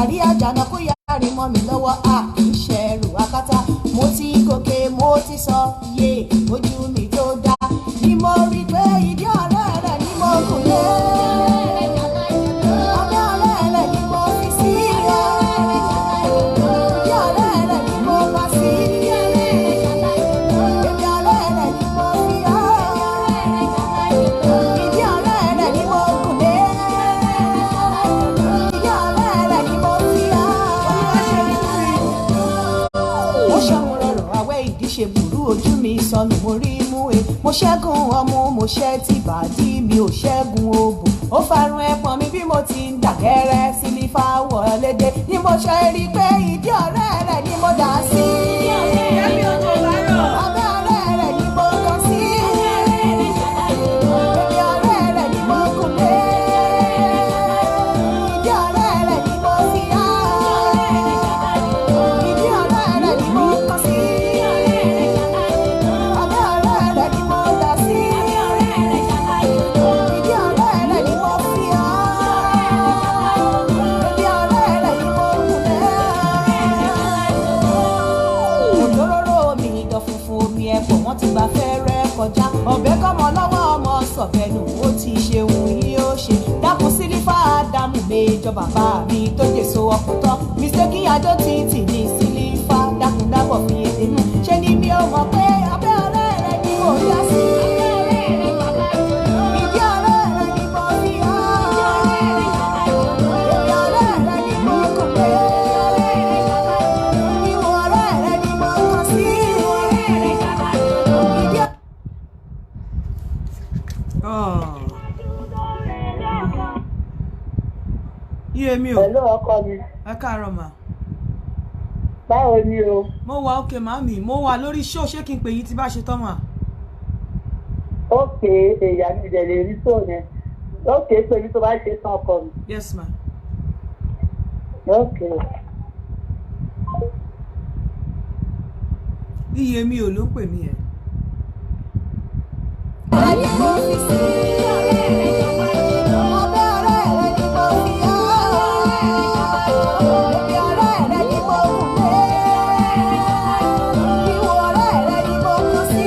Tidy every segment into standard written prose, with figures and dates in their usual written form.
Àtàrí àjànà kó yára mọ́ mi lọ́wọ́, a kì í ṣẹrù akátá. Mo ti gòkè, mo ti sọ yé, ojú mi tó dá ni mo rí pé ìdí ọ̀rẹ́ rẹ̀ ni mo gùn lé. Abẹ́ ọ̀rẹ́ rẹ̀ ni mo fi sí. Ìdí ọ̀rẹ́ rẹ̀ ni mo wá sí. Èmi ọ̀rẹ́ rẹ̀ ni mo fi hàn. Ìdí ọ̀rẹ́ rẹ̀ ni mo gùn lé. Ìdí ọ̀rẹ́ rẹ̀ ni mo fi hàn. Ó ṣọ̀hún rọrọ̀ àwẹ̀ ìdí ṣe burú, ojú mi sọnù, mo rí mú e. Mo ṣẹ́gun ọmú, mo ṣẹ́ ti bàdí mi, ò ṣẹ́gun òbò. Ó farun ẹpọ̀n mi bí mo ti ń dàgẹ́rẹ́ sílífà wọlé dé ni mo ṣe rí i pé ìdí ọ̀rẹ́ rẹ̀ ni mo dà sí. Ẹbí ojú bá rọ̀. Abẹ́ ọ̀rẹ́ rẹ̀ ni mo kàn sí. Èmi ọ̀rẹ́ rẹ̀ ni mo gùn lé. Ìdí ọ̀rẹ́ rẹ̀ ni mo fi há. Ìdí ọ̀rẹ́ rẹ̀ ni mo kàn sí. Abẹ́ ọ̀rẹ́ rẹ̀ ni mo dà sí. Ìdí ọ̀rẹ́ rẹ̀ ni mo fi há. Èmi ọ̀rẹ́ rẹ̀ ni mo gùn lé. Òdòróró omi ìdọ̀ funfun, omi ẹ̀pọ̀, wọ́n ti gba fẹ́rẹ́ kọjá. Ọ̀bẹ kọ́mọ lọ́wọ́, ọmọ sọ̀bẹ̀nù, ó ti ṣeun yìí ó ṣe. Dákun sílífà ádámù méjọ bàbá mi tó jèso ọkùtọ́. Mistake adó títì ní sílífà, dákun dábọ̀ fi èdè nù. Ṣé ni mi ò mọ̀ pé abẹ́ ọ̀rẹ́ rẹ ni mo dá sí? Ìdí ọ̀rẹ́ rẹ ni mo fi hàn. Èmi ọ̀rẹ́ rẹ ni mo kàn pé. Ìwọ ọ̀rẹ́ rẹ ni mo kàn sí. Ìdí Oh. Iye mi o. Hello, ọkọ mi. Ẹ káàárọ̀ mà. Báwo ni o? Mo wà òkè màmí, mo wà lórí show, ṣé kí n pè yín tí bá ṣe tán mà? Ókè, èyà mi dẹ̀ lè rí tó yẹn. Ókè, pé mi tó bá ṣe tán, ọkọ mi. Yes ma. Ókè. Iye mi ò ló ń pè mí ẹ. Ọ̀rẹ́ ni mo fi sí. Abẹ́ ọ̀rẹ́ rẹ ni mo fi hàn. Èmi ọ̀rẹ́ rẹ ni mo gùn lé. Ìwọ ọ̀rẹ́ rẹ ni mo kàn sí.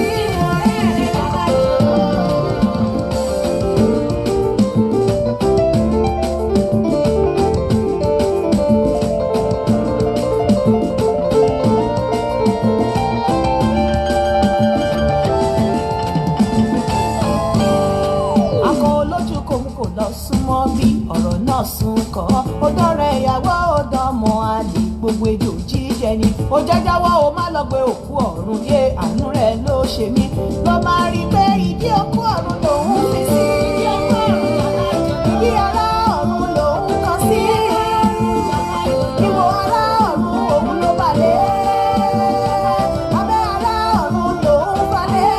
Akọ olójú kò mú kò lọ súnmọ́ bí ọ̀rọ̀ náà sún kọ́. Ó dọ́rẹ̀ ìyàwó, ó dánmọ́ àlè, gbogbo ejò jíjẹ ni. Ó jẹ́jáwọ́, ó má lọ gbé òkú ọ̀run yé, àánú rẹ̀ ló ṣe mí. Ló máa rí i pé ìdí òkú ọ̀run lòún fi sí. Ìdí ará ọ̀run lòún kàn sí. Ìwọ ará ọ̀run òun ló balẹ̀. Abẹ́ ará ọ̀run lòún falẹ̀.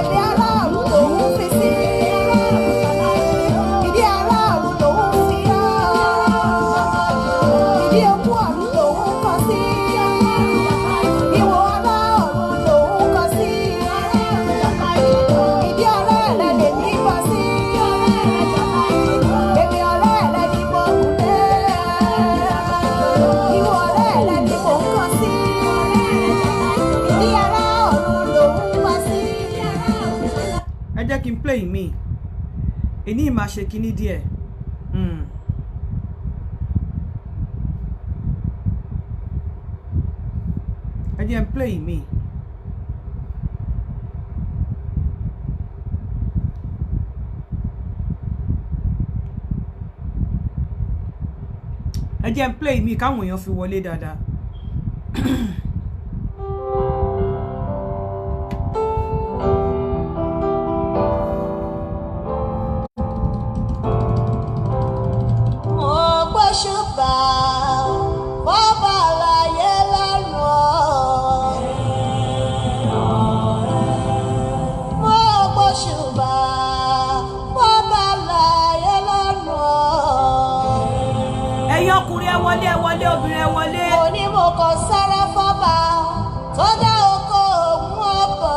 Èdè ará ọ̀run lòún fi sí. Ìdí ará ọ̀run lòún fi hàn. Ìdí òkú ọ̀run lòún kàn sí. Ìwọ ará ọ̀run lòún kàn sí. Ìdí ọ̀rẹ́ rẹ lèmi bọ́ sí. Èmi ọ̀rẹ́ rẹ ni mo gùn lé. Ìwọ ọ̀rẹ́ rẹ ni mò ń kàn sí. Ìdí ará ọ̀run lòún wá sí. Ẹ jẹ́ kí n play mi. Èní máa ṣe kinní díẹ̀. Ẹ jẹ́ n play mi. Ẹ jẹ́ n play mi káwọn èèyàn fi wọlé dáadáa. Mo gbóṣùbà fọ́ba láyé lọ́rùn ọ́. Mo gbóṣùbà fọ́ba láyé lọ́rùn ọ́. Ẹ̀yin ọkùnrin ẹ wọlé, ẹ wọlé, obìnrin ẹ wọlé. Mo ní mo kàn sára fọ́ba tó dá oko òun ọ̀bọ̀.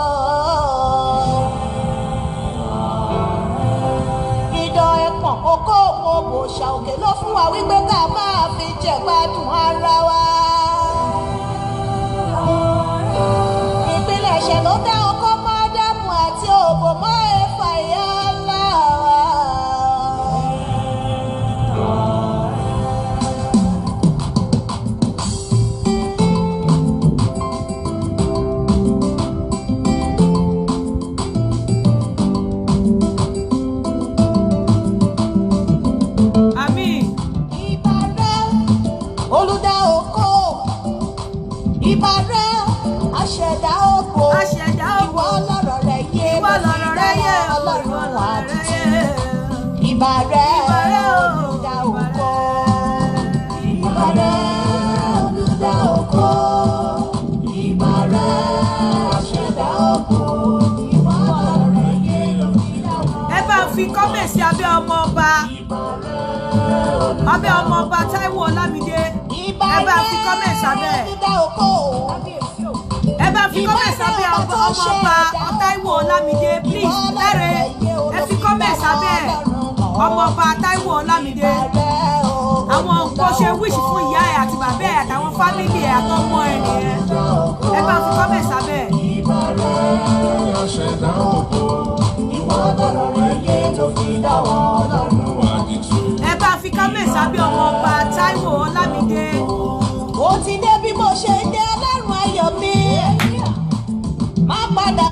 Ìdọ̀ ẹ̀pọ̀n okó òun òbò ṣà òkè ló fún wa wípé ká máa fi jẹ̀gbádùn ara wa. Ìpilẹ̀ṣẹ̀ ló dá ọkọ mọ́ Ádámù àti òbò mọ́ Éfà ìyá ńlá wa. Àmín. Ìbà rẹ olùdá oko, ìbà rẹ aṣẹ̀dá oko, Aṣẹ̀dá ògo. ìwọ lọ̀rọ̀ rẹ yé Ìwọ lọ̀rọ̀ rẹ yé o, ìwọ Ọlọ́run lọ̀rọ̀ rẹ àdìtú. yé. Ìbà rẹ Ìbà rẹ o, olùdá ìbà oko, rẹ. ìbà rẹ olùdá oko, ìbà rẹ aṣẹ̀dá oko, ìwọ lọ̀rọ̀ rẹ yé olùdá oko. Ẹ bá ń fi comment sí abẹ́ ọmọ ọba, abẹ́ ọmọ ọba Táíwò Ọlámídé. Ìbà Ẹ bá ń rẹ fi comment sábẹ́ ẹ̀. olùdá oko. Ẹ bá fi comment sábẹ́ ọmọ ọba Táíwò Ọlámídé, please. Lẹ́rẹ̀, ẹ fi comment sábẹ́ ẹ̀. Ọmọ ọba Táíwò Ọlámídé, àwọn nǹkan ṣe wish fún ìyá ẹ̀ àti bàbá ẹ̀ àtàwọn family ẹ̀ àtọmọ ẹ̀ nìyẹn. Ẹ bá fi comment sábẹ́ ẹ̀. Aṣẹ̀dá ògo, ìwọ lọ̀rọ̀ rẹ̀ yé tó fi dá wọn Ọlọ́run àdìtú. Ẹ bá fi comment sábẹ́ ọmọ ọba Táíwò Ọlámídé. Ó ti dé bí mo ṣe dé, Ọlọ́run ayọ̀ mi má padà.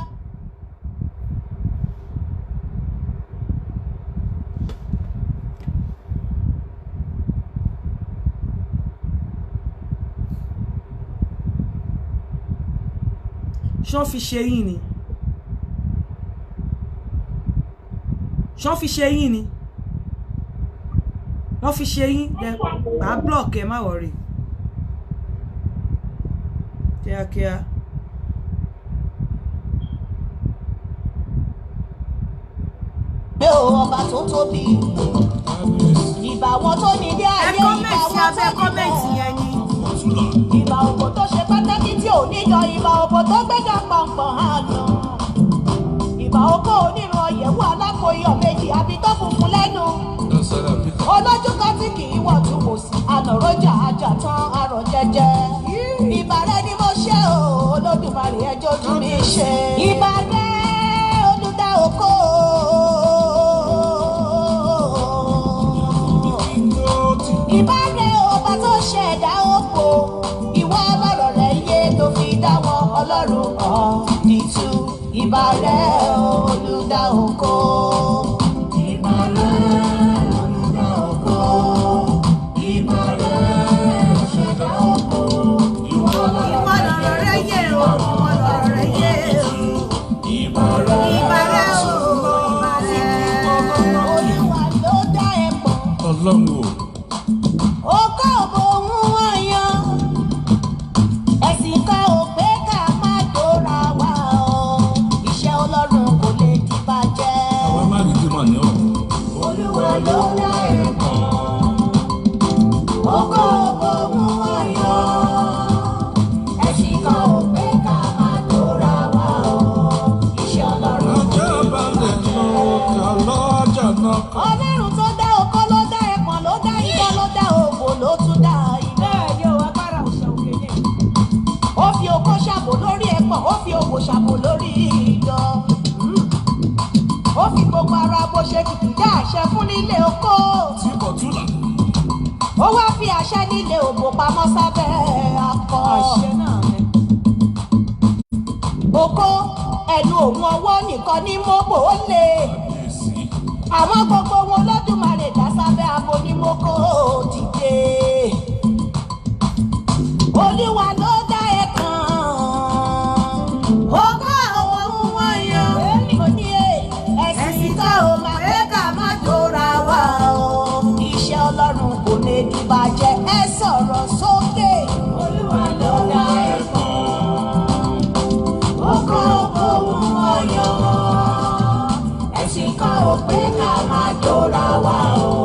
Ṣán fi ṣe yín ni? Ṣán fi ṣe yín ni? Wọ́n fi ṣe yín. Then màá block ẹ, má worry, kíákíá. Gbé o ọba tó tóbi, ìbà wọn tó ní ilé Ẹ ayé, ìbà comment wọn tó abẹ́ ní comment ilẹ̀. yẹn ni. Ìbà òbò tó ṣe pàtàkì tí ò ní yọ, ìbà òbò tó gbẹ́gà pọ̀npọ̀n àná. Ìbà òkò onírun ọ̀yẹ̀wò alákòóyọ̀ méjì àbí tó funfun lẹ́nu. Olójú kan tí kì í wọ̀ tún wò sí, ànàrójà ajá tán arọ̀ jẹjẹ. Ìbà rẹ ni mo ṣe o, Olódùmarè, ẹjọ́ ojú mi ṣe. Ìbà rẹ olùdá oko. Ìbà rẹ ọba tó ṣẹ̀dá oko, ìwọ ọlọ́rọ̀ rẹ yé tó fi dá wọn Ọlọ́run ọ̀dìtú. Ìbà rẹ olùdá oko. Ìbà rẹ olùdá oko. Ìbà rẹ ṣẹ̀dá oko. Ìwọ Ìwọ ọlọ́rọ̀ lọ̀rọ̀ rẹ yé o, ìwọ lọ̀rọ̀ rẹ yé o. Ìbà rẹ̀ Ìbà rẹ o, ìbà rẹ. Olúwa ló dá ẹ pọ̀. Ọlọ́run o. Ó kọ́ òbò òun wọ̀nyàn. Ẹ̀sìn kan ò pé ká má dóra wa o. Iṣẹ́ Ọlọ́run kò lè di bàjẹ́. Àwa má rí dìmọ̀ ní ọ̀hún. Olúwa ló dá ẹ pọ̀. Ó kọ́ òbò òun wọ̀nyàn. Ẹ̀sìn kan ò pé ká má dóra wa o. Iṣẹ́ Ọlọ́run kò Ajá lè di balẹ̀ bàjẹ́. lọ́kà lọ́jà náà. Ọlọ́run tó dá okó ló dá ẹpọ̀n ló dá idán ló dá òbò ló tún dá idán. Bẹ́ẹ̀ ni o, agbára òòṣà òkè ni. Ó fi okó ṣàbò lórí ẹpọ̀n, ó fi òbò ṣàbò lórí idán. Ó fi gbogbo ara bó ṣe kìkì dá àṣẹ fún nílé okó. Tí kò túlà. Ó wá fi àṣẹ nílé òbò pamọ́ sábẹ́ akọ. Àṣẹ náà ni. Okó ẹnu òun ọwọ́ nìkan ní mọ́bò ó lè. Kábíyèsí. Àmọ́ gbogbo wọn Olódùmarè dá sábẹ́ abo ní mọ́kó dìde. Olúwa ló dá ẹ kàn. Ó kọ́ àwọn ohun wọ̀nyàn. Mo ní ẹ̀sìn ká o máa pé ká má dóra wa o. Iṣẹ́ Ọlọ́run kò lè di bàjẹ́. Ẹ sọ̀rọ̀ sókè. Olúwa ló dá ẹ kàn. Ó kọ́ ohun wọ̀nyàn. Ẹ̀sìn kan ò pé ká má dóra wa o.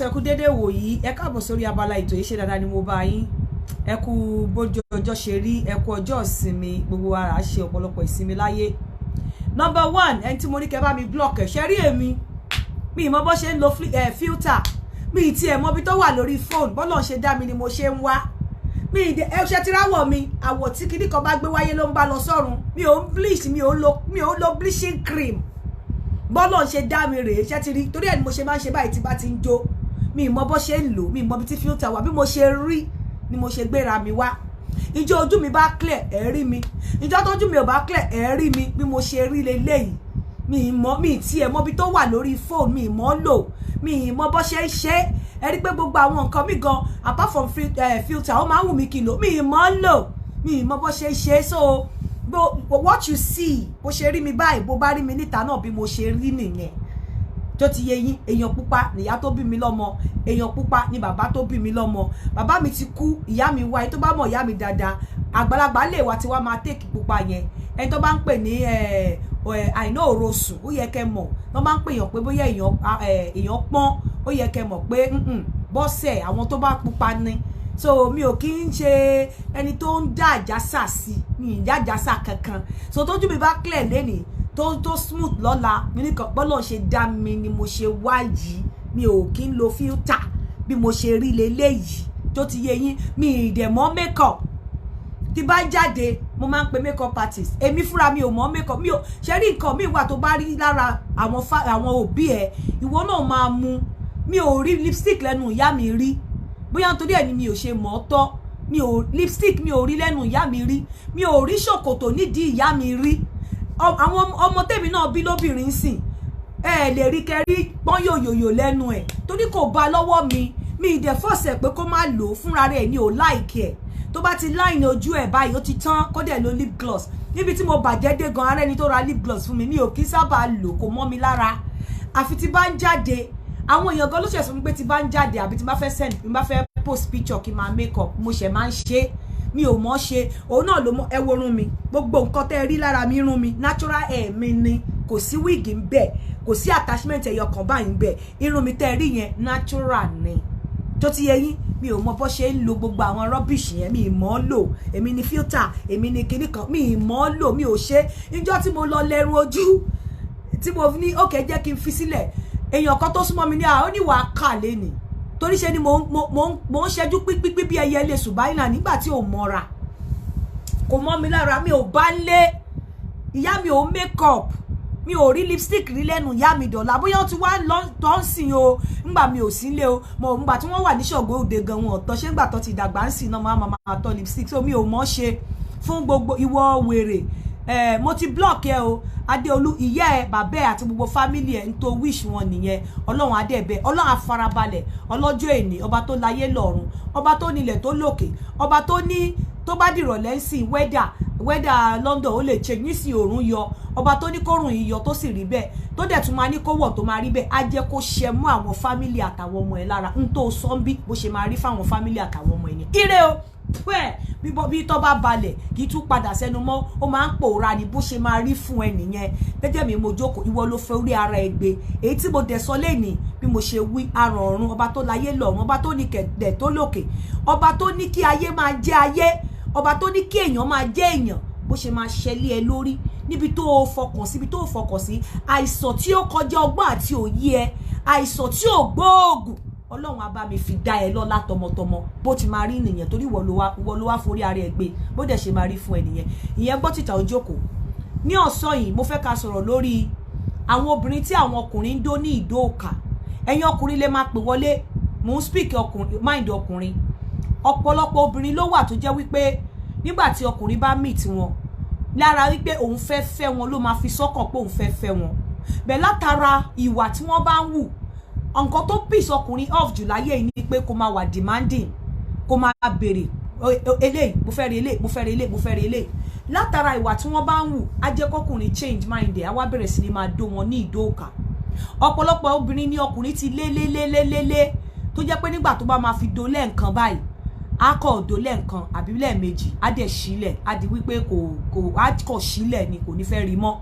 Ẹ kú déédéé wò yìí. Ẹ káàbọ̀ sórí abala ètò yìí. Ṣe dáadáa ni mo bá yín? Ẹ kú bójú ọjọ́ ṣe rí. Ẹ kú ọjọ́ ìsinmi. Gbogbo ara ṣe ọ̀pọ̀lọpọ̀ ìsinmi láyé. Number one, ẹni tí mo ní kẹ́ bá mi block ẹ̀, ṣe rí èmi, mi ì mọ bó ṣe ń lo filter. Mi ì tiẹ̀ mọ ibi tó wà lórí fóònù. Bọ́lọ̀ ṣe dá mi ni mo ṣe ń wá mi ì dẹ. Ẹ ṣe ti ráwọ̀ mi, àwọ̀ tí kinní kan bá gbé wáyé ló ń bá lọ sọ́run. Mi ò ń bleach, mi ò ń lo bleaching cream. Bọ́lọ̀ ṣe dá mi rèé. Ṣe ti rí? Torí ẹ̀ ni mo ṣe máa ń ṣe báyìí tí bá ti ń jó. Mi ì mọ bó ṣe ń lò, mi ì mọ ibi tí filter wà. Bí mo ṣe rí ni mo ṣe gbéra mi wá. Ìjọ ojú mi bá clear, ẹ rí mi. Ìjọ tójú mi ò bá clear, ẹ rí mi. Bí mo ṣe rí leléyìí, mi ì mọ, mi ì tiẹ̀ mọ ibi tó wà lórí fóònù. Mi ì mọ lò, mi ì mọ bó ṣe ń ṣe. Ẹ rí pé gbogbo àwọn nǹkan mi gan, apart from filter, ó máa ń wù mí kí n lò. Mi ì mọ lò, mi ì mọ bó ṣe ń ṣe. So what you see, bó ṣe rí mi báyìí, bó bá rí mi níta náà, bí mo ṣe rí nìyẹn. Tó ti yé yín? Èèyàn pupa nìyá tó bí mi lọ́mọ, èèyàn pupa ni bàbá tó bí mi lọ́mọ. Bàbá mi ti kú, ìyá mi wá. Ẹni tó bá mọ̀ ìyá mi dáadáa, àgbàlagbà lè wá tí wàá máa take pupa yẹn. Ẹni tó bá ń pè ní àìná òrosùn, ó yẹ kẹ́ mọ̀. Tó bá ń pè yàn pé bóyá èèyàn pọ́n, ó yẹ kẹ́ mọ̀ pé bọ́sẹ̀ àwọn tó bá pupa ni. So mi ò kí ń ṣe ẹni tó ń dá àjàsà sí mi, ì dá àjàsà kankan. So tójú mi bá clear lénìí, tó smooth lọ́la, mi ní kan. Bọ́lọ̀ ṣe dá mi ni mo ṣe wá yìí. Mi ò kí ń lo filter. Bí mo ṣe rí leléyìí. Tó ti yé yín? Mi ì dẹ̀ mọ́ makeup. Tí bá jáde, mo máa ń pe makeup artist. Èmi fúnra mi ò mọ̀ makeup. Mi ò ṣe rí. Nǹkan mi wà tó bá rí lára àwọn òbí ẹ, ìwọ náà máa mú. Mi ò rí lipstick lẹ́nu ìyá mi rí. Bóyá nítorí ẹ̀ ni mi ò ṣe mọ̀ ọ́ tọ́. Mi ò lipstick, mi ò rí lẹ́nu ìyá mi rí. Mi ò rí ṣòkòtò nídìí ìyá mi rí. Àwọn ọmọ tèmi náà bí lóbìnrin sìn, ẹ lè rí kẹrí pọ́n yòyòyò lẹ́nu ẹ̀, torí kò bá lọ́wọ́ mi. Mi ì dẹ̀ force ẹ̀ pé kó má lò ó. Fúnra rẹ̀ ni ò like ẹ̀. Tó bá ti line ojú ẹ̀ báyìí, ó ti tán. Kó dẹ̀ lo lip gloss. Níbi tí mo bàjẹ́ dé gan, ara ẹni tó ra lip gloss fún mi, mi ò kí sábà lò, kò mọ́ mi lára, àfi tí bá ń jáde. Àwọn èèyàn gan ló ṣe sọ fún mi pé tí bá ń jáde àbí tí bá fẹ́ send, tí bá fẹ́ post picture, kí n máa make up. Mo ṣẹ̀ máa ń ṣe, mi ò mọ̀ ṣe. Òun náà ló mọ. Ẹ wo irun mi, gbogbo nǹkan tẹ́ ẹ rí lára mi, irun mi, natural hair mi ni. Kò sí wig ń bẹ̀, kò sí attachment ẹyọ kan báyìí ń bẹ̀. Irun mi tẹ́ ẹ rí yẹn, natural ni. Tó ti yé yín? Mi ò mọ bó ṣe ń lo gbogbo àwọn rubbish yẹn. Mi ì mọ̀ ọ́ lò. Èmi ni filter, èmi ni kinní kan, mi ì mọ̀ ọ́ lò, mi ò ṣe. Níjọ́ tí mo lọ lẹ́run ojú, tí mo ní òkè jẹ́ kí n fi sílẹ̀, èèyàn kan tó súnmọ́ mi ní àwọn oníwà kà lẹ́nìí, torí ṣe ni mo ń ṣẹ́jú pípípí bí ẹyẹ lè ṣùgbọ́n nígbà tí ò mọ́ra, kò mọ́ mi lára. Mi ò bá ń lé ìyá mi ò make up. Mi ò rí lipstick rí lẹ́nu ìyá mi dọ̀la. Bóyá ó ti wá tó ń sìn o, ńgbà mi ò sí lé o. Mo ńgbà tí wọ́n wà ní Ṣàngó Òde gan, wọn ọ̀tọ̀ ṣé. Ńgbà tó ti dàgbà ń sìn náà, máa máa tọ́ lipstick. So mi ò mọ̀ ṣe. Fún gbogbo ìwọ wèrè ẹ, mo ti block ẹ o. Adéolú, ìyá ẹ, bàbá ẹ àti gbogbo family ẹ ń tó wish wọn nìyẹn. Ọlọ́run adẹ́bẹ, Ọlọ́run afarabalẹ̀, ọlọ́jọ́ èní, ọba tó láyé lọ́run, ọba tó nílẹ̀ tó lókè, ọba tó ní tó bá dìrọ̀lẹ́ ń sìn, weather London ó lè change nísìnyí, òòrùn yọ. Ọba tó ní kórùn yìí yọ tó sì rí bẹ́ẹ̀, tó dẹ̀ tún máa ní kó wọ̀ tó máa rí bẹ́ẹ̀, á jẹ́ kó ṣẹ mú àwọn family àtàwọn ọmọ ẹ̀ lára. Ń tó sọ́nbí bó ṣe máa rí fáwọn family àtàwọn ọmọ ẹ̀ ní. Ire o. Pẹ́ bí tọ́ bá balẹ̀, kì í tún padà sẹ́nu mọ́, ó máa ń pòórá ni. Bó ṣe máa rí fún ẹ nìyẹn. Gẹ́gẹ́ mi mo jókòó, ìwọ ló fẹ́ orí ara ẹ gbé. Èyí tí mo dẹ̀ sọ lẹ́nìí, bí mo ṣe wí, aràn ọ̀run, ọba tó láyé lọ́run, ọba tó ní kẹ̀dẹ̀ tó lókè, ọba tó ní kí ayé máa jẹ́ ayé, ọba tó ní kí èèyàn máa jẹ́ èèyàn, bó ṣe máa ṣẹlẹ̀ ẹ lórí, níbi tó o fọkàn sí, ibi tó o fọkàn sí, àìsàn tí ó kọjá ọgbọ́n àti òye ẹ, àìsàn tí ò gbóògùn, Ọlọ́run á bá mi fi dá ẹ lọ́lá tọmọtọmọ. Bó ti máa rí nìyẹn, torí ìwọ ló wá forí ara ẹ gbé. Bó dẹ̀ ṣe máa rí fún ẹ nìyẹn. Ìyẹn gbọ́ tìta ojókòó. Ní ọ̀sán yìí, mo fẹ́ ká sọ̀rọ̀ lórí àwọn obìnrin tí àwọn ọkùnrin ń dó ní ìdó òkà. Ẹ̀yin ọkùnrin lè máa pè wọlé. Mò ń speak ọkùnrin, mind ọkùnrin. Ọ̀pọ̀lọpọ̀ obìnrin ló wà tó jẹ́ wípé nígbà tí ọkùnrin bá meet wọn, lára wípé òun fẹ́ fẹ́ wọn ló máa fi sọ́kàn pé òun fẹ́ fẹ́ wọn bẹ́ẹ̀, látara ìwà tí wọ́n bá ń wù. Nǹkan tó piss ọkùnrin off jù láyé yìí ni pé kó máa wà demanding, kó máa béèrè eléyìí, mo fẹ́ rí eléyìí, mo fẹ́ rí eléyìí, mo fẹ́ rí eléyìí. Látara ìwà tí wọ́n bá ń wù, á jẹ́ kọkùnrin change mind ẹ̀, á wá bẹ̀rẹ̀ sí ni máa dó wọn ní ìdó òkà. Ọ̀pọ̀lọpọ̀ obìnrin ní ọkùnrin ti lé lé lé lé lé lé, tó jẹ́ pé nígbà tó bá máa fi do lẹ́ẹ̀kan báyìí, á kọ̀ do lẹ́ẹ̀kan àbí lẹ́ẹ̀mejì, á dẹ̀ sílẹ̀, á di wípé kò á kọ̀ sílẹ̀ ni, kò ní fẹ́ rí mọ́.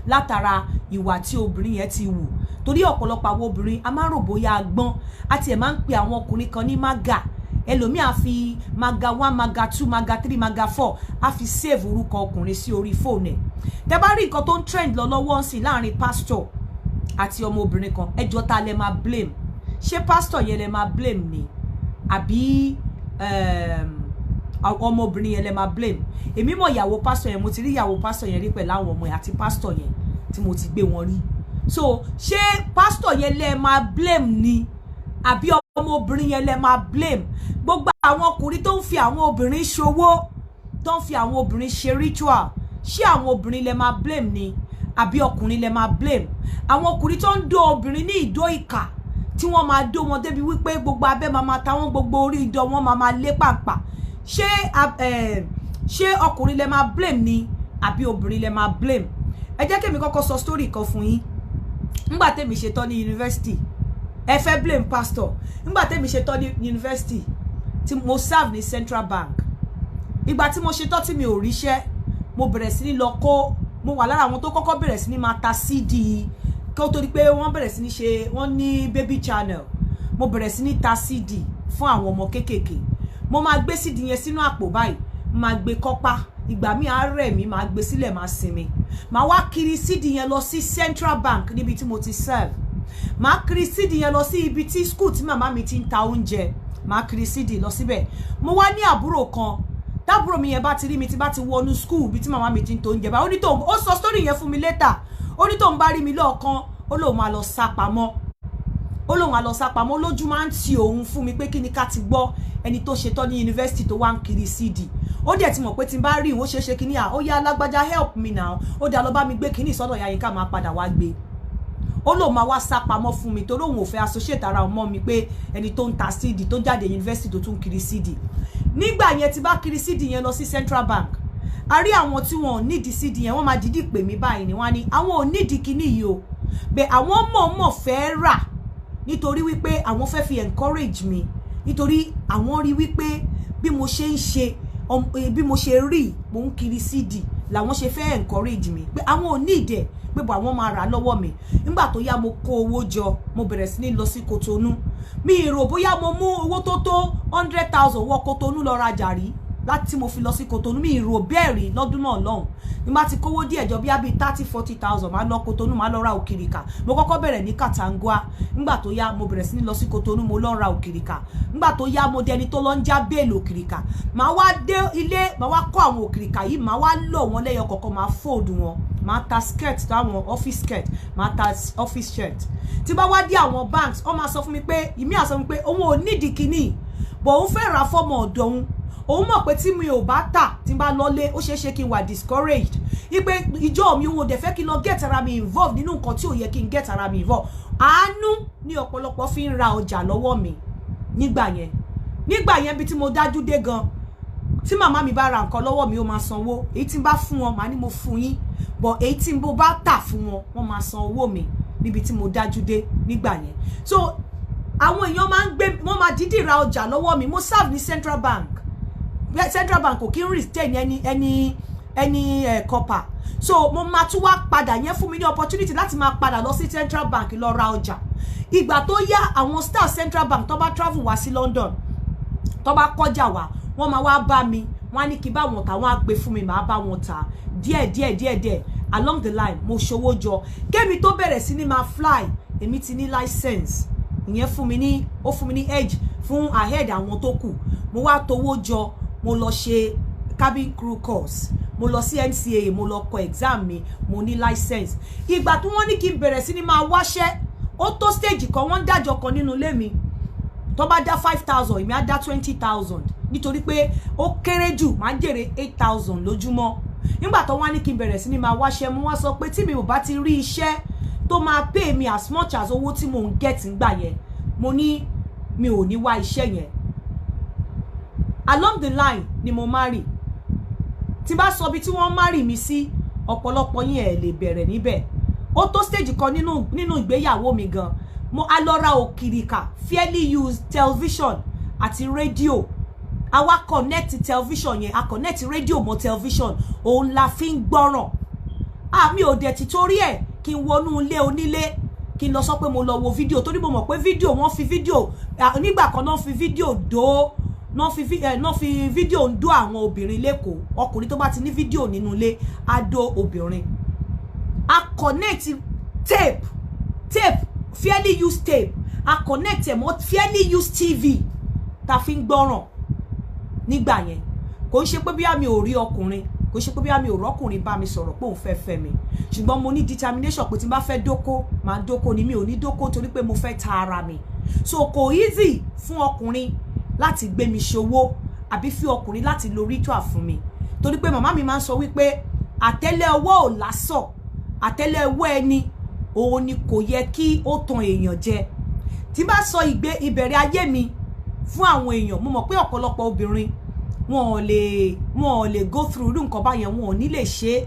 Látara ìwà tí obìnrin yẹn ti wù, torí ọ̀pọ̀lọpọ̀ àwọn obìnrin, a máa ń rò bóyá a gbọ́n. A tiẹ̀ máa ń pe àwọn ọkùnrin kan ní maga. Ẹlòmíì á fi maga 1, maga 2, maga 3, maga 4, á fi save orúkọ ọkùnrin sí orí fóònù ẹ̀. Tẹ́ bá rí nǹkan tó ń trend lọ lọ́wọ́ ń sìn láàrin pastor àti ọmọbìnrin kan, ẹjọ́, ta lẹ máa blame? Ṣé pastor yẹn lẹ máa blame ni, àbí ọmọbìnrin yẹn lẹ máa blame? Èmi mọ̀ ìyàwó pastor yẹn. Mo ti rí ìyàwó pastor yẹn rí pẹ̀lú àwọn ọmọ yẹn àti pastor yẹn tí mo ti gbé wọn rí. So ṣé pastor yẹn lẹ máa blame ni, àbí ọmọbìnrin yẹn lẹ máa blame? Gbogbo àwọn ọkùnrin tó ń fi àwọn obìnrin ṣòwò, tó ń fi àwọn obìnrin ṣe ritual, ṣé àwọn obìnrin lẹ máa blame ni, àbí ọkùnrin lẹ máa blame? Àwọn ọkùnrin tó ń dó obìnrin ní ìdó ìkà, tí wọ́n máa dó wọn débi wípé gbogbo abẹ́ máa máa ta wọ́n, gbogbo orí idọ̀ wọn máa máa lé pàǹpà, ṣé ọkùnrin lẹ máa blame ni, àbí obìnrin lẹ máa blame? Ẹ jẹ́ kémi kọ́kọ́ sọ story kan fún yín. Ńgbà tèmi ṣe tán ní yunifásitì, ẹ fẹ́ blame pastor. Ńgbà tèmi ṣe tán ní yunifásitì, tí mo serve ní Central Bank, ìgbà tí mo ṣe tán tí mi ò ríṣẹ́, mo bẹ̀rẹ̀ sí ní lọ kó, mo wà lára àwọn tó kọ́kọ́ bẹ̀rẹ̀ sí ní máa ta CD kí ó tó di pé wọ́n bẹ̀rẹ̀ sí ní ṣe wọ́n ní baby channel. Mo bẹ̀rẹ̀ sí ní ta CD fún àwọn ọmọ kéékèèké. Mo máa gbé CD yẹn sínú àpò báyìí, máa gbé kọ́pá. Ìgbà míì á rẹ̀ mí, máa gbé sílẹ̀, máa sinmi. Máa wá kiri CD yẹn lọ sí Central Bank níbi tí mo ti serve. Máa kiri CD yẹn lọ sí ibi tí school tí màmá mi ti ń ta oúnjẹ. Máa kiri CD lọ síbẹ̀. Mo wá ní àbúrò kan. Tábúrò mi yẹn bá ti rí mi tí bá ti wọnú school ibi tí màmá mi ti ń ta oúnjẹ báyìí, ó ní tóun, ó sọ story yẹn fún mi later, ó ní tóun bá rí mi lọ́ọ̀kan, ó lóun máa lọ sá pamọ́, ó lóun á lọ sá pamọ́. Lójú máa ń ti òun fún mi pé kí ni ká ti gbọ́, ẹni tó ṣetán ní yunifásitì tó wá ń kiri CD. Ó dẹ̀ ti mọ̀ pé tí n bá rí ìwọ ṣeéṣe kí ni à ó yá, lágbájá, help me now. Ó dá lọ bá mi gbé kíní ìsọdọ̀ ya yín ká máa padà wá gbé. Ó lóun máa wá sá pamọ́ fún mi torí òun ò fẹ́ associate ara ọmọ mi pé ẹni tó ń ta CD, tó jáde yunifásitì, tó tún kiri CD. Nígbà yẹn, tí bá kiri CD yẹn lọ sí Central Bank, a rí àwọn tí wọn ò nídìí CD yẹn, wọ́n máa dìídì pè mí báyìí ni. Wọ́n á ní àwọn ò nídìí kíní yìí o, bẹ́ẹ̀ àwọn mọ̀ọ́mọ̀ fẹ́ rà nítorí wípé àwọn fẹ́ fi encourage mi, nítorí àwọn rí wípé bí mo ṣe ń ṣe, bí mo ṣe rí mo ń kiri CD, làwọn ṣe fẹ́ encourage mi, pé àwọn ò ní ìdẹ̀, pé bọ̀ àwọn máa rà lọ́wọ́ mi. Nígbà tó yá, mo kó owó jọ, mo bẹ̀rẹ̀ sí ní lọ sí Kotonu. Mi rò bóyá mo mú owó tó 100,000 wọ Kotonu lọ rajà rí láti tí mo fi lọ sí Kotonu. Mi rò bẹ́ẹ̀ rí lọ́dún náà lọ́hùn. Ní bá ti kówó díẹ̀ jọ, bí 30, 40 thousand, máa lọ Kotonu, máa lọ ra òkìrìkà. Mo kọ́kọ́ bẹ̀rẹ̀ ní Katangua. Nígbà tó yá, mo bẹ̀rẹ̀ sí ní lọ sí Kotonu, mo lọ ra òkìrìkà. Nígbà tó yá, mo dẹni tó lọ ń já bale òkìrìkà. Màá wá dé ilé, màá wá kó àwọn òkìrìkà yìí, màá wá lọ̀ wọ́n lẹ́yọ kọ̀ọ̀kan, màá fold wọn, màá ta skirt, táwọn office skirt, màá ta office shirt. Tí bá wá dé àwọn banks, wọ́n máa sọ fún mi pé, ìmí àsọ fún mi pé òun ò nídìí kinní bọ̀, òun fẹ́ rà fọ́mọ ọ̀dọ̀ òun. Òun mọ̀ pé tí mi ò bá tà, tí n bá lọlé, ó ṣeé ṣe kí n wà discouraged, ipe ìjọ mi, òun ò dẹ̀ fẹ́ kí n lọ get ara mi involved nínú nǹkan tí ò yẹ kí n get ara mi involved. Àánú ní ọ̀pọ̀lọpọ̀ fi ń ra ọjà lọ́wọ́ mi nígbà yẹn. Nígbà yẹn, bí tí mo dájú dé gan, tí màmá mi bá ra nǹkan lọ́wọ́ mi, ó máa sanwó. Èyí tí n bá fún wọn, màá ní mo fún yín bọ̀. Èyí tí mo bá tà fún wọn, wọ́n máa san owó mi níbi tí mo dájú dé nígbà yẹn. So àwọn èèyàn máa ń gbé, wọ́n máa dídì ra ọjà lọ́wọ́ mi. Mo serve ní Central Bank. Central Bank kò kí ń retain any corper, so mo máa tún wá padà. Yẹn fún mi ní opportunity láti máa padà lọ sí Central Bank lọ ra ọjà. Ìgbà tó yá, àwọn staff Central Bank tó bá travel wá sí London, tó bá kọjá wá, wọ́n máa wá bá mi, wọ́n á ní kí bá wọn tà, wọ́n á gbé fún mi, màá bá wọn tà díẹ̀ díẹ̀ díẹ̀ díẹ̀. Along the line, mo ṣòwò jọ. Kémi tó bẹ̀rẹ̀ sí ní máa fly, èmi ti ní license. Ìyẹn fún mi ní, ó fún mi ní edge fún ahead àwọn tó kù. Mo wá towó jọ, mo lọ ṣe cabin crew course, mo lọ sí NCAA, mo lọ kọ exam mi, mo ní license. Ìgbà tí wọ́n ní kí n bẹ̀rẹ̀ sí ní máa wáṣẹ́, ó tó stage kan, wọ́n ń dájọ́ kan nínú ilé mi. Tó bá dá 5,000, èmi á dá 20,000, nítorí pé ó kéré jù, máa ń jèrè 8,000 lójúmọ́. Nígbà tó wá ní kí n bẹ̀rẹ̀ sí ní máa wáṣẹ́, mo wá sọ pé tí mi ò bá ti rí iṣẹ́ tó máa pay me as much as owó tí mò ń get ńgbà yẹn, mo ní mi ò ní wá iṣẹ́ yẹn. Along the line ni mo marry. Tí bá sọ bí tí wọ́n marry mi sí, ọ̀pọ̀lọpọ̀ yín ẹ̀ lè bẹ̀rẹ̀ níbẹ̀. Ó tó stage kan nínú ìgbéyàwó mi gan, mo a lọ ra òkìrìkà, fairly used television àti rédíò. A wá connect television yẹn, a connect rédíò mọ́ television, òun la fi ń gbọ́ràn. Àmì ò dẹ̀ ti torí ẹ̀ kí n wọnú ilé onílé kí n lọ sọ pé mo lọ wo fídíò, torí mo mọ̀ pé fídíò, wọ́n fi fídíò nígbà kan náà, fi fídíò dó náà, fi náà fi fídíò ń dó àwọn obìnrin lẹ́kọ̀ọ́. Ọkùnrin tó bá ti ní fídíò nínú ilé á dó obìnrin. A connect tape, fairly used tape, a connect ẹ̀ mọ́ fairly used TV ta fi ń gbọ́ràn nígbà yẹn. Kò ń ṣe pé bí mi ò rí ọkùnrin, kò ṣe pé bí mi ò rọ́kùnrin bá mi sọ̀rọ̀ pé òun fẹ́ fẹ́ mi, ṣùgbọ́n mo ní determination pé tí n bá fẹ́ dóko, máa dóko ni. Mi ò ní dóko torí pé mo fẹ́ ta ara mi. So kò easy fún ọkùnrin láti gbé mi ṣòwò àbí fún ọkùnrin láti lo ritual fún mi, torí pé màmá mi máa ń sọ wípé àtẹ́lẹ̀ ọwọ́ ò lásọ̀, àtẹ́lẹ̀ ọwọ́ ẹni òun ni kò yẹ kí ó tan èèyàn jẹ. Tí bá sọ ìgbé ìbẹ̀rẹ̀ ayé mi fún àwọn èèyàn, mo mọ̀ pé ọ̀pọ̀lọpọ̀ obìnrin wọn ò lè go through irú nǹkan báyẹn, wọn ò ní lè ṣe é.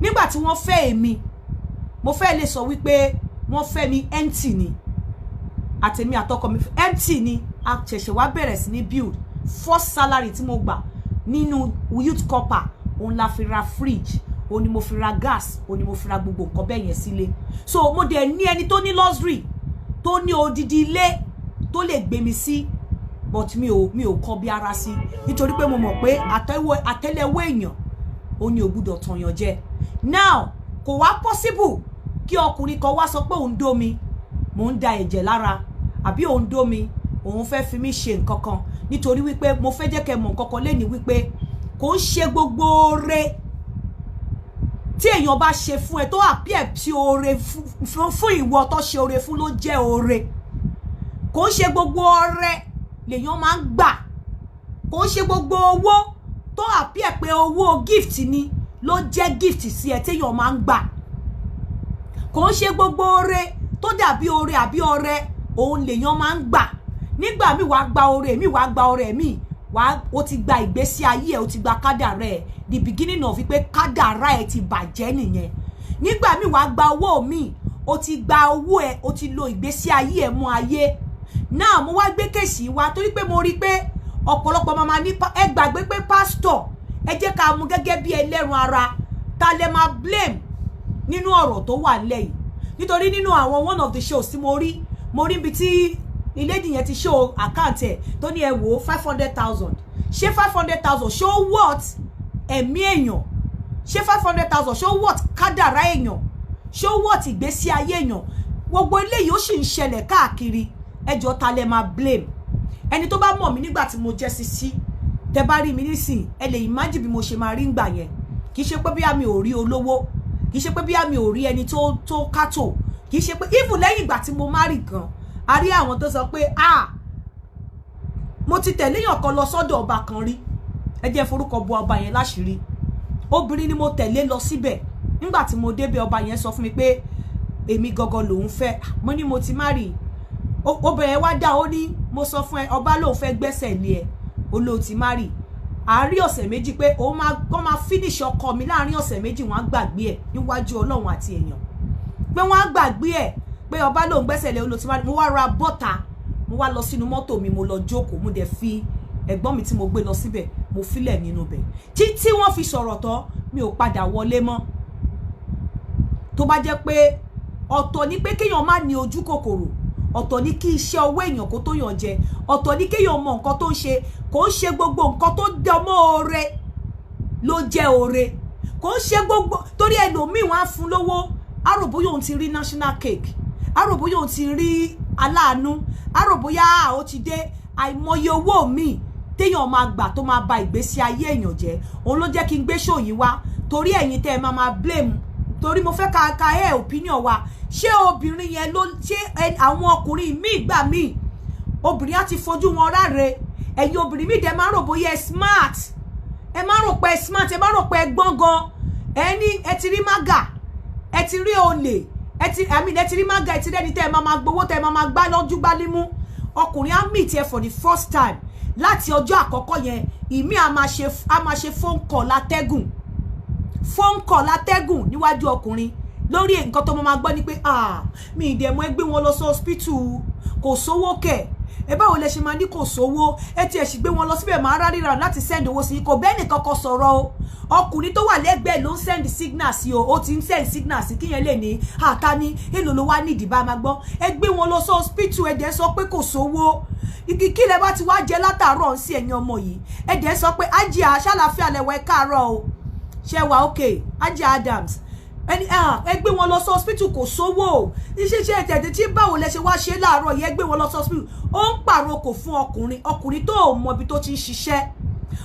Nígbà tí wọ́n fẹ́ èmi, mo fẹ́ lè sọ wípé wọ́n fẹ́ mi empty ni. Àtèmi àtọkọ mi, empty ni. A ṣẹ̀ṣẹ̀ wá bẹ̀rẹ̀ sí ní build. First salary tí mo gbà nínú youth corper, òun la fi ra fridge, òun ni mo fi ra gas, òun ni mo fi ra gbogbo nǹkan bẹ́ẹ̀ yẹn sílé. So mo dẹ̀ ní ẹni tó ní luxury, tó ní odidi ilé tó lè gbé mi sí, but mi ò kọ bí ara sí, nítorí pé mo mọ̀ pé àtẹ́lẹwọ́ èèyàn ó ní ò gbúdọ̀ tọ̀yàn jẹ. Now, kò wá possible kí ọkùnrin kan wá sọ pé òun dó mi, mò ń da ẹ̀jẹ̀ lára, àbí òun dó mi, òun fẹ́ fi mí ṣe nǹkan kan, nítorí wípé mo fẹ́ jẹ́ kẹ́ mọ̀ nǹkan kan lẹ́ni wípé kò ń ṣe gbogbo oore tí èèyàn bá ṣe fún ẹ tó appear sí oore fún ìwọ tó ṣe oore fún ló jẹ́ oore. Kò ń ṣe gbogbo ọrẹ lèèyàn máa ń gbà. Kò ń ṣe gbogbo owó tó appear pé owó gift ni ló jẹ́ gift sí ẹ téèyàn máa ń gbà. Kò ń ṣe gbogbo oore tó dàbí oore àbí ọrẹ òun lèèyàn máa ń gbà. Nígbà míì, wàá gba oore mi, wàá gba ọrẹ mi, wàá o ti gba ìgbésí ayé ẹ, o ti gba kádàrá ẹ. The beginning of pé kádàrá ẹ ti bàjẹ́ nìyẹn. Nígbà míì, wàá gba owó mi, o ti gba owó ẹ, o ti lo ìgbésí ayé ẹ mọ́ ayé náà. Mo wá gbé case wa torí pé mo rí pé ọ̀pọ̀lọpọ̀ máa ní ẹ gbàgbé pé pásítọ̀, ẹ jẹ́ ká mú gẹ́gẹ́ bí ẹlẹ́run ara. Ta lẹ máa blame nínú ọ̀rọ̀ tó wà nílẹ̀ yìí? Nítorí nínú àwọn one of the shows tí mo rí, mo rí ibi tí ìlédì yẹn ti show account ẹ̀ tó ní, ẹ wò ó, 500,000. Ṣé 500,000, ṣó worth ẹ̀mí èèyàn? Ṣé 500,000, ṣó worth kádàrá èèyàn? Ṣó worth ìgbésí ayé èèyàn? Gbogbo eléyìí, ó sì ń ṣẹlẹ̀ káàkiri. Ẹjọ́, ta lẹ máa blame? Ẹni tó bá mọ̀ mí nígbà tí mo jẹ́ sisi, tẹ bá rí mi nísìn, ẹ lè imagine bí mo ṣe máa rí ngbà yẹn. Kì í ṣe pé bí àmì ò rí olówó, kì í ṣe pé bí àmì ò rí ẹni tó kátó, kì í ṣe pé even lẹ́yìn ìgbà tí mo marry gan, a rí àwọn tó sọ pé, ah, mo ti tẹ̀lé èèyàn kan lọ sọ́dọ̀ ọba kan rí. Ẹ jẹ́ forúkọ bo ọba yẹn láṣìírí. Obìnrin ni mo tẹ̀lé lọ síbẹ̀. Nígbà tí mo débẹ̀, ọba yẹn sọ fún mi pé èmi gangan lòun fẹ́. Mo ní mo ti marry. Obìnrin wá dá, ó ní mo sọ fún ẹ, ọba lòun fẹ́ gbẹ́sẹ̀ lé ẹ, ó lóò ti marry. Àárín ọ̀sẹ̀ 2 pé òun máa kọ́ máa finish ọkọ mi láàárín ọ̀sẹ̀ 2, wọ́n á gbàgbé ẹ̀ níwájú Ọlọ́run àti èèyàn, pé wọ́n á gbàgbé ẹ̀, pé ọba lòun gbẹ́sẹ̀ lé, ó lóò ti marry. Mo wá ra bọ́tà, mo wá lọ sínú mọ́tò mi, mo lọ jókòó, mo dẹ̀ fi ẹ̀gbọ́n mi tí mo gbé lọ síbẹ̀, mo filẹ̀ nínú bẹ̀ títí wọ́n fi sọ̀rọ̀ tán. Mi ò padà wọlé mọ́. Tó bá jẹ́ pé ọ̀tọ̀ ni pé kéèyàn má ní ojú kòkòrò, ọ̀tọ̀ ni kí iṣẹ́ ọwọ́ èèyàn kó tó yàn jẹ, ọ̀tọ̀ ni kéèyàn mọ nǹkan tó ń ṣe. Kò ń ṣe gbogbo nǹkan tó dánmọ́ oore ló jẹ́ oore. Kò ń ṣe gbogbo, torí ẹlòmíì, wọn á fún lówó, á rò bóyá òun ti rí national cake, á rò bóyá òun ti rí aláàánú, á rò bóyá ó ti dé. Àìmọye owó míì téèyàn máa gbà tó máa ba ìgbésí ayé èèyàn jẹ́. Òun ló jẹ́ kí n gbé show yìí wá, torí ẹ̀yin tẹ́ ẹ máa máa blame, torí mo fẹ́ ká ẹ opinion wa. Ṣé obìnrin yẹn ló ṣé àwọn ọkùnrin míì gbà míì, obìnrin á ti fojú wọn ráre. Ẹ̀yin obìnrin míì dẹ̀ máa ń rò bóyá ẹ smart, ẹ máa ń rò pé ẹ smart, ẹ máa ń rò pé ẹ gbọ́n gan. Ẹ ní ẹ ti rí mága, ẹ ti rí olè, ẹ ti, I mean, ẹ ti rí mága, ẹ ti rẹ́ni tẹ́ ẹ máa máa gbowó, tẹ́ ẹ máa máa gbá lọ́jú gbá límú. Ọkùnrin á meet ẹ for the first time, láti ọjọ́ àkọ́kọ́ yẹn, ìmí á máa ṣe phone call látẹ́gùn, phone call látẹ́gùn níwájú ọkùnrin. Lórí nǹkan tó máa gbọ́ ni pé, ah, mi ì dẹ̀ mọ́, ẹgbẹ́ wọn lọ sí hospital, kò sówó kẹ̀. Ẹ báwo lẹ ṣe máa ní kò sówó? Ẹ tiẹ̀ sì gbé wọn lọ síbẹ̀, máa rárá láti send owó sí. Kò bẹ́ẹ̀ nìkan kan sọ̀rọ̀ o. Ọkùnrin tó wà lẹ́gbẹ̀ẹ́ ló ń send signal sí o. Ó ti ń send signal sí kíyẹn lè ní àta ní èlò ló wá nídìí bá máa gbọ́. Ẹ gbé wọn lọ sí hospital, ẹ dẹ̀ sọ pé kò sówó. Kí lẹ bá ti wá jẹ látàárọ̀ ń sí ẹ̀yin ọmọ yìí? Ẹ dẹ̀ sọ pé Ajia, ṣàlàáfíà lẹwọ? Ẹ káàárọ̀ o. Ṣe wà? Okay, Ajia Adams. Ẹni ẹ gbé wọn lọ sí hospital, kò sówó. Iṣẹ́ ṣe tẹ̀tẹ̀ tí báwo lẹ ṣe wá ṣe láàárọ̀ yìí? Ẹ gbé wọn lọ sí hospital. Ó ń pàrokò fún ọkùnrin, ọkùnrin tó ò mọ ibi tó ti ń ṣiṣẹ́,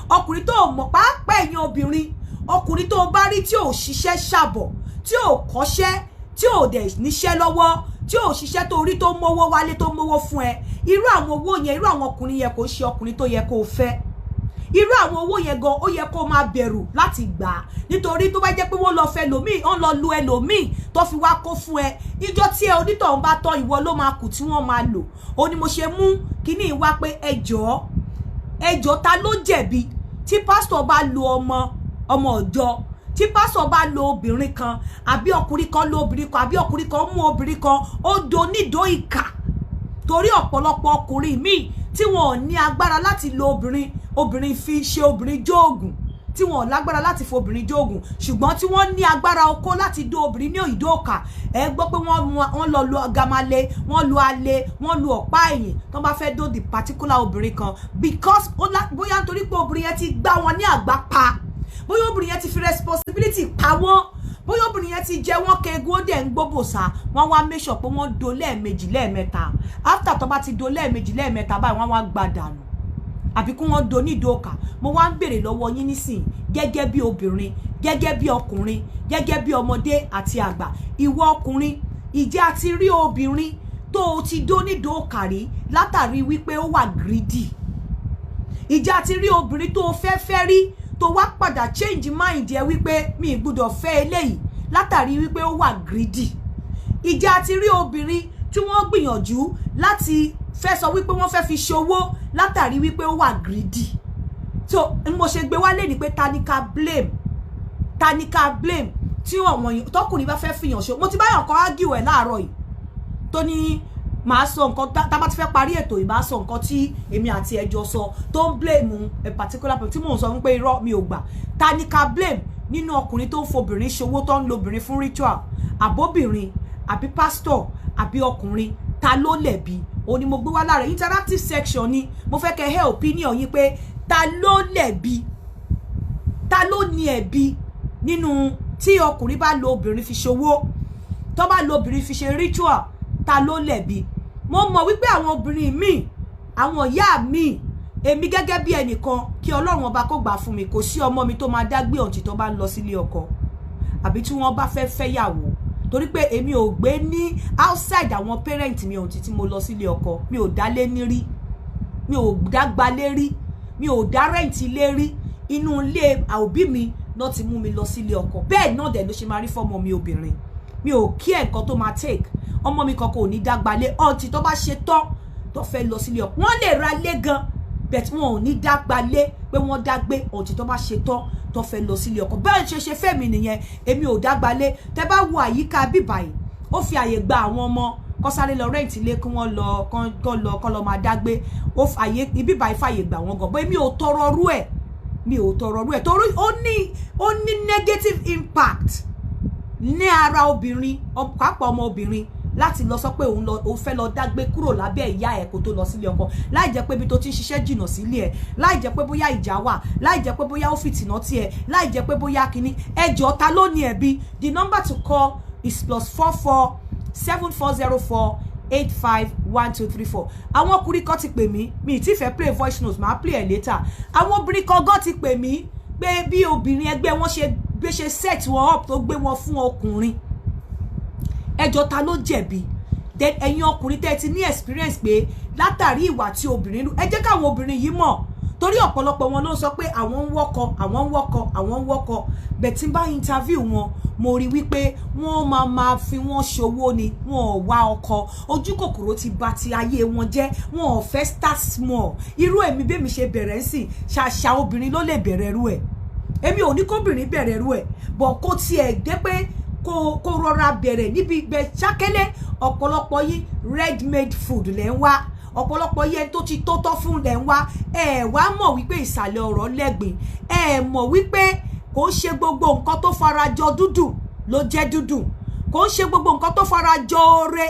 ọkùnrin tó ò mọ̀. Pàápàá ẹ̀yin obìnrin, ọkùnrin tó bá rí tí ò ṣiṣẹ́ ṣàbọ̀, tí ò kọ́ṣẹ́, tí ò dẹ̀ níṣẹ́ lọ́wọ́, tí ò ṣiṣẹ́, tó rí tó mówó wálé, tó mówó fún ẹ, irú àwọn owó yẹn, irú àwọn ọkùnrin yẹn kò ṣe ọkùnrin tó yẹ kó o fẹ́. Irú àwọn owó yẹn gan, ó yẹ kó máa bẹ̀rù láti gbà á, nítorí tó bá jẹ́ pé wọ́n lọ fẹ́ lòmíì, wọ́n lọ lu ẹlòmíì tó fi wá kó fún ẹ, ìjọ tí ẹ onítọ̀hún bá tọ́, ìwọ ló máa kù tí wọ́n máa lò. Ó ní mo ṣe mú kíní wá pé ẹ jọ̀ọ́, ẹ jọ̀ọ́, ta ló jẹ̀bi tí pásítọ̀ bá lo ọmọ ọmọ ọ̀jọ́, tí pásítọ̀ bá lo obìnrin kan, àbí ọkùnrin kan lo obìnrin kan, àbí ọkùnrin kan mú obìnrin kan, ó do nídòó ìkà? Torí ọ̀pọ̀lọpọ̀ ọkùnrin míì tí wọn ò ní agbára láti lo obìnrin, obìnrin fi ṣe obìnrin jóògùn, tí wọn ò lágbára láti fi obìnrin jóògùn, ṣùgbọ́n tí wọ́n ní agbára okó láti dó obìnrin ní ìdó òkà. Ẹ gbọ́ pé wọ́n lọ lu gamale, wọ́n lu ale, wọ́n lu ọ̀pá ẹ̀yìn tó bá fẹ́ dó the particular obìnrin kan, because bóyá nítorí pé obìnrin yẹn ti gbá wọn ní àgbá pa, bóyá obìnrin yẹn ti fi responsibility pa wọ́n, bóyá obìnrin yẹn ti jẹ wọ́n kegun, ó dẹ̀ ń gbóbòsà, wọ́n wá make sure pé wọ́n do lẹ́ẹ̀mejì, lẹ́ẹ̀mẹ́ta. After tó bá ti do lẹ́ẹ̀mejì, lẹ́ẹ̀mẹ́ta báyìí, wọ́n wá gbà dànù, àbí kí wọ́n do nídòókà. Mo wá ń béèrè lọ́wọ́ yín nísìn, gẹ́gẹ́ bí obìnrin, gẹ́gẹ́ bí ọkùnrin, gẹ́gẹ́ bí ọmọdé àti àgbà. Ìwọ ọkùnrin, ìjẹ́ àti rí obìnrin tó o ti dó nídòókà rí látàrí wípé ó wà greedy? Ìjẹ́ àti rí obìnrin tó o fẹ́ fẹ́ rí, tó wá padà change mind ẹ wípé mi ì gbúdọ̀ fẹ́ eléyìí látàrí wípé ó wà greedy? Ìjẹ́ àti rí obìnrin tí wọ́n gbìyànjú láti fẹ́ sọ wípé wọ́n fẹ́ fi ṣòwò látàrí wípé ó wà greedy? So mo ṣe gbé wálé ni pé ta ni ká blame? Ta ni ká blame tí àwọn tọkùnrin bá fẹ́ fìyàn ṣe? Mo ti báyọ̀ kan argue ẹ̀ láàárọ̀ yìí tó ní màá sọ nǹkan tá bá ti fẹ́ parí ètò yìí, màá sọ nǹkan tí èmi àti ẹjọ́ sọ, tó ń blame a particular person tí mò ń sọ fún pé irọ́, mi ò gbà. Ta ni ká blame nínú ọkùnrin tó ń fobìnrin ṣòwò, tó ń lo obìnrin fún ritual, àbóbìnrin, àbí pastor, àbí ọkùnrin? Ta ló lẹ̀bi? Òun ni mo gbé wá lára interactive section ni. Mo fẹ́ kẹ́ ẹ opinion yín pé ta ló lẹ̀bi, ta ló ní ẹ̀bi nínú tí ọkùnrin bá lo obìnrin fi ṣòwò, tó bá lo obìnrin fi ṣe ritual, ta ló lẹ̀bi? Mo mọ̀ wípé àwọn obìnrin míì, àwọn ìyá míì, èmi gẹ́gẹ́ bí ẹnìkan, kí Ọlọ́run Ọba kó gbà fún mi, kò sí ọmọ mi tó máa dá gbé ọ̀ǹtì tó bá ń lọ sílé ọkọ àbí tí wọ́n bá fẹ́ fẹ́yàwó, torí pé èmi ò gbé ní outside àwọn parent mi ọ̀ǹtì tí mo lọ sílé ọkọ. Mi ò dálé ní rí, mi ò dágbalé rí, mi ò dá rent ilé rí. Inú ilé òbí mi náà ti mú mi lọ sílé ọkọ. Bẹ́ẹ̀ náà dẹ̀ ló ṣe máa rí fọ́mọ mi obìnrin. Mi ò kí ẹ̀ nǹkan tó máa take, ọmọ mi kankan ò ní dágbalé ọ̀ǹtì tó bá ṣe tán tó fẹ́ lọ sílé ọkọ. Wọ́n lè ra lé gan, but wọn ò ní dágbalé pé wọ́n dágbé ọ̀ǹtì tó bá ṣe tán tó fẹ́ lọ sílé ọkọ. Bẹ́ẹ̀ ṣe ṣe fẹ́mi nìyẹn. Èmi ò dágbalé. Tẹ́ bá wo àyíká bíbáyìí, ó fi àyè gba àwọn ọmọ kó sáré lọ rent ilé, kí wọ́n lọ kán lọ kán lọ máa dágbé. Ó fàyè ibíbáyìí fàyè gbà wọ́n gan bọ́. Èmi ò tọrọ rú ẹ̀, mi ò tọrọ rú ẹ̀, torí ó ní negative impact ní ara obìnrin, pàápàá ọmọ obìnrin, láti lọ sọ pé òun lọ, òun fẹ́ lọ dágbé kúrò lábẹ́ ìyá ẹ̀ kó tó lọ sílé ọkọ, láì jẹ́ pé ibi tó ti ń ṣiṣẹ́ jìnnà sílé ẹ̀, láì jẹ́ pé bóyá ìjà wà, láì jẹ́ pé bóyá ó fìtìnà tiẹ̀, láì jẹ́ pé bóyá kínní. Ẹjọ́, ta ló ní ẹ̀bi? The number to call is +44 7404851234. Àwọn ọkùnrin kan ti pè mí. Mi ì tí fẹ́ play voice note, màá play ẹ̀ later. Àwọn obìnrin kan gan ti pè mí pé bí obìnrin ẹgbẹ́ wọn ṣe gbé, ṣe set wọn up, tó gbé wọn fún ọkùnrin. Ẹjọ́, ta ló jẹ̀bi? Then ẹ̀yin ọkùnrin tẹ́ ti ní experience pé látàrí ìwà tí obìnrin lù, ẹ jẹ́ káwọn obìnrin yìí mọ̀, torí ọ̀pọ̀lọpọ̀ wọn ló ń sọ pé àwọn ń wọ́kọ, àwọn ń wọ́kọ, àwọn ń wọ́kọ. Bẹ̀ tí n bá interview wọn, mo rí wípé wọ́n máa máa fi wọ́n ṣòwò ni, wọn ò wá ọkọ. Ojú kòkòrò ti bà ti ayé wọn jẹ́. Wọn ò fẹ́ start small. Irú èmi bẹ́mi ṣe bẹ̀rẹ̀ sí, ṣàṣà obìnrin ló lè bẹ̀rẹ̀ irú ẹ̀. Èmi ò ní kóbìnrin bẹ̀rẹ̀ irú ẹ̀ bọ̀, kó tiẹ̀ dé pé kó rọra bẹ̀rẹ̀ níbi ibẹ̀ ṣákẹ́lẹ́. Ọ̀pọ̀lọpọ̀ yín, ready made food lẹ́ ń wá. Ọ̀pọ̀lọpọ̀ yẹn tó ti tó tọ́ fún lẹ̀ ń wá. Ẹ wá mọ̀ wípé ìsàlẹ̀ ọ̀rọ̀ lẹ́gbìn. Ẹ mọ̀ wípé kò ń ṣe gbogbo nǹkan tó farajọ dúdú ló jẹ́ dúdú, kò ń ṣe gbogbo nǹkan tó farajọ oore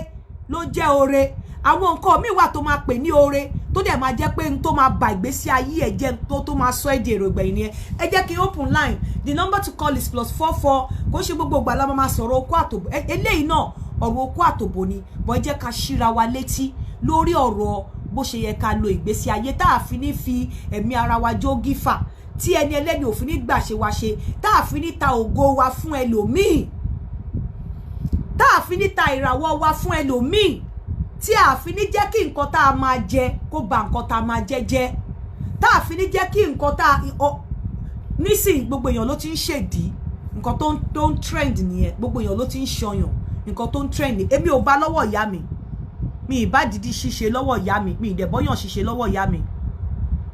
ló jẹ́ oore. Àwọn nǹkan míì wà tó máa pè ní oore, tó dẹ̀ máa jẹ́ pé n tó máa ba ìgbésí ayé ẹ̀ jẹ́, tó máa sọ ẹ́ di èrò ìgbẹ̀yìn nìyẹn. Ẹ jẹ́ kí n open line. The number to call is +44. Kò ń ṣe gbogbo ìgbà la máa sọ̀rọ̀ okó àtòbò. Eléyìí náà, ọ̀rọ̀ okó àtòbò ni bọ́. Ẹ jẹ́ ká ṣíra wa létí lórí ọ̀rọ̀ bó ṣe yẹ ká lo ìgbésí ayé, tá a fi ní fi ẹ̀mí ara wa jó gífà, tí ẹni ẹlẹ́ni ò fi ní gbà ṣe wa ṣe, tá a fi ní ta ògo wa fún ẹlòmíì, tá a fi ní ta ìràwọ̀ wa fún ẹlòmíì, tí a fi ní jẹ́ kí nǹkan tá a máa jẹ kó ba nǹkan tá a máa jẹ jẹ́, tá a fi ní jẹ́ kí nǹkan tá a nísìnyí. Gbogbo èèyàn ló ti ń ṣèdí, nǹkan tó ń trend nìyẹn. Gbogbo èèyàn ló ti ń ṣọyàn, nǹkan tó ń trend. Èmi ò bá lọ́wọ́ ìyá mi, mi ì bá dídí ṣíṣe lọ́wọ́ ìyá mi, mi ì dẹ̀bọ́yàn ṣíṣe lọ́wọ́ ìyá mi.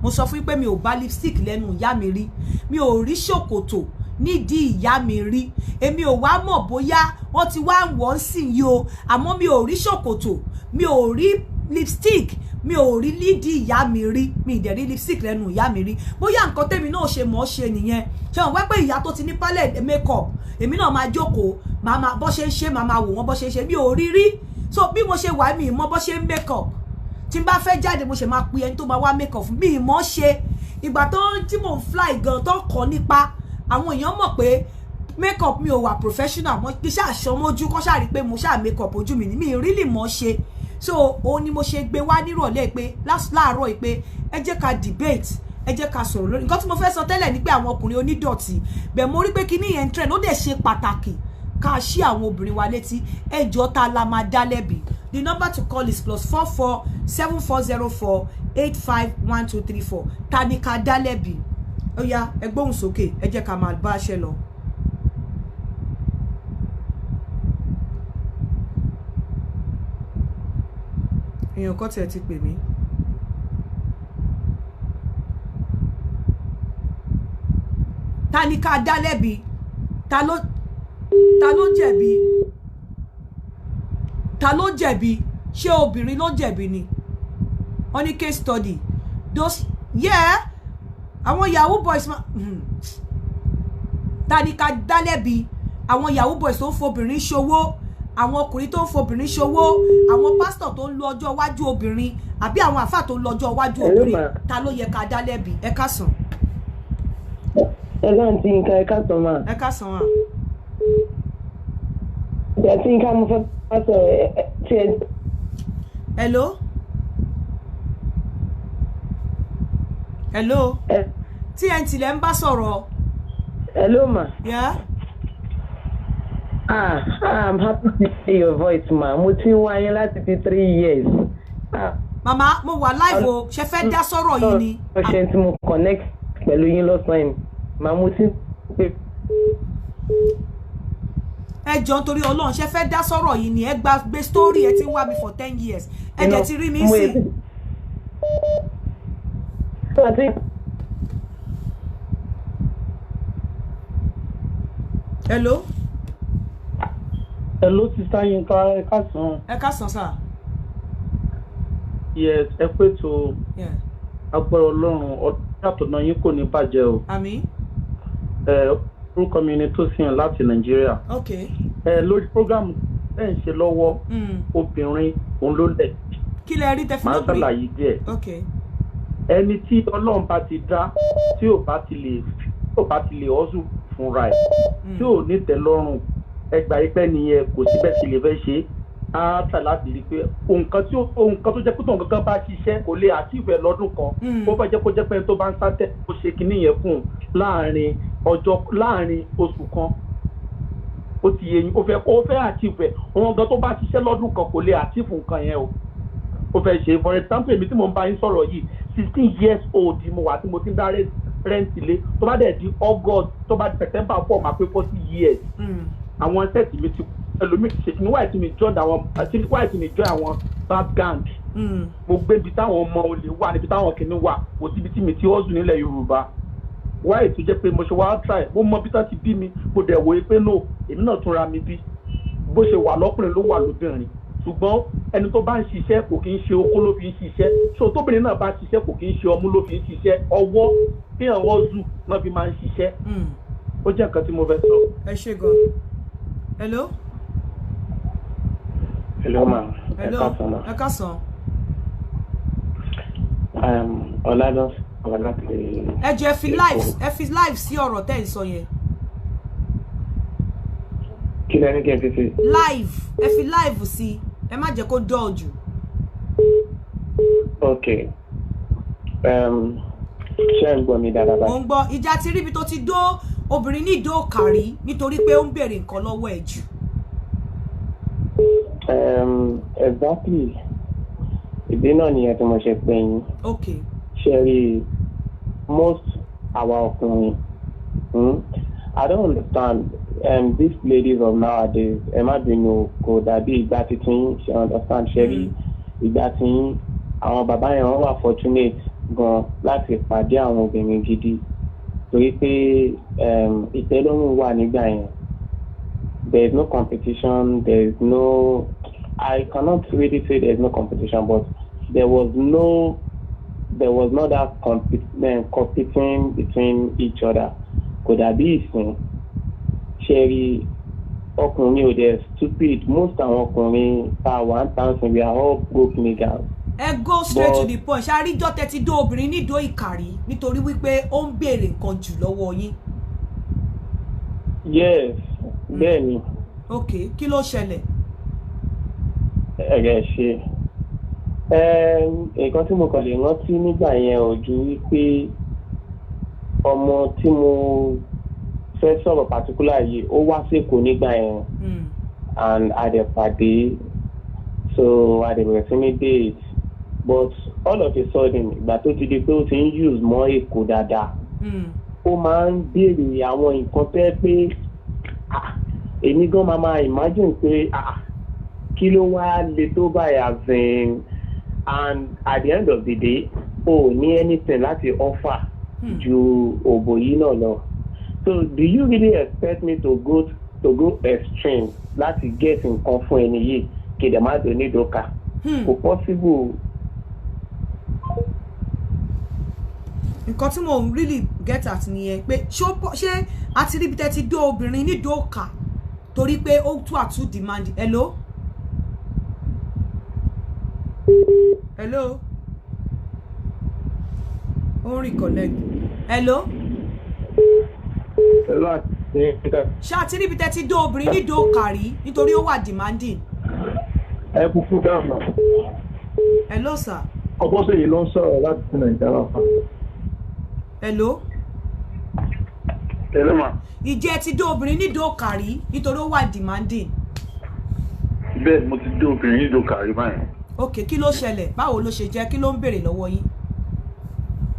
Mo sọ fún yín pé mi ò bá lipstick lẹ́nu ìyá mi rí, mi ò rí ṣòkòtò nídìí ìyá mi rí. Èmi ò wá mọ̀ bóyá wọ́n ti wá ń wọ́n sì yí o, àmọ́ mi ò rí ṣòkòtò, mi ò rí lipstick, mi ò rí lídìí ìyá mi rí, mi ì dẹ̀ rí lipstick lẹ́nu ìyá mi rí. Bóyá nǹkan tèmi náà ṣe mọ̀ ọ́ ṣe nìyẹn. Ṣé wọn wẹ́ pé ìyá tó ti ní palette makeup, èmi náà máa jókòó, máa máa bọ́ ṣe ń ṣe, máa máa wò wọ́n bọ́ ṣe ń ṣe. Mi ò rí rí. So bí mo ṣe wà, mi ì mọ̀ bọ́ ṣe ń makeup. Tí n bá fẹ́ jáde, mo ṣe máa pe ẹni tó máa wá makeup fún mi. Ì mọ̀ ṣe. Ìgbà tó tí mò ń fly gan, tó kọ́ nípa àwọn èèyàn mọ̀ pé makeup mi ò wà professional mo. Kí ṣáà ṣọmọjú kọ́ ṣáà rí pé mo ṣáà makeup ojú mi ni, mi really mọ̀ ṣe. So òun ni mo ṣe gbé wá nírọ̀lẹ́ pé láàárọ̀ yìí pé ẹ jẹ́ ká debate, ẹ jẹ́ ká sọ̀rọ̀ lórí nǹkan tí mo fẹ́ sọ tẹ́lẹ̀ ni pé àwọn ọkùnrin onídọ̀tí bẹ̀. Mo rí pé kíní yẹn trend, ó dẹ̀ ṣe pàtàkì ká ṣí àwọn obìnrin wa létí. Ẹjọ́, ta la máa dá lẹ́bi? The number to call is +44 7404 851234. Ta ni ká dá lẹ́bi? Ó yá, ẹ gbóhùn sókè, ẹ jẹ́ ká máa bá aṣẹ lọ. Èèyàn kan tiẹ̀ ti pè mí. Ta ni ká dá lẹ́bi? Ta ló jẹ̀bi? Ta ló jẹ̀bi? Ṣé obìnrin ló jẹ̀bi ni? Wọ́n ní case study those, yeah, àwọn yahoo boys ma. Ta ni ká dá lẹ́bi? Àwọn yahoo boys tó ń fobìnrin ṣòwò, àwọn ọkùnrin tó ń fobìnrin ṣòwò, àwọn pásítọ̀ tó ń lo ọjọ́ iwájú obìnrin, àbí àwọn àfáà tó ń lo ọjọ́ iwájú Hello, obìnrin? Ma. Ta ló yẹ ká dá lẹ́bi? Ẹ káàsán. Ẹ láǹtí nǹkan, ẹ káàsán máa. Ẹ káàsán wa. Ìgbà tí nǹkan mo fẹ́ bá sọ̀rọ̀ ẹ tí ẹ. Hello, hello. Ẹ. TNT lẹ ń bá sọ̀rọ̀. Hello, ma. Yeah? Ah, I'm happy to hear your voice, ma. Mo ti ń wá yín láti fi 3 years. Ah, Màmá, mo wà live o. Ṣe fẹ́ dá sọ̀rọ̀ yìí ni? Ọ̀ṣẹ́ tí mo connect pẹ̀lú yín lọ́sàn-án yìí, màá mo ti ń pè. Ẹ jọ̀ọ́, nítorí Ọlọ́run, ṣe fẹ́ dá sọ̀rọ̀ yìí ni? Ẹ gba gbé story. Ẹ ti ń wá mi for 10 years, ẹ dẹ̀ ti rí mi sí. Àti Hello. Hello, Sister Yinka, ẹ káàsán. Ẹ káàsán, sir. Yes, ẹ pé tó. Agbára Ọlọ́run, ọdún àtọ̀nà yín kò ní bàjẹ́ o. Àmín. Ẹ orúkọ mi ni Tósìn láti Nàìjíríà. Ok. Ẹ lórí program ẹ̀ ń ṣe lọ́wọ́, obìnrin òun ló lẹ̀. Kí lẹ rí tẹfí Màá lóbìnrin? ṣàlàyé díẹ̀. Ok. Ẹni tí Ọlọ́run bá ti dá, tí ò bá ti lè hustle fúnra ẹ̀, tí ò ní tẹ́lọ́rùn, ẹgbàá ipẹ́ nìyẹn, kò sí bẹ́ẹ̀ sì lè fẹ́ ṣe é. Á tà láti rí i pé nǹkan tó jẹ́ pé tóun kankan bá ṣiṣẹ́ kò lè achieve ẹ̀ lọ́dún kan, ó fẹ́ jẹ́ kó jẹ́ pé ẹni tó bá ń sátẹ̀ kó ṣe kinní yẹn fún un láàrin ọjọ́, láàrin oṣù kan. Ó ti yé yín? Ó fẹ́ achieve ẹ̀. Òun gan tó bá ṣiṣẹ́ lọ́dún kan kò lè achieve nǹkan yẹn o, ó fẹ́ ṣe. For example, èmi tí mo ń bá yín sọ̀rọ̀ yìí, 16 years old mo wà tí mo ti ń dá rent ilé. Tó bá dẹ̀ di August, tó bá di September 4, máa pé 40 years. Àwọn set mi ti ẹlòmíì ti ṣe kí ni. Wáyé tí mi join àwọn àti wáyé tí mi join àwọn bad gang? Mo gbé ibi táwọn ọmọ olè wà, níbi táwọn kìnnìún wà, kò síbi tí mi ti hustle nílẹ̀ Yorùbá. Wáyé tó jẹ́ pé mo ṣe wá try, mo mọ bí tá ti bí mi, mo dẹ̀ wòye pé no, èmi náà tún ra mi bí. Bó ṣe wà lọ́kùnrin ló wà lóbìnrin. Ṣùgbọ́n ẹni tó bá ń ṣiṣẹ́, kò kí ń ṣe okó ló fi ń ṣiṣẹ́. So tóbìnrin náà bá ṣiṣẹ́, kò kí ń ṣe ọmú ló fi ń ṣiṣẹ́, ọwọ́ kí ọwọ́ zù náà fi máa ń ṣiṣẹ́. Ó jẹ́ nǹkan tí mo fẹ́ sọ. Ẹ ṣe gan. Hello. Hello, ma. Ẹ Hello. káàsán, ma. Ẹ káàsán. Ọlá ló ń sọ̀rọ̀ láti. Ẹ jọ̀ọ́, ẹ fi live sí ọ̀rọ̀ tẹ́ ẹ̀ ń sọ yẹn. Kí lẹ́ni kí n fi sí? Live, ẹ fi live sí, ẹ má jẹ́ kó dọ̀ jù. Ok. Ṣé ń gbọ́ mi dáadáa Mò báyìí? ń gbọ́. Ìjà ti ríbi tó ti dó obìnrin ní ìdó kàrí nítorí pé ó ń béèrè nǹkan lọ́wọ́ ẹ̀ jù. Exactly. Ìdí náà nìyẹn tí mo ṣe pè yín. Ṣé rí, most àwa ọkùnrin, I don't understand these ladies of nowadays. Ẹ má bínú, kò dàbí ìgbà títí yín, ṣe understand? Ṣé rí, ìgbà tí yín, àwọn bàbá yẹn, wọ́n wà fortunate gan láti pàdé àwọn obìnrin gidi torí pé ìtẹ́lọ́rùn wà nígbà yẹn. There is no competition, there is no, I cannot really say there is no competition, but there was not that competing between each other. Kò dàbí ìsìn. Ṣe rí, ọkùnrin ò dẹ̀ stupid. Most àwọn ọkùnrin tá a wà ń tàn sí, we are all broke niggas. Ẹ go straight to But the point. Ṣe àríjọ́ tẹ́ ti dó obìnrin ní ìdó ìkàrí nítorí wípé ó ń béèrè nǹkan jù lọ́wọ́ yín? Yes, bẹ́ẹ̀ ni. Ok, kí ló ṣẹlẹ̀? Ẹ̀rẹ̀ ṣe nǹkan tí mo kàn lè rántí nígbà yẹn ò ju wípé ọmọ tí mo fẹ́ sọ̀rọ̀ particular yìí, ó wá sÉkòó nígbà yẹn and a dẹ̀ pàdé, so a dẹ̀ bẹ̀rẹ̀ sí ní date. But all of a sudden, ìgbà tó ti di pé ó ti ń use mọ́ Èkó dáadáa, ó máa ń béèrè àwọn nǹkan tẹ́ pé, ah, èmi gan máa imagine pé, ah, kí ló wá le tó báyìí, as in, and at the end of the day, o ò ní anything láti offer ju òbò yìí náà lọ. So do you really expect me to go extreme láti get nǹkan fún ẹni yìí, kí dẹ̀ má dùn nídòókà? Kò possible. Nǹkan tí mo really get at nìyẹn pé ṣé a ti ríbi tẹ́ ti dó obìnrin nídòó kà torí pé ó too àtú demand? Hello, hello, ó ń reconnect. Hello. Hello, àti Ṣé a ti ríbi tẹ́ ti dó obìnrin nídòó kà rí nítorí ó wà demanding? Ẹ kúkú dáhùn. Hello, sir. Ọbọ̀sẹ̀yìn ló ń sọ̀rọ̀ láti Nàìjíríà. Hello. Hello, ma. Ìjẹ́ ti dó obìnrin nídòó kà rí nítorí ó wà demanding? Bẹ́ẹ̀, mo ti dé obìnrin nídòó kàrí báyìí. Ok, kí ló ṣẹlẹ̀? Báwo ló ṣe jẹ́? Kí ló ń béèrè lọ́wọ́ yín?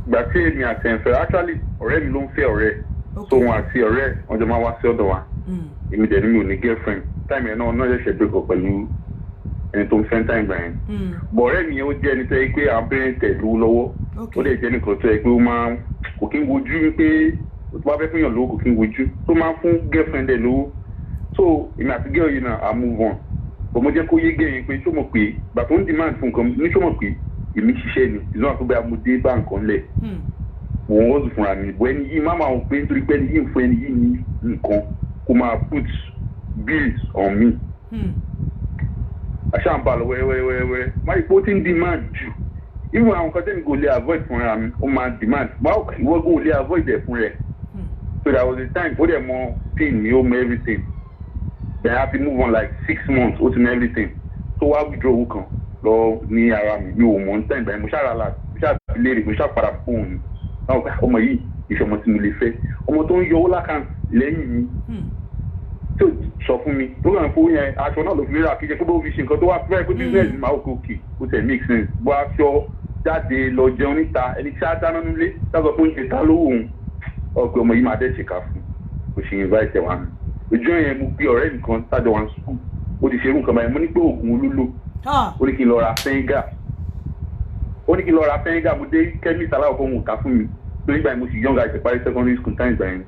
Ìgbà tí èmi àti ẹ̀ ń fẹ́, actually, ọ̀rẹ́ mi ló ń fẹ́ ọ̀rẹ́. So òun àti ọ̀rẹ́ wọn jọ máa wá sí ọ̀dọ̀ wa. Èmi dẹ̀ ni mi ò ní girlfriend. Time yẹn náà náà ṣẹ̀ṣẹ̀ break up pẹ̀lú ẹni tó ń fẹ́ time gbà yẹn. But ọ̀rẹ́ mi yẹn, ó jẹ́ ẹni tó yẹ pé àwọn parent ẹ̀ lówó lọ́wọ́. Ó dẹ̀ jẹ́ nìkan tó yẹ pé ó máa kò kí ń wojú, wípé tó bá fẹ́ fún yàn lówó, kò kí ń wojú. Tó máa ń fún girlfriend ẹ̀ lówó. So èmi àti girl yìí náà, I move on. But mo jẹ́ kó yé girl yẹn pé, ṣó mọ̀ pé ìgbà tó ń demand fún nǹkan ní, ṣó mọ̀ pé èmi ṣiṣẹ́ ni ìlú àti bóyá mo dé bá nǹkan lẹ̀, mò ń hustle fúnra mi bọ́. Ẹni yìí má máa wò pé nítorí pé ẹni yìí ń fún ẹni yìí ní nǹkan, kó máa put bills on me. Àṣà ń bá lọ wẹ́rẹ́wẹ́rẹ́wẹ́rẹ́, má rí pé ó ti ń demand jù. Even àwọn nǹkan tẹ́mi kò lè avoid fúnra mi, ó máa demand. Báwo ìwọ kò lè avoid ẹ̀ fún rẹ̀? So there was a time ó dẹ̀ mọ pain mi, ó mọ everything. Then I had to move on like 6 months, ó ti mọ everything. Tó wá withdraw owó kan lọ ní ara mi, mi ò mọ̀ ní time báyìí. Mo ṣáà rà mo ṣáà fi léèrè, mo ṣáà padà fóònù mi báwo pé ọmọ yìí ìṣe ọmọ tí mo lè fẹ́, ọmọ tó ń yọ owó l'account lẹ́yìn mi tí ò sọ fún mi, tó kàn fowó yẹn, aṣọ náà ló fi rà. Kí ṣe pé bó fi ṣe nǹkan tó wá fẹ́ pé business máa òkè òkè, ó tẹ̀ make sense. Bó aṣọ jáde lọ jẹun níta, ẹni tí a dáná nílé dábàá fún oúnjẹ ta lówó òun ọgbẹ, ọmọ yìí máa dẹ́ ṣèkà fún. Kò ṣe invite ẹ̀ wá mi ojú yẹn. Mo gbé ọ̀rẹ́ mi kan tájọ wá school, ó ti ṣe irú nǹkan báyìí. Mo ní pé oògùn olólò. Ó ní kí n lọ ra fẹ́ńgà, ó ní kí n lọ ra fẹ́ńgà. Mo dé chemist, aláwọ̀ fún òun ká fún mi torí ìgbà yẹn mo sì young, àti parí secondary school time ìgbà yẹn.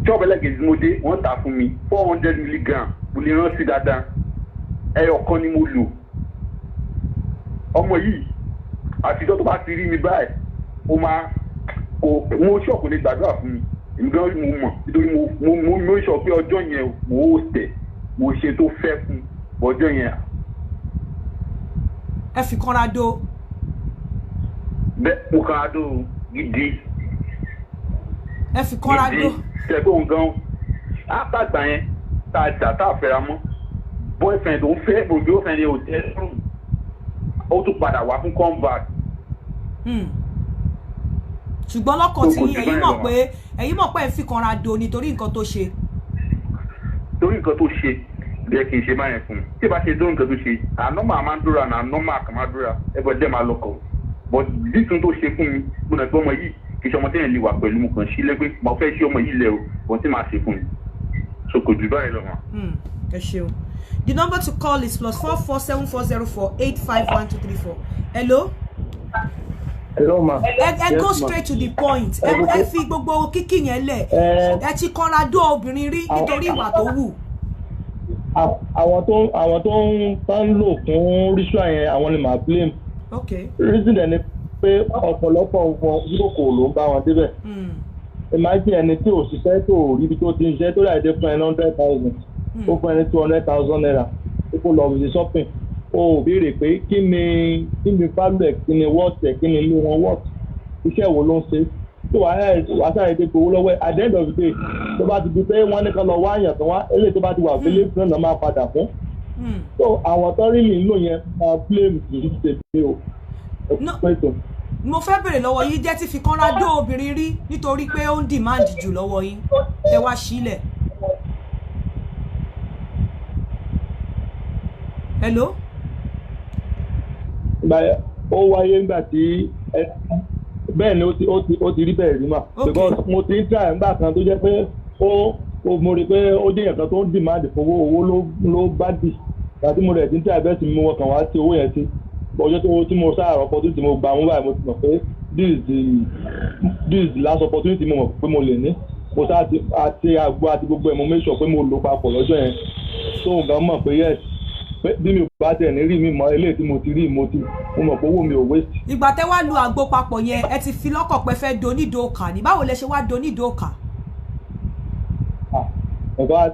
Ṣọ́ọ̀bù ẹlẹ́gẹ̀ẹ́sì mo dé, wọ́n tà fún mi 400 milligram. Mo lè rántí dáadáa. Ẹyọ kan ni mo lò. Ọmọ yìí, àtijọ́ tó bá ti rí mi báyìí, ó máa kò mo ṣọ̀ kò lè gbàdúrà fún mi. Èmi gan mo mọ̀ nítorí mo sọ pé ọjọ́ yẹn mo ó tẹ̀, mo ṣe tó fẹ́ fún ọjọ́ yẹn. Ẹ fi kanra do. Bẹ́ẹ̀ mo kanra do gidi. Ẹ fi kanra do. Tẹ̀gbọ́n òun gan àtàgbà yẹn tá a jà tá a fẹ́ra mọ́, boyfriend òun fẹ́ girlfriend yẹn ò tẹ́ lọ́rùn, ó tún padà wá fún comeback. Ṣùgbọ́n lọ́kàn tí yín, ẹ̀yin mọ̀ pé ẹ̀ fi kanra do nítorí nǹkan tó ṣe. Torí nǹkan tó ṣe bí ẹ kì í ṣe báyẹn fún un. Tí ìbá ṣe dórí nǹkan tó ṣe, ànọ́mà máa ń dúra náà, ànọ́mà kàn máa dúra, ẹgbẹ́ dẹ́ máa lọkọ̀. But dísùn tó ṣe fún mi, mo nà pé ọmọ yìí kì í ṣe ọmọ téèyàn lè wà pẹ̀lú, mo kàn sí lẹ́gbẹ́, mo fẹ́ ṣí ọmọ yìí lẹ̀ o, wọ́n ti máa ṣe fún mi. So kò jù báyìí lọ mọ́. Ẹ ṣeun. The number to call is +44 74 04 85 1 2 3 4. Hello? Hello, ma. Ẹ go straight to the point. Ẹ fi gbogbo kíkì yẹn lẹ̀. Ẹ ti kanra dó obìnrin rí nítorí ìwà tó wù. Àwọn tó ń lò fún ritual yẹn, àwọn ni màá blame. Okay. Reason dẹ̀ ni pé ọ̀pọ̀lọpọ̀ wọn kòkòrò ló ń bá wọn débẹ̀. Imagine ẹni tí ò ṣiṣẹ́ tó rí ibi tó ti ń ṣiṣẹ́ tó láì dé fún ẹ 100,000. Ó fún ẹ ní 200,000 naira. Ó kó lọ fi shopping. Ó béèrè pé kí ni value ẹ̀, kí ni worth ẹ̀, kí ni ilé wọn worth, iṣẹ́ wo ló ń ṣe. Tó wàá sáré dé gbowó lọ́wọ́ ẹ̀. At the end of the day, tó bá ti di pé wọ́n ní kan lọ wá àyàn kan wá, eléyìí tó bá ti wà fílẹ̀ fún ọ̀nà máa padà fún. So àwọn tó rí mi lò yẹn máa blame kì í ṣe pé o. Mo fẹ́ bèrè lọ́wọ́ yín, jẹ́ ti fi kanra dó obìnrin rí nítorí pé ó ń demand jù lọ́wọ́ yín, tẹ wá sílẹ̀. Hello? Ó wáyé nígbà tí bẹ́ẹ̀ ni ó ti rí bẹ́ẹ̀ rí mà. Because mo ti ń try nígbà kan tó jẹ́ pé mo rí pé ó jẹ́ èèyàn kan tó ń demand fún owó ló bá dì. Àti mo rẹ̀ ti ń try bẹ́ẹ̀ sì mú ọkàn wá sí owó yẹn sí. Ọjọ́ tí mo sáà opportunity mo gbà mú báyìí, mo ti mọ̀ pé this is the last opportunity mo mọ̀ pé mo lè ní. Mo sáà àti àgbo àti gbogbo ẹ̀ mo make sure pé mo lò papọ̀ lọ́jọ́ yẹn. Tó nǹkan mọ̀ pé yes, bí mi ò bá tẹ̀ ní rí mi mọ eléyìí tí mo ti rí, mo mọ̀ pé owó mi ò waste. Ìgbà tẹ́ wá lu àgbo papọ̀ yẹn, ẹ ti fi lọ́kàn pé fẹ́ donídòókà ní, báwo lẹ ṣe wá donídòókà? Ẹ̀ka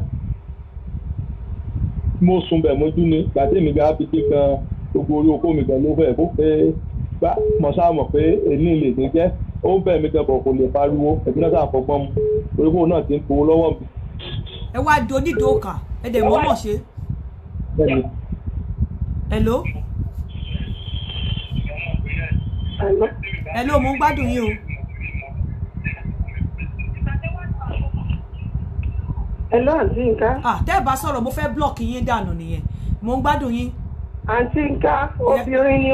mo sùn bẹ̀ mojú ni, ìgbà tí èmi gan fi dé gan, gbogbo orí okó mi gan ló fẹ́ kó pé gbá mo sáà mọ̀ pé èmi lè ní jẹ́, ó ń bẹ̀ mí gan bọ̀ kò lè pariwo, èmi náà sáà fọgbọ́n mu, orí kó náà ti ń fowó lọ́wọ́ mi. Ẹ wá donídòókà, ẹ dẹ̀ mọ́ mọ̀ ṣe. Bẹ́ẹ̀ni. Hello? Hello, mo ń gbádùn yín o. Hello, Aunty Nka. Tẹ́ ẹ bá sọ̀rọ̀, mo fẹ́ block yín dànù nìyẹn. Mo ń gbádùn yín. Aunty Nka, obìnrin ni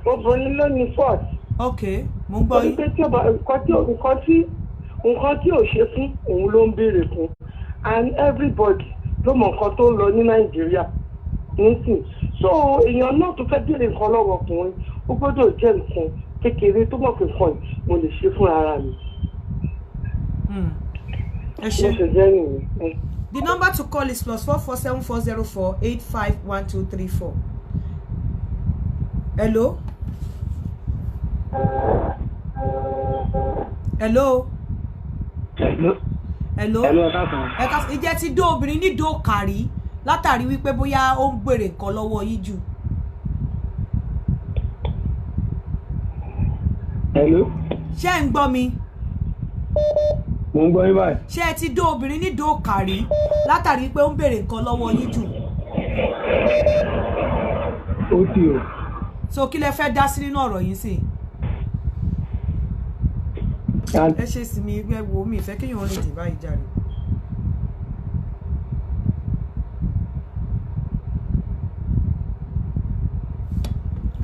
obìnrin ló ní fault. Ok, mo ń gbọ́ yín. Torí pé nǹkan tí ò ṣe fún òun ló ń béèrè fún. And everybody ló mọ nǹkan tó ń lọ ní Nàìjíríà nísìn. So èèyàn náà tó fẹ́ béèrè nǹkan lọ́wọ́ ọkùnrin, ó gbọ́dọ̀ jẹ́ nǹkan kékeré tó mọ̀ pé nǹkan yìí mo lè ṣe fún ara mi. Ẹ ṣé. The number to call is +44 74 04 85 1 2 3 4. Hello? Hello? Hello? Hello? Hello, ẹ ká ìjẹ́ ti dó obìnrin ní dó kàrí látàrí wípé bóyá ó ń gbèrè nǹkan lọ́wọ́ yín jù. Hello? Ṣé ẹ̀ ń gbọ́ mi? Mo ń gbọ́ yín báyìí. Ṣé ẹ ti dó obìnrin ní dó kàrí látàrí pé ó ń béèrè nǹkan lọ́wọ́ yín jù? Ó ti o. So kí lẹ fẹ́ dá sí nínú ọ̀rọ̀ yìí sí? Ẹ ṣe sì mi ẹ wo mi ìfẹ́ kéèyàn rìn dì báyìí jàre.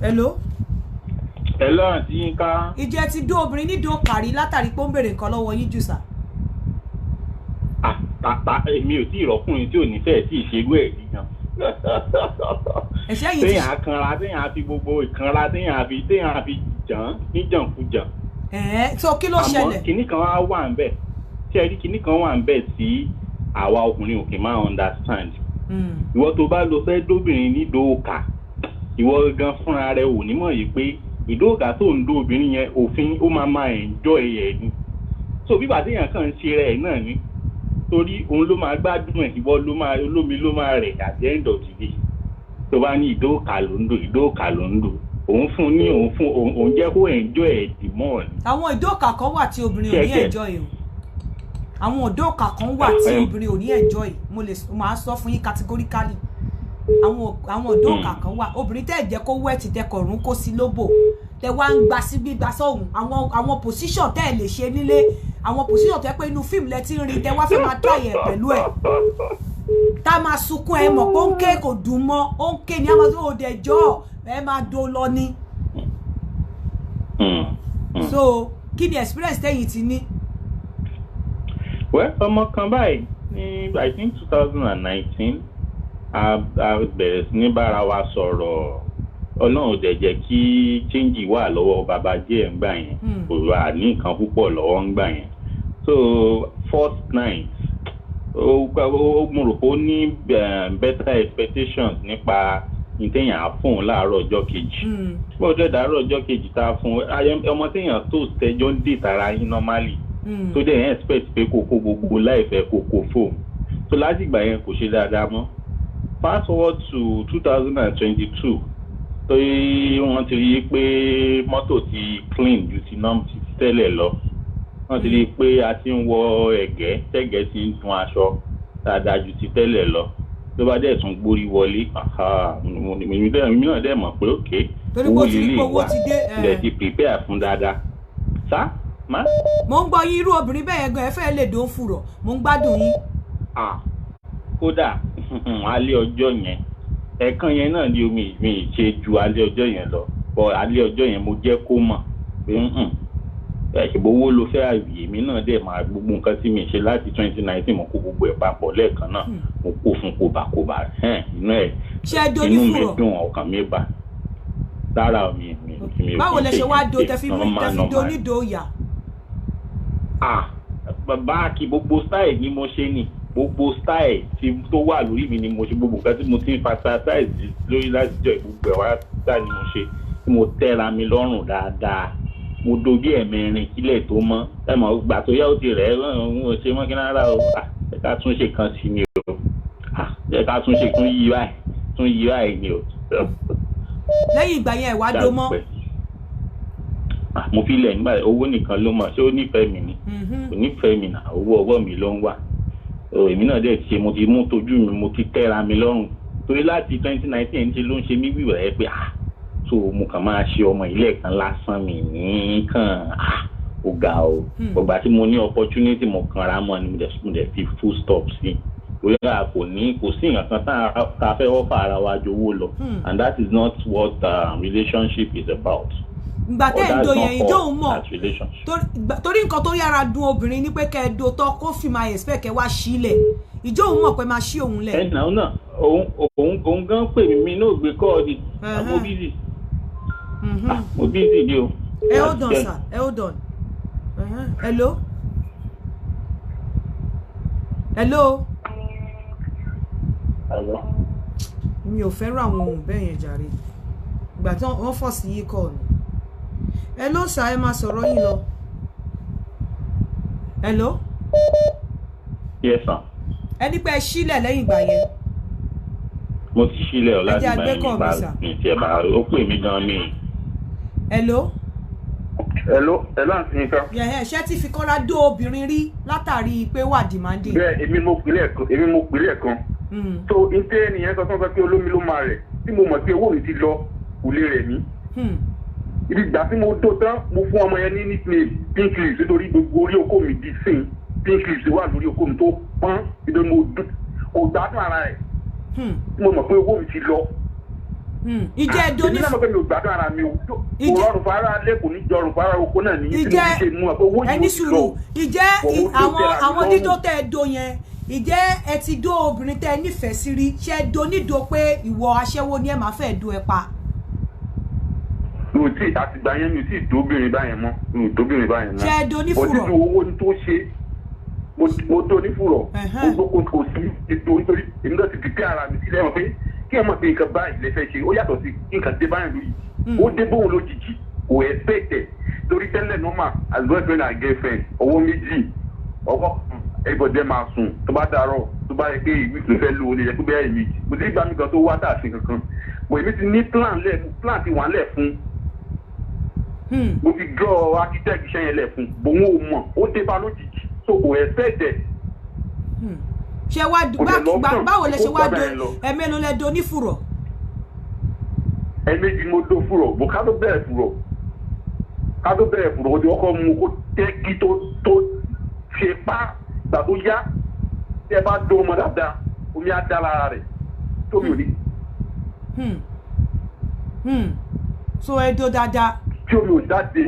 Hello? Hello, Aunty Yinka. Ìjẹ́ ti dó obìnrin ní dó kàrí látàrí pé ó ń béèrè nǹkan lọ́wọ́ yín jù sà. Èmi ò tí ì rọ́kùnrin tí ò ní fẹ́ẹ̀ tí ì ṣerú ẹ̀ rí gan. Ẹ̀ṣẹ́ yìí ti téèyàn á kanra, téèyàn á fi gbogbo ìkanra, téèyàn á fi jàn níjànkújàn. So kí ló ṣẹlẹ̀? Àmọ́ kinní kan wà ń bẹ̀, tí ẹ rí kinní kan wà ń bẹ̀ tí àwa ọkùnrin ò kì í máa understand. Ìwọ tó bá lọ fẹ́ dóbìnrin ní dóòkà, ìwọ gan fúnra rẹ ò ní mọ̀ yìí pé ìdóòkà tó ń dó obìnrin yẹn, òfin ó máa máa enjoy ẹ̀ ni. So bí bàtí èèyàn kàn ń ṣe rẹ̀ náà ni, torí òun ló máa gbádùn ẹ̀, ìwọ ló máa olómi ló máa rẹ̀ at the end of the day. Tó bá ní ìdóòkà ló ń dò, ìdóòkà ló ń dò, òun fún ní òun fún òun, òun jẹ́ kó enjoy ẹ̀ dì mọ́ ni. Àwọn ìdóòkà kan wà tí obìnrin ò ní Ṣẹ́gẹ̀. enjoy o. Àwọn ìdóòkà kan wà tí obìnrin ò ní enjoy. Mo lè máa sọ fún yín categorically, àwọn ìdóòkà kan wà, obìnrin tẹ́ ẹ̀ jẹ́ kó wet, tẹ́ kọ̀ọ̀rún kó sí lóbò, tẹ́ wá ń gba sí gbígba sọ́hùn, àwọn position tẹ́ ẹ̀ lè ṣe nílé, àwọn position tẹ́ pé inú fíìmù lẹ ti ń rí, tẹ́ wá fẹ́ máa try ẹ̀ pẹ̀lú ẹ̀, tá a máa sunkún. Ẹ mọ̀ pé ó ń ké, kò dùn mọ́, ó ń ké ní a máa sọ òde jọ́ ẹ máa do lọ ni. So kí ni experience tẹ́yìn ti ní? Well, ọmọ kan báyìí ní, I think 2019, a bẹ̀rẹ̀ sí ní bára wa sọ̀rọ̀. Ọlọ́run ò dẹ̀ jẹ́ kí change wà lọ́wọ́ bàbá díẹ̀ ńgbà yẹn. Kò wà ní nǹkan púpọ̀ lọ́wọ́ ńgbà yẹn. So first night, ó mo rò pé ó ní better expectations nípa ìtẹ̀yàn á fún un láàárọ̀ ọjọ́ kejì. Bó ọjọ́ dàárọ̀ ọjọ́ kejì tá a fún un, ọmọ téèyàn tó tẹjọ́ ń dè tara yín normally, tó dẹ̀ yẹn expect pé kó kó gbogbo láìfẹ́ kó kó fóun. So láti ìgbà yẹn, kò ṣe dáadáa mọ́. Fast forward to 2022, torí wọ́n ti rí i pé mọ́tò ti clean ju ti nọ́ọ̀mù ti tẹ́lẹ̀ lọ, wọ́n ti rí i pé a ti ń wọ ẹ̀gẹ́ tẹ́gẹ́ ti ń dun aṣọ dáadáa ju ti tẹ́lẹ̀ lọ, ló bá dẹ̀ tún gbórí wọlé. Èmi náà dẹ̀ mọ̀ pé ok, Torí pé owó ó ti rí lè pé owó wà ti dé, eh. ilẹ̀ ti prepare fún dáadáa sá má. Mo ń gbọ́ yín. Irú obìnrin bẹ́ẹ̀ gan, ẹ fẹ́ lè dó ń fùrọ̀. Mo ń gbádùn yín. Ah, kódà alẹ́ ọjọ́ yẹn, ẹ̀ẹ̀kan yẹn náà ni omi mi ṣe ju alẹ́ ọjọ́ yẹn lọ bọ́. Alẹ́ ọjọ́ yẹn, mo jẹ́ kó mọ̀ pé ẹ ṣùgbọ́n owó ló fẹ́ àyè, èmi náà dẹ̀ máa gbogbo nǹkan tí mi ṣe láti 2019, mo kó gbogbo ẹ̀ papọ̀ lẹ́ẹ̀kan náà, mo kó fún kóbákóbá ẹ̀hẹ́n, inú ẹ̀ Ṣé ẹ do inú mi ní fùrọ̀? dùn, ọkàn mi bà lára mi mi mi ò Báwo kí lẹ ń ṣe wá do tẹ fi normal, tẹ fi do normal. nídò ìyà? Ah, báàkì gbogbo style ni mo ṣe ni, gbogbo style tí tó wà lórí mi ni mo ṣe, gbogbo nǹkan tí mo ti ń fantasize lórí láti jọ, gbogbo ẹ̀ wá style ni mo ṣe, tí mo tẹ́ra mi lọ́rùn dáadáa. Mo do bí ẹ̀mẹrin kílẹ̀ tó mọ́. Ẹ mọ̀ gbà tó yá, ó ti rẹ̀ ẹ́ ń ò ṣe mọ́ kí náírà o. Ah, ẹ ká tún ṣe kan sí ni o. Ah, ẹ ká tún ṣe, tún yí báyìí, tún yí báyìí ni o. Lẹ́yìn ìgbà yẹn, ẹ̀ wá do mọ́? Ah, mo fi lẹ̀ nígbà owó nìkan ló mọ̀. Ṣé ó nífẹ̀ẹ́ mi ni? Kò nífẹ̀ẹ́ mi náà, owó ọwọ́ mi ló ń wà. O, èmi náà dẹ̀ ṣe, mo ti mú tójú mi, mo ti tẹ́ra mi lọ́rùn, torí láti 2019 ṣe ló ń ṣe mí wíwẹ̀ ẹ́ pé ah, so mo kàn máa ṣe ọmọ ilé kan lásán mi nìkan. Ah, ó ga o. Ọgbà tí mo ní opportunity, mo kanra mọ́ ni, mo dẹ̀ fi full stop sí, torí a kò ní, kò sí nǹkan kan tá a fẹ́ wọ́fà ara wa ju owó lọ, and that is not what relationship is about. Ìgbà tẹ́ ẹ̀ ń do yẹn, ìjọ òun mọ̀? That relationship. Torí nǹkan tó yára dùn obìnrin ni pé kẹ́ ẹ do tán, kó fi máa expect kẹ́ wá sílẹ̀. Ìjọ òun mọ̀ pé máa ṣí òun lẹ̀? Ẹ náà náà, òun gan pè mí, mi náà gbé call ni. Mo busy, mo busy ni o. Ẹ hold on, sir, ẹ hold on. Hello, hello. Hello. Mi ò fẹ́ràn àwọn ohun bẹ́ẹ̀ yẹn jàre. Ìgbà tí wọ́n fọ̀ sí yí kọ́ ni. Hello sir, ẹ máa sọ̀rọ̀ yín lọ. Hello. Yes sir. Ẹni pé ẹ sílẹ̀ lẹ́yìn ìgbà yẹn. Mo ti sílẹ̀ ọ láti Ẹ jẹ́ gbà yẹn. àgbékọ̀ Mi mi, bá sir. mi tiẹ̀ bá ó pè mí gan mi. Hello. Hello, hello, àǹtí Yinka. Yẹ̀hẹ́, ṣé tí fi kọ́ra dó obìnrin rí látàrí pé wà demanding? Bẹ́ẹ̀, èmi mo pè lẹ́ẹ̀kan, èmi mo pè lẹ́ẹ̀kan. So n tẹ́ ẹnìyẹn sọ fún mi pé olómi ló máa rẹ̀, tí mo mọ̀ pé owó mi ti lọ, kò lè rẹ̀ mí. Ibi ìgbà tí mo tó tán, mo fún ọmọ yẹn ní nickname Pink Lips, nítorí gbogbo orí okó mi di sin, pink lips wà lórí okó mi tó pọ́n, nítorí mo dùn kò gbádùn ara rẹ̀, tí mo mọ̀ pé owó mi ti lọ. Ìjẹ́ ẹ̀dọ́ Èmi ní náà mọ̀ pé mi ò gbádùn ara mi o. Kò rọrùn fún ara lé, kò ní jọrùn fún ara oko náà ní tí mo Ìjẹ́ fi ṣe mú ọ pé owó yìí ẹni ó ti lọ. sùúrù, ìjẹ́ Owó tó àwọn tẹ́ra mi àwọn lọ́rùn. dídó tẹ́ ẹ do yẹn, ìjẹ́ ẹ ti dó obìnrin tẹ́ ẹ nífẹ̀ẹ́ sí rí? Ṣé ẹ do nídò pé ìwọ aṣẹ́wó ni, ẹ máa fẹ́ do ẹ pa? Mi ò tí, àtìgbà yẹn mi ò tí ì dóbìnrin báyẹn mọ́, mi ò dóbìnrin báyẹn mọ́. Ṣé ẹ do ní Bọ̀ fùrọ̀? nínú owó ní tó ṣe Mo dó onífùrọ̀. Gbogbo kò sí ètò nítorí èmi náà ti dìde ara mi sílẹ̀ mọ̀ pé kí ẹ mọ̀ pé nǹkan báyìí lè fẹ́ ṣe ó yàtọ̀ sí nǹkan dé báyìí lóyìí. Ó dé bóun lójijì kò expect ẹ̀ torí tẹ́lẹ̀ normal as boyfriend and girlfriend ọwọ́ méjì ọwọ́ everybody máa sùn tó bá dàárọ̀ tó bá yẹ pé ìwé tó fẹ́ lò ó lè yẹ pé bẹ́ẹ̀ èmi mo ti gbà mí kan tó wá tà sí kankan mo èmi ti ní plan lẹ̀ plan ti wà lẹ̀ fún mo ti draw architect iṣẹ́ yẹn lẹ̀ fún bòun ò mọ̀ ó dé bá lójijì so kò expect ẹ̀. Ṣé wá báwo lẹ ṣe wá do ẹ̀mélòó lẹ do onífùrọ̀? Ẹ̀ẹ̀mejì mo do fùrọ̀ bò ká tó bẹ̀rẹ̀ fùrọ̀ ó ti kọ́kọ́ mú kó tẹ́ kí tó ṣe pa ìgbà tó yá tí ẹ bá dó ọmọ dáadáa omi á dá lára rẹ̀ tómi ò ní. So ẹ dó dáadáa. Tí omi ò jáde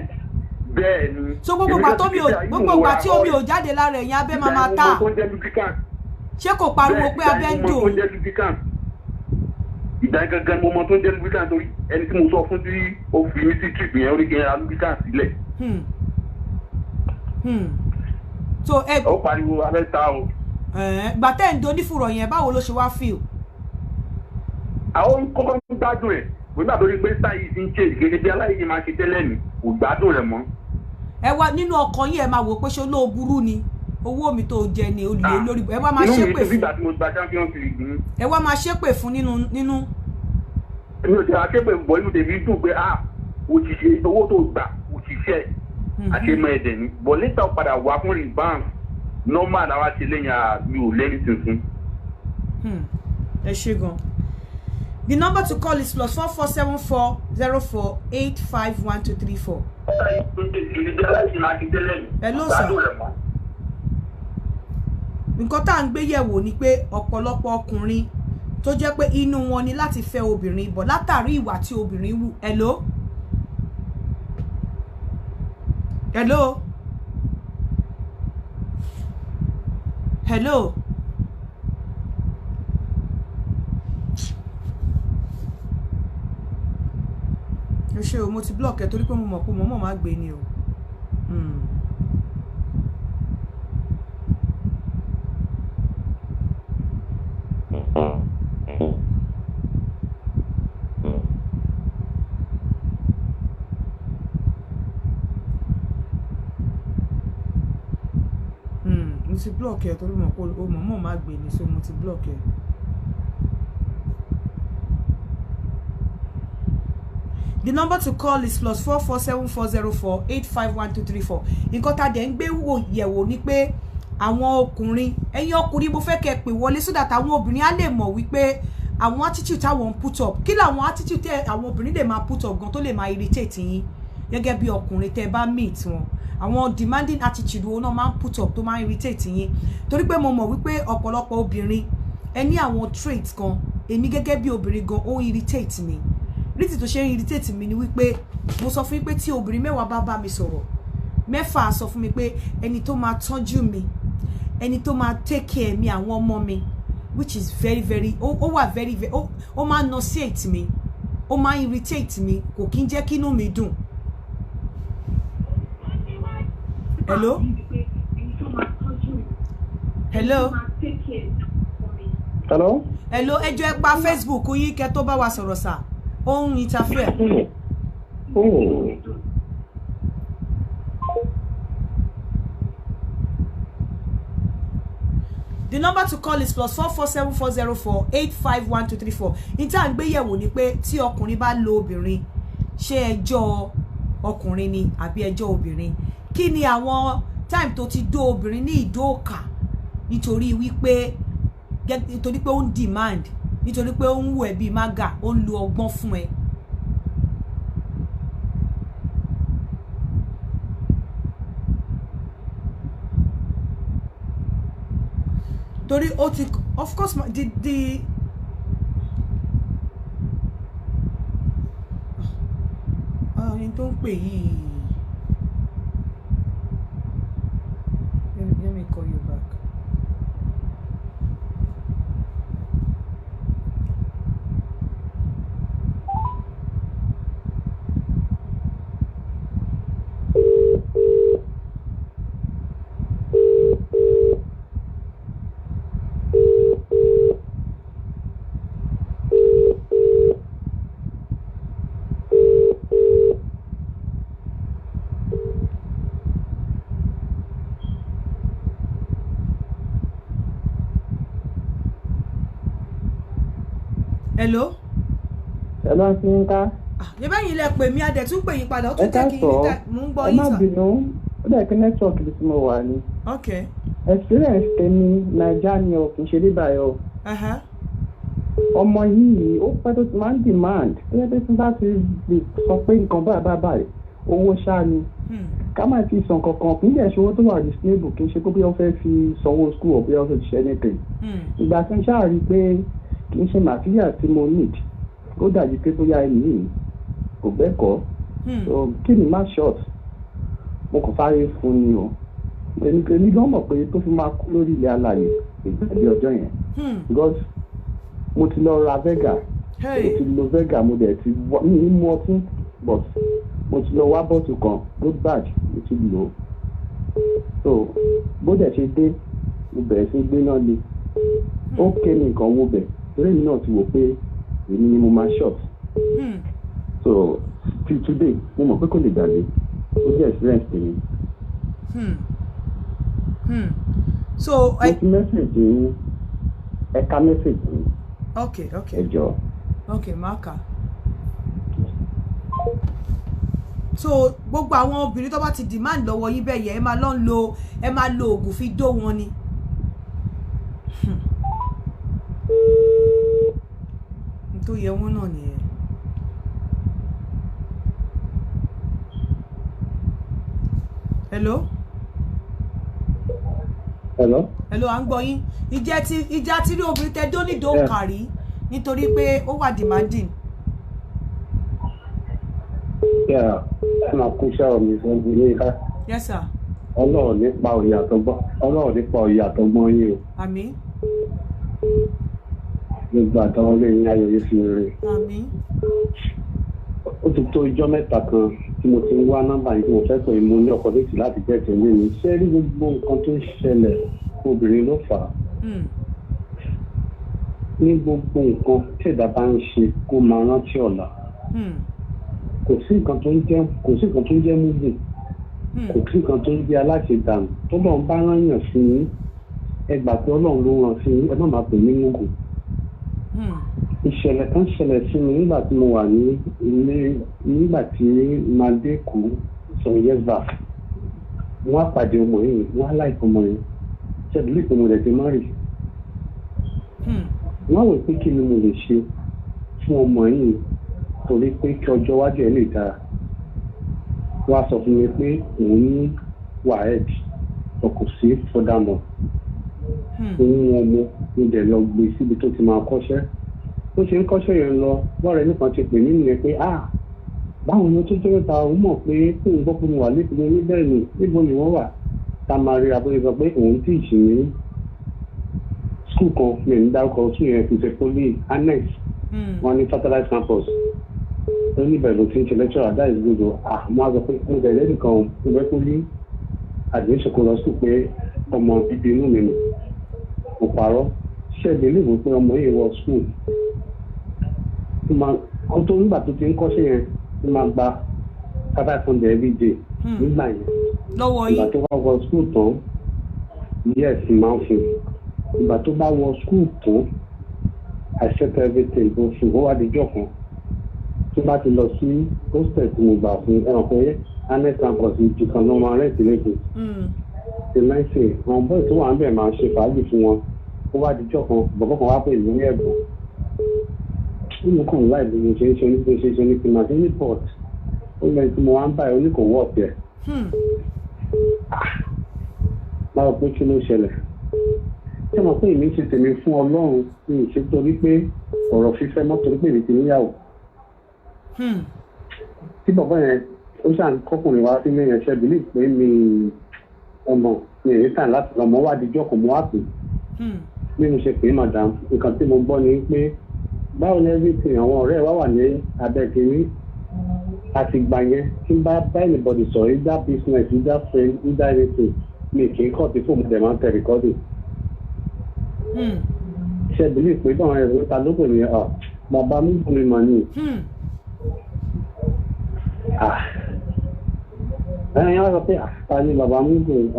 bẹ́ẹ̀ ni. So gbogbo ìgbà tí omi ò jáde lára ẹ̀yìn abẹ́ máa ma ta. Ṣé kò pariwo pé abẹ́ ń dùn? Ìgbà gangan mo mọ tó ń jẹ́ lubricant torí ẹni tí mo sọ fún tí ó fi mí sí trip yẹn ó ní kí n ra lubricant sílẹ̀. So ẹ. Ó pariwo abẹ́ ta o. Gbà tẹ́ ń do onífùrọ̀ yẹn báwo ló ṣe wá feel? Àwọn kọ́kọ́ ń gbádùn ẹ̀ nígbà tó rí pé sáyé ti ń ṣe gẹ́gẹ́ bí aláìyé máa ṣe tẹ́lẹ̀ ní kò gbádùn rẹ̀ mọ́. Ẹ wá nínú ọkàn yín ẹ máa wò pé ṣé olóò burú ni owó mi tó jẹ ni olè lórí ẹ wá máa ṣépè fún. Ẹ wá máa ṣépè fún nínú. Mi ò tẹ akéwì bọ̀ inú tèmi dùn pé ah òṣìṣẹ́ owó tó gbà òṣìṣẹ́ àṣemọ ẹ̀dẹ̀ ni bọ̀ níta padà wá fún rebound normal làwa ṣe lẹ́yìn mi ò lẹ́ni tuntun. Ẹ ṣé gan. The number to call is +44 74 04 85 1 2 3 4. Hello sir. Nǹkan tá à ń gbé yẹ̀wò ni pé ọ̀pọ̀lọpọ̀ ọkùnrin tó jẹ́ pé inú wọn ni láti fẹ́ obìnrin bọ̀ látàrí ìwà tí obìnrin wù. Hello? Hello? Hello? O ṣé o, mo ti block ẹ torí pé mo mọ̀ pé mo mọ̀ máa gbé ni o. Mo ti block ẹ torí mo mọ̀ pé o mọ̀ máa gbé ni, so mo ti block ẹ. The number to call is +44 74 04 85 1 2 3 4. Nǹkan tá dẹ̀ ń gbé yẹ̀wò ni pé àwọn ọkùnrin, ẹ̀yin ọkùnrin mo fẹ́ kẹ́ pè wọlé so that àwọn obìnrin á lè mọ̀ wípé àwọn attitude táwọn ń put up, kí làwọn attitude tẹ àwọn obìnrin lè máa put up gan tó lè máa irritate yín gẹ́gẹ́ bí ọkùnrin tẹ́ bá meet wọn. Àwọn demanding attitude wo náà máa ń put up tó máa ń irritate yín, torí pé mo mọ̀ wípé ọ̀pọ̀lọpọ̀ obìnrin ẹ ní àwọn traits kan, èmi gẹ́gẹ́ bí obìnrin gan ó ń irritate mi. Rítì tó ṣe ń irritate mi ni wípé mo sọ fún yín pé tí obìnrin mẹ́wàá bá mi sọ̀rọ̀, mẹ́fà sọ fún mi pé ẹni tó máa tọ́jú mi, ẹni tó máa take care mi, àwọn ọmọ mi, which is very very ó wà very very ó máa nauseate mi, ó máa irritate mi, kò kí ń jẹ́ kí inú mi dùn. Hello? Hello? Hello? Hello, ẹ jọ̀ọ́ ẹ pa Facebook yín kẹ́ tó bá wa sọ̀rọ̀ sà. Ó ń interfere. The number to call is +44 74 04 85 1 2 3 4. Ní tá à ń gbé yẹ̀wò ni pé tí ọkùnrin bá lo obìnrin, ṣé ẹjọ́ ọkùnrin ni àbí ẹjọ́ obìnrin? Kí ni àwọn time tó ti dó obìnrin ní ìdóòkà nítorí wípé nítorí pé ó ń demand, nítorí pé ó ń wù ẹ́ bíi mága, ó ń lo ọgbọ́n fún ẹ. Torí ó ti, of course, the ẹni tó ń pè yìí, let me call you back. Hello. Ẹ bá ti ń ká. Ṣé bẹ́yìn lẹ pè mí, adẹ̀ tún pè yín padà, ó Ẹ tún jẹ́ kí n káàsán. rí mò ń gbọ́ Ẹ yín má sà. bínú, ó dẹ̀ kí network ibi tí mo wà ni. Ok. Experience tèmi, Naija ni o, kì í ṣe bíbá ẹ o. Ọmọ yìí, ó pẹ́ tó ti máa ń demand tó yẹ pé tí n bá ti lè sọ pé nǹkan báyìí báyìí báyìí, owó ṣáá ni. Ká má ti sàn kankan, kì í dẹ̀ ṣe owó tó wà reasonable, kì í ṣe pé bóyá ó fẹ́ fi sanwó school or bóyá ó fẹ́ fi ṣe anything. Ìgbà tí n ṣáà rí i pé kì í ṣe material tí mo need, ó dàbí pé bóyá ẹni yìí kò gbẹ́kọ̀ọ́. So kí ni má short, mo kàn sáré fún ni o. Èmi gan mọ̀ pé tó fi máa kú lórí ilẹ̀ alàyè ìgbàdí ọjọ́ yẹn, because mo ti lọ ra Vega, mo ti lo Vega, mo dẹ̀ ti wá mi ní mu ọtí, but mo ti lọ wá bottle kan, good bag, mo ti lò ó. So bó dẹ̀ ṣe dé, mo bẹ̀rẹ̀ sí gbé náà le, ó ké mi nǹkan wo bẹ̀, torí èmi náà ti wò pé èmi ni mo máa short. So till today, mo mọ̀ pé kò lè gbàgbé. Ó jẹ́ experience tèmi. So Mo ti message yín, ẹ ka message yín. Ok. Ẹ jọ̀ọ́. Ok, máa kà. So gbogbo àwọn obìnrin tó bá ti demand lọ́wọ́ yín bẹ́ẹ̀ yẹn, ẹ máa lọ ń lo, ẹ máa lo oògùn fi dó wọn ni. N tó yẹ wọn náà nìyẹn. Hello. Hello? Hello, à ń gbọ́ yín. Ìjẹ́ ti ìjà tí rí obìnrin tẹ dónídó kàrí nítorí pé ó wà demanding? Yeah, ẹ máa kú iṣẹ́ omi fún ilé ká. Yes sir. Ọlọ́run nípa òye àtọgbọ́n, Ọlọ́run nípa òye àtọgbọ́n yín o. Àmín. Gbogbo àtàwọn ilé yín, ayọ̀ yìí fi rere. Àmín. Ó ti tó ijọ́ 3 kan tí mo ti ń wá nọ́mbà yìí tí mo fẹ́ pè é, mo ní ọkọ̀ létí láti jẹ́ tẹ̀lé mi. Ṣé rí gbogbo nǹkan tó ń ṣẹlẹ̀, obìnrin ló fà á? Ní gbogbo nǹkan tí ẹ̀dá bá ń ṣe, kó máa rántí ọ̀la. Kò sí nǹkan tó ń jẹ́ múgùn, kò sí nǹkan tó ń jẹ́ aláṣẹdànù. Tọ́lọ́run bá rán yàn sí yín, ẹ gbà pé Ọlọ́run ló rán sí yín, ẹ má máa pè ní múgùn. Ìṣẹ̀lẹ̀ kan ṣẹlẹ̀ sí mi nígbà tí mo wà ní ilé, nígbà tí Màdé kú some years back. Wọ́n á pàdé ọmọ yìí, wọ́n á láìpẹ́ ọmọ yìí, ṣẹ́bi lè pé mo rẹ̀ ti má rì. Wọ́n á wò pé kí ni mo lè ṣe fún ọmọ yìí torí pé kí ọjọ́ iwájú ẹ̀ lè dára. Wọ́n á sọ fún mi pé òun ní WAEC, ọkọ̀ sí fọ́dàmọ̀. Òun ọmọ mo dẹ̀ lọ gbé síbi tó ti máa kọ́ṣẹ́. Bó ṣe ń kọ́ṣẹ́ yẹn lọ, lọ́rẹ̀ẹ́ nìkan ti pè mí nìyẹn pé, ah, báwo ni ó tó jẹ́ mẹ́ta, òun mọ̀ pé kóun gbọ́ pé mo wà lẹ́kọ̀ọ́ ní bẹ́ẹ̀ ni, níbo ni wọ́n wà tá a máa rí abóyè sọ pé òun tí ì ṣì ní school kan, mi ní dárúkọ school yẹn, fi ṣe poly annex wọn ní satellite campus ó ní ìbẹ̀rù tí ń ṣe lecturer. That is good o. Ah, mo á sọ pé mo bẹ̀rẹ̀ nìkan o, mo fẹ́ kó ní admission kó lọ school, pé ọmọ bíbí inú mi nù. Mo parọ́ ṣẹ́ẹ̀dì léwu pé ọmọ yìí wọ school tó máa kó tó nígbà tó ti ń kọ́ṣẹ́ yẹn, tó máa gba 500 every day nígbà yẹn. Lọ́wọ́ Ìgbà yín? tó bá wọ school tán, yes, máa ń fún. Ìgbà tó bá wọ school tán, I set everything go fún. Ó wá dijọ́ kan tó bá ti lọ sí hostel tí mo gbà fún, ẹ mọ̀ pé annex campus ibi kan ló máa rent lẹ́kọ̀ọ́ ṣe mẹ́sìn, àwọn bọ́ọ̀ tó wà ń bẹ̀ máa ṣe fàájì fún wọn. Ó wá dijọ́ kan, bọ̀bọ̀ kan wá pè mí ní ẹ̀bùn nínú kan láì bí mo ṣe ń ṣe ní bí mo ṣe ń ṣe ní kí n máa ṣe ní port. Ó lẹ́yìn tí mo wá ń báyìí, ó ní kò wọ́ ọ̀tẹ̀. Báwo pé kí ló ṣẹlẹ̀? Ṣé mo pé èmi ṣe tèmi fún Ọlọ́run, mi ì ṣe torí pé ọ̀rọ̀ fífẹ́ mọ́, torí pé èmi ti níyàwó. Tí bàbá yẹn ó ṣàn kọkùnrin wá sílé yẹn, ṣe bìlí pé mi ọmọ mi ì tàn láti lọ mọ wá dijọ́ kò mọ́ wá pè bí mo ṣe pè é, madam, nǹkan tí mo gbọ́ ni pé báwo ni everything, àwọn ọ̀rẹ́ wa wà ní abẹ́ kínní. Àti gbà yẹn, tí n bá bá anybody sọ̀rọ̀, either business, either friend, either anything, mi kì í kọ́ tí fóònù dẹ̀ máa ń tẹ recording. Ṣe bìlí pé báwọn ẹ̀rọ ta ló pè mí, ọ bàbá mú fún mi mọ̀ ni. Ẹ̀yin wá sọ pé ta ni bàbá mú gùn?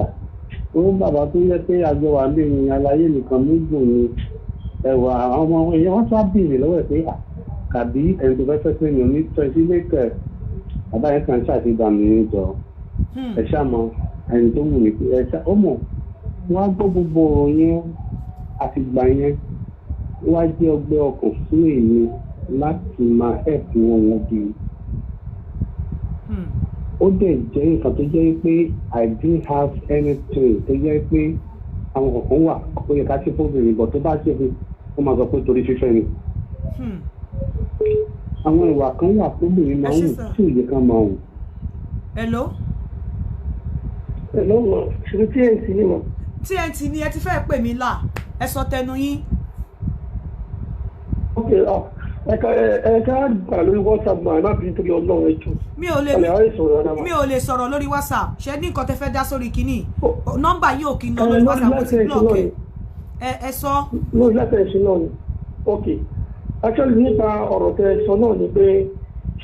Ó bàbá tó yẹ pé àjọ wà bí mi aláyé nìkan mú gùn ni. Ẹwà àwọn ọmọ èèyàn wọn tún á béèrè lọ́wọ́ ẹ̀ pé à kàbí ẹni tó fẹ́ fẹ́ pé mi ò ní tọ́ sí lẹ́kẹ̀ bàbá yẹn kan ṣàtìgbà mi ń jọ ẹ ṣáà mọ ẹni tó wù mí pé ẹ ṣá ó mọ̀. Wọ́n á gbọ́ gbogbo ọ̀rọ̀ yẹn, àtìgbà yẹn wọ́n á jẹ́ ọgbẹ́ ọkàn fún èmi láti máa help wọn wọn bí. Ó dẹ̀ jẹ́ nǹkan tó jẹ́ pé I didn't have anything tó jẹ́ pé àwọn kọ̀ọ̀kan wà ó yẹ ká ṣe fóbìnrin bọ̀ tó bá ṣe fún ó máa sọ pé torí fífẹ́ ni. Àwọn ìwà kan wà tóbìnrin máa ń wù tí ò yẹ ká máa wù. Hello. Hello ma, ṣe TNT ni ma. TNT ni ẹ ti fẹ́ pè mí là, ẹ sọ tẹnu yín. Ok, ẹ ká gbà lórí WhatsApp ma, ẹ má bínú torí Ọlọ́run, ẹ jù. Mi ò lè mi ò lè sọ̀rọ̀ lórí WhatsApp. Ṣe ní nǹkan tẹ́ fẹ́ dá sórí kínní? Nọ́mbà yìí ò kí n lọ lórí WhatsApp, mo ti block ẹ. Ẹ sọ. Lórí láti ẹ̀sìn náà ni. Ok, actually nípa ọ̀rọ̀ tẹ́ sọ náà ni pé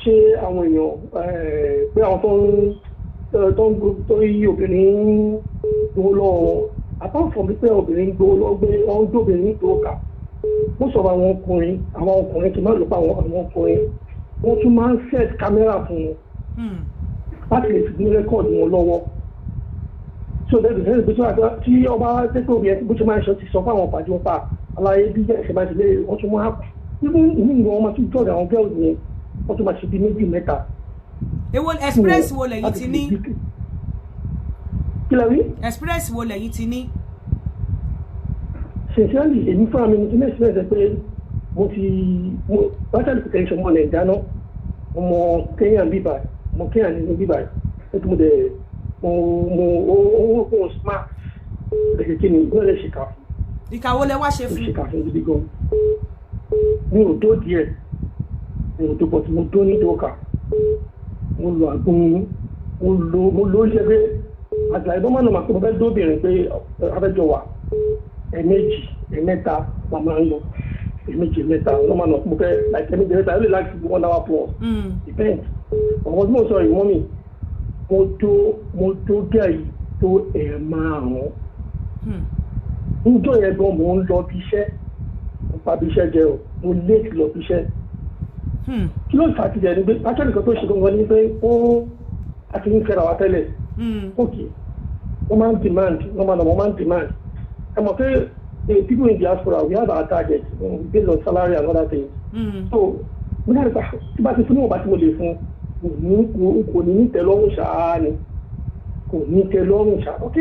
ṣé àwọn èèyàn pé àwọn tó ń tó yí obìnrin gbowó lọ́wọ́ wọn, apart from pé obìnrin gbowó lọ́wọ́ gbé wọ́n ń dóbìnrin gbowó kà, mo sọ̀rọ̀ àwọn ọkùnrin kì í má lò pa àwọn ọkùnrin, wọ́n tún máa ń set camera fún wọn láti lè fi ní record wọn lọ́wọ́. So that is the tí ọba tẹ́tẹ́ obìnrin bó ṣe máa ń ṣe ti sọ fún àwọn pàdé wọn pa aláyé bí ẹ̀ ṣe máa ṣe lé, wọ́n tún máa even ìmí ìwọ̀n wọn máa tún jọ̀dọ̀ àwọn girls yẹn, wọ́n tún máa ṣe bí méjì mẹ́ta. Èwo experience wo lẹ̀yin ti ní? Kí lẹ rí? Experience wo lẹ̀yin ti ní? Sincerely, èmi fúnra mi mo ti ní experience pé mo ti mo látàrí kò tẹ̀sán ọmọ Nàìjíríà náà, ọmọ Kenya bíbà, ọmọ Kenya nínú bíbà ẹ̀ tó mo dẹ̀ mo mo ó ó smart ẹ̀ kí ni ìgbọ́n lè ṣèkà fún. Ìkà wo lẹ wá ṣe fún? Ṣèkà fún gidi gan. Mi ò tó díẹ̀, mi ò tó bọ̀ tí mo tó ní dókà, mo lo àgún, mo lo ṣe pé àgbà ìbọn máa nà máa pé mo fẹ́ dóbìnrin pé abẹ́jọ wà, ẹ̀ẹ̀mejì ẹ̀ẹ̀mẹ́ta la máa ń lọ, ẹ̀ẹ̀mejì ẹ̀ẹ̀mẹ́ta ló máa nà mo fẹ́ like ẹ̀ẹ̀mejì ẹ̀ẹ̀mẹ́ta, ó lè láti one hour plus, depends. Ọ̀pọ̀ tí mo sọ yìí, mummy, mo tó gẹ̀ yìí tó 5. Níjọ́ yẹn gan mo ń lọ bí iṣẹ́, mo pa bí iṣẹ́ jẹ o, mo late lọ bí iṣẹ́. Kí ló fà á ti jẹ ni pé actually nǹkan tó ṣe gangan ni pé ó àti ń fẹ́ra wa tẹ́lẹ̀. Ok, wọ́n máa ń demand, wọ́n máa wọ́n máa ń demand. Ẹ mọ̀ pé people in diaspora, we have our target based on salary and other things. So mo ní àgbà tí bá ti fún níwọ̀nba tí mo lè fún kò ní ní tẹ́lọ́rùn ṣáá ni, kò ní tẹ́lọ́rùn ṣáá. Ok,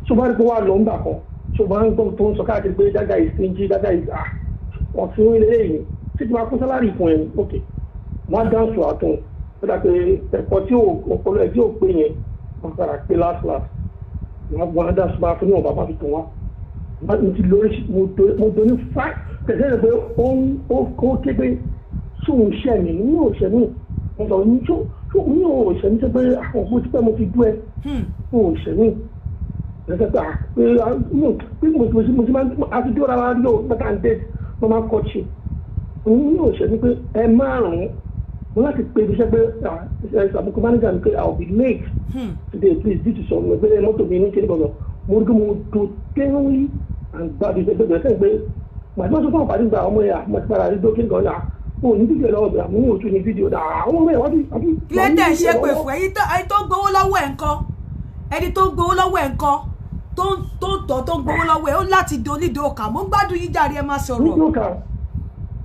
so bá rí pé wàá lọ ń gbà kan, so bá ń gbọ́ tó ń sọ káàkiri pé that guy is stingy, that guy is ah ọ̀sìn ilé yìí tí ti máa fún salary fún ẹ. Ok, wọ́n á dáhùn àtún ó dà pé ẹ̀kọ́ tí ọpọlọ ẹ̀ tí ò pé yẹn, wọ́n padà pé last last, wọ́n á dáhùn máa fún níwọ̀nba máa fi tàn wá. Mo ti lórí mo do ní fá tẹ̀sẹ̀ rẹ̀ pé ó ké pé sóun ṣẹ́ mi ní ò ṣẹ́ mi. Mo sọ ní tó ní ò ṣẹ́ mi, sọ pé àwọn òpó tí pẹ́ mo ti dú ẹ ó ṣẹ́ mi ẹsẹ̀ pé pé mo ti máa àti dúró ara rí o bàtà ń dé mo máa kọ́ ṣe ní ò ṣẹ́ mi pé ẹ márùn-ún mo láti pe ibi iṣẹ́ pé ẹ ṣàbùkù manager mi pé I will be late today, please, due to some pé mọ́tò mi ní kéde gbọ̀ngàn. Mo rí pé mo do tẹ́wọ́n and gba ibi iṣẹ́ gbẹ̀gbẹ̀ pé màtí wọ́n sọ fún àpàdé gba ọmọ yẹn àmọ́ ti padà rí dókè gan náà o ní fídíò lọ́wọ́ bẹ̀rẹ̀ àmú òtún ní fídíò náà àwọn ọmọ yẹn wọ́n ti. Kí ló dé ṣe pé fún ẹyin tó ń gbowó lọ́wọ́ ẹ̀ ńkọ́? Ẹni tó ń gbowó lọ́wọ́ ẹ̀ ńkọ́, tó ń tọ́ tó ń gbowó lọ́wọ́ ẹ̀, ó láti do onídòókà. Mo ń gbádùn yín jàre, ẹ máa sọ̀rọ̀. Onídòókà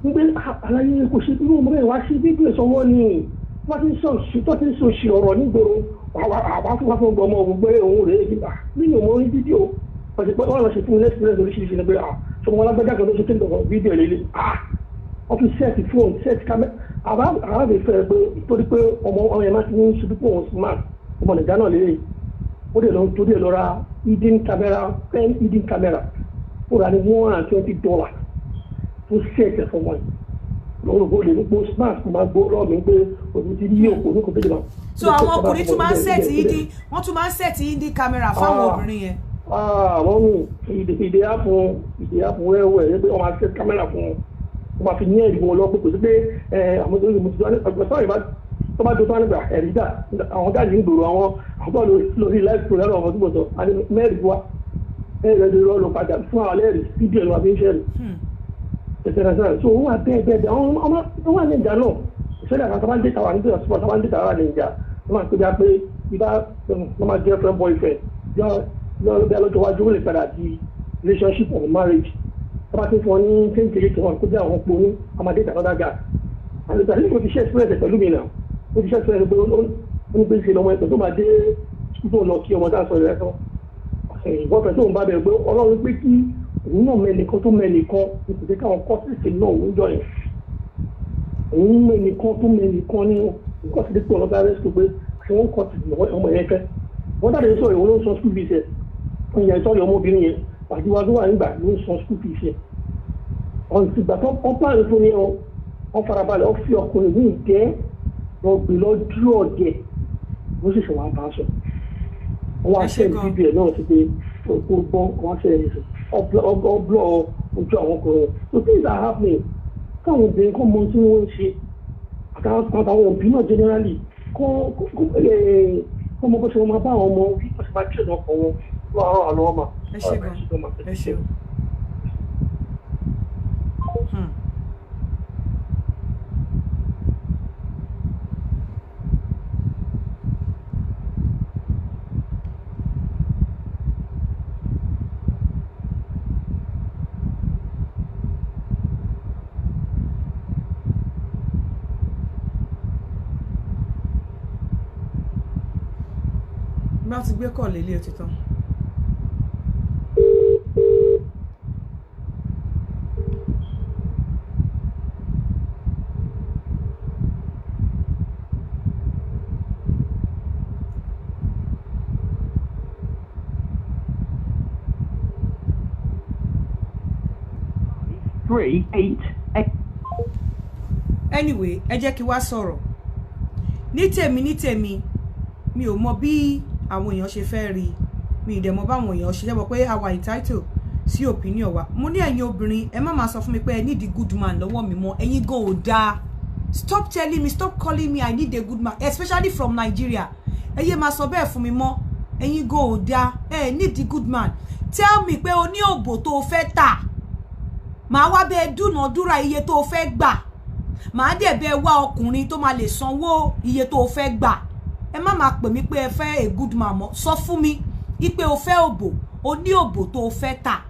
ń gbé àlàyé kò ṣe irú ọmọ bẹ́ẹ̀ wá sí fídíò ìsọwọ́ ni wọ́n ti ń sọ òṣì tó ti ń sọ òṣì ọ̀rọ̀ nígboro àwa fún wa fún ọmọ òun pé òun rèé nínú mo rí fídíò wọ́n lọ ṣe fún mi lẹ́sìn oríṣiríṣi ni pé ṣọmọ wọn lágbájá kan ló ṣe kéde ọ̀rọ̀ fídíò lélẹ̀. Wọ́n tún set phone, set camera. Àbá lè fẹ́ pé torí pé ọmọ ọmọ yẹn máa ti ń ṣe pípọ̀ òun smart, ọmọ Nàìjíríà náà lélẹ̀, ó dẹ̀ lọ torí ẹ̀ lọ ra hidden camera, 10 hidden camera, ó rà ní $120 tó set ẹ̀ fún wọn lọ́wọ́ bó lè ní pé smart máa gbó lọ́ọ̀ mi pé òun ti ní òkú ní kò tó jẹ́ máa. So àwọn ọkùnrin tún máa ń set hidden, wọ́n tún máa ń set hidden camera fáwọn obìnrin yẹn. Àwọn mi ìdè àpò ìdè àpò wẹ́wẹ́ ẹ̀ pé wọ́n máa set camera fún wọn, wọ́n máa fi ní ẹ̀rí wọn lọ pé kò sí pé àwọn tó ń mo ti tó ọgbà sọ́ọ̀rì tó bá tó tó nígbà ẹ̀rí dà àwọn jáde ń gbòòrò àwọn àwọn lórí live program àwọn tó bọ̀ sọ àti mẹ́rin wá mẹ́rin rẹ̀ lọ́ọ́ lọ padà fún àwọn ẹlẹ́rìí fídíò ẹ̀ ló wà fi ń ṣẹ́rì. Ẹsẹ̀ so ó wà bẹ́ẹ̀ bẹ́ẹ̀ bẹ́ẹ̀. Àwọn ọmọ tó wà ní ìjà náà, ìṣẹ̀lẹ̀ àti àwọn data wà níbi ọ̀sùn àwọn data wà ní ìjà, wọ́n máa pè bí a pé ibà wọ́n máa girlfriend boyfriend yọ bí alọ́jọ́ wájú, ó lè padà di relationship or marriage. Wọ́n bá ti fún ọ ní change kékeré wọn kó bí àwọn ponú àwọn máa date another guy. And ìgbà tí mo ti ṣe experience pẹ̀lú mi náà, ó ti ṣe experience pé ó ní pé ṣe lọ́mọ ẹ̀pẹ̀ tó máa dé school tó lọ kí ọmọ tá a sọ ìrẹsọ boyfriend tó ń bá bẹ̀rẹ̀ pé Ọlọ́run pé kí òun náà mẹ́nìkan tó mẹ́nìkan ní kò jẹ́ káwọn kọ́sìsì náà òun jọ yẹn, òun mẹ́nìkan tó mẹ́nìkan ní nǹkan ti dé pé ọlọ́gbà rẹ̀ sọ pé àti wọ́n kọ́ ti ọmọ yẹn fẹ́ wọ́n dàbí sọ̀rọ̀, ìwọ ló ń san school fees ẹ̀ fún ìyá ìtọ́jú ọmọbìnrin yẹn àtiwá tó wà nígbà ló ń san school fees ẹ̀ ọ̀n ti gbà tó wọ́n plan fún yẹn o. Wọ́n farabalẹ̀, wọ́n fi ọkùnrin ní ìdẹ́ lọ gbé lọ dúró ọ̀dẹ̀ ló sì ṣe wàá bá a sọ. Wọ́n wá sẹ́ni fídíò ẹ̀ náà ti pé kó gbọ́, wọ́n sẹ́ni ọblọ́ ojú àwọn ọkùnrin. So things are happening káwọn obìnrin kọ́ mọ tí wọ́n ń ṣe, àtàwọn òbí náà generally kọ́ mọ bó ṣe wọ́n máa bá àwọn ọmọ wí, wọ́n ṣe máa train ọkọ̀ wọn lọ́wọ́ àwọn àlọ́ ọmọ. Ẹ ṣe gan, ẹ ṣe o. Bá ti gbé kọ̀ lélẹ̀ ó ti tán. 3 8 8. Anyway, ẹ jẹ́ kí wá sọ̀rọ̀ ní tèmi. Ní tèmi, mi ò mọ bí àwọn èèyàn ṣe fẹ́ rí mi, ìdẹ̀ mọ báwọn èèyàn ṣe jẹ́bọ̀ pé àwa entitled sí opinion wa. Mo ní ẹ̀yin obìnrin, ẹ má máa sọ fún mi pé ẹ need a good man lọ́wọ́ mi mọ́. Ẹ̀yin gan ò dáa. Stop telling me, stop calling me, "I need a good man," especially from Nigeria. Ẹ yé máa sọ bẹ́ẹ̀ fún mi mọ́. Ẹ̀yin gan ò dáa. Ẹ need a good man. Tell me pé o ní òbò tó o fẹ́ tà, màá wá bẹ́ẹ̀ dúnàádúrà iye tó o fẹ́ gbà, màá dẹ̀ bẹ́ẹ̀ wá ọkùnrin tó máa lè sanwó iye tó o fẹ́ gbà. Ẹ má máa pè mí pé ẹ fẹ́ a good man mọ́. Sọ fún mi ipe o fẹ́ òbò, o ní òbò tó o fẹ́ tà.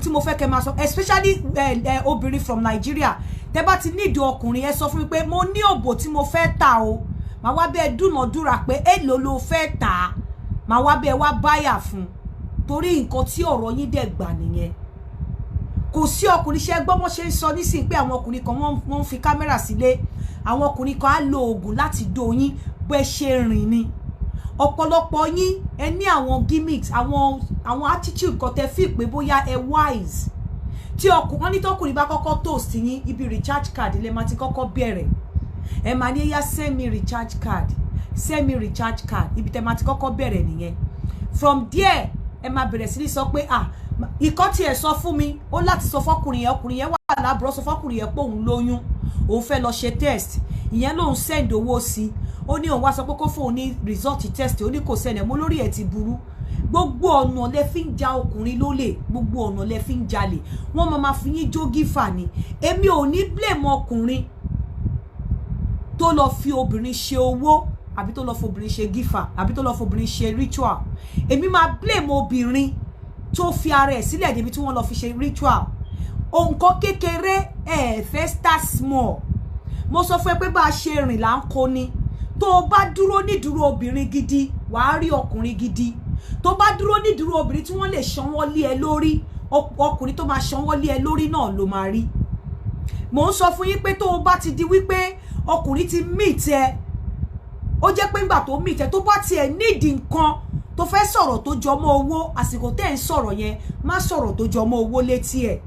Tí mo fẹ́ kẹ́ máa sọ, especially obìnrin from Nigeria, tẹ́ bá ti nídìí ọkùnrin, ẹ sọ fún mi pé mo ní òbò tí mo fẹ́ tà o, màá wá bẹ́ẹ̀ dúnàádúrà pé èló ló fẹ́ tà á, màá wá bẹ́ẹ̀ wá báyà fún un, torí nǹkan tí ọ̀rọ̀ yín dẹ̀ gbà nìyẹn. Kò sí ọkùnrin ṣe gbọ́ bọ́n ṣe ń sọ nísìnyí pé àwọn ọkùnrin kan wọ́n ń fi kámẹ́rà sílé, àwọn ọkùnrin kan á lo oògùn láti do yín bẹ́ ṣe rìn ni. Ọ̀pọ̀lọpọ̀ yín, ẹ ní àwọn gimmicks, àwọn attitude kan tẹ fi pé bóyá ẹ wise. Tí ọkùnrin ní tọkùnrin bá kọ́kọ́ toast yín, ibi recharge card lè máa ti kọ́kọ́ bẹ̀rẹ̀. Ẹ máa ní, "Yá, send me recharge card, send me recharge card." Ibi tẹ máa ti kọ́kọ́ bẹ̀rẹ̀ nìyẹn. From there, ẹ máa bẹ̀rẹ̀ sí ní sọ pé, ah, ìkọ́ tiẹ̀ sọ fún mi, ó láti sọ fọkùnrin yẹn, ọkùnrin yẹn wà lábúrò, sọ fọkùnrin yẹn pé òun lóyún, òun fẹ́ lọ ṣe test. Ìyẹn lòun send owó sí. Ó ní òun wá sọ pé kó fóun ní result test, ó ní kò send ẹ̀ mọ́. Lórí ẹ̀ ti burú. Gbogbo ọ̀nà lẹ fi ń ja ọkùnrin lólè, gbogbo ọ̀nà lẹ fi ń jalè. Wọ́n máa ma fi yín jó gífà ni. Èmi ò ní blame ọkùnrin tó lọ fi obìnrin ṣe owó, àbí tó lọ fi obìnrin ṣe gífà, àbí tó lọ fi obìnrin ṣe ritual. Èmi máa blame obìnrin tó fi ara ẹ̀ sílẹ̀ débi tí wọ́n lọ fi ṣe ritual. Nǹkan kékeré, ẹ fẹ́ start small. Mo sọ fún ẹ pé bá a ṣe rìn là ń kó ni. Tó o bá dúró nídúró obìnrin gidi, wàá rí ọkùnrin gidi. Tó bá dúró nídúró obìnrin tí wọ́n lè sanwó lé ẹ lórí, ọkùnrin tó máa sanwó lé ẹ lórí náà ló máa rí. Mò ń sọ fún yín pé tó o bá ti di wípé ọkùnrin ti meet ẹ, ó jẹ́ pé ńgbà tó meet ẹ, tó bá tiẹ̀ nídìí nǹkan, tó fẹ́ sọ̀rọ̀ tó jọmọ́ owó, àsìkò tẹ́ ń sọ̀rọ̀ yẹn, má sọ̀rọ̀ tó jọmọ́ owó létí ẹ̀.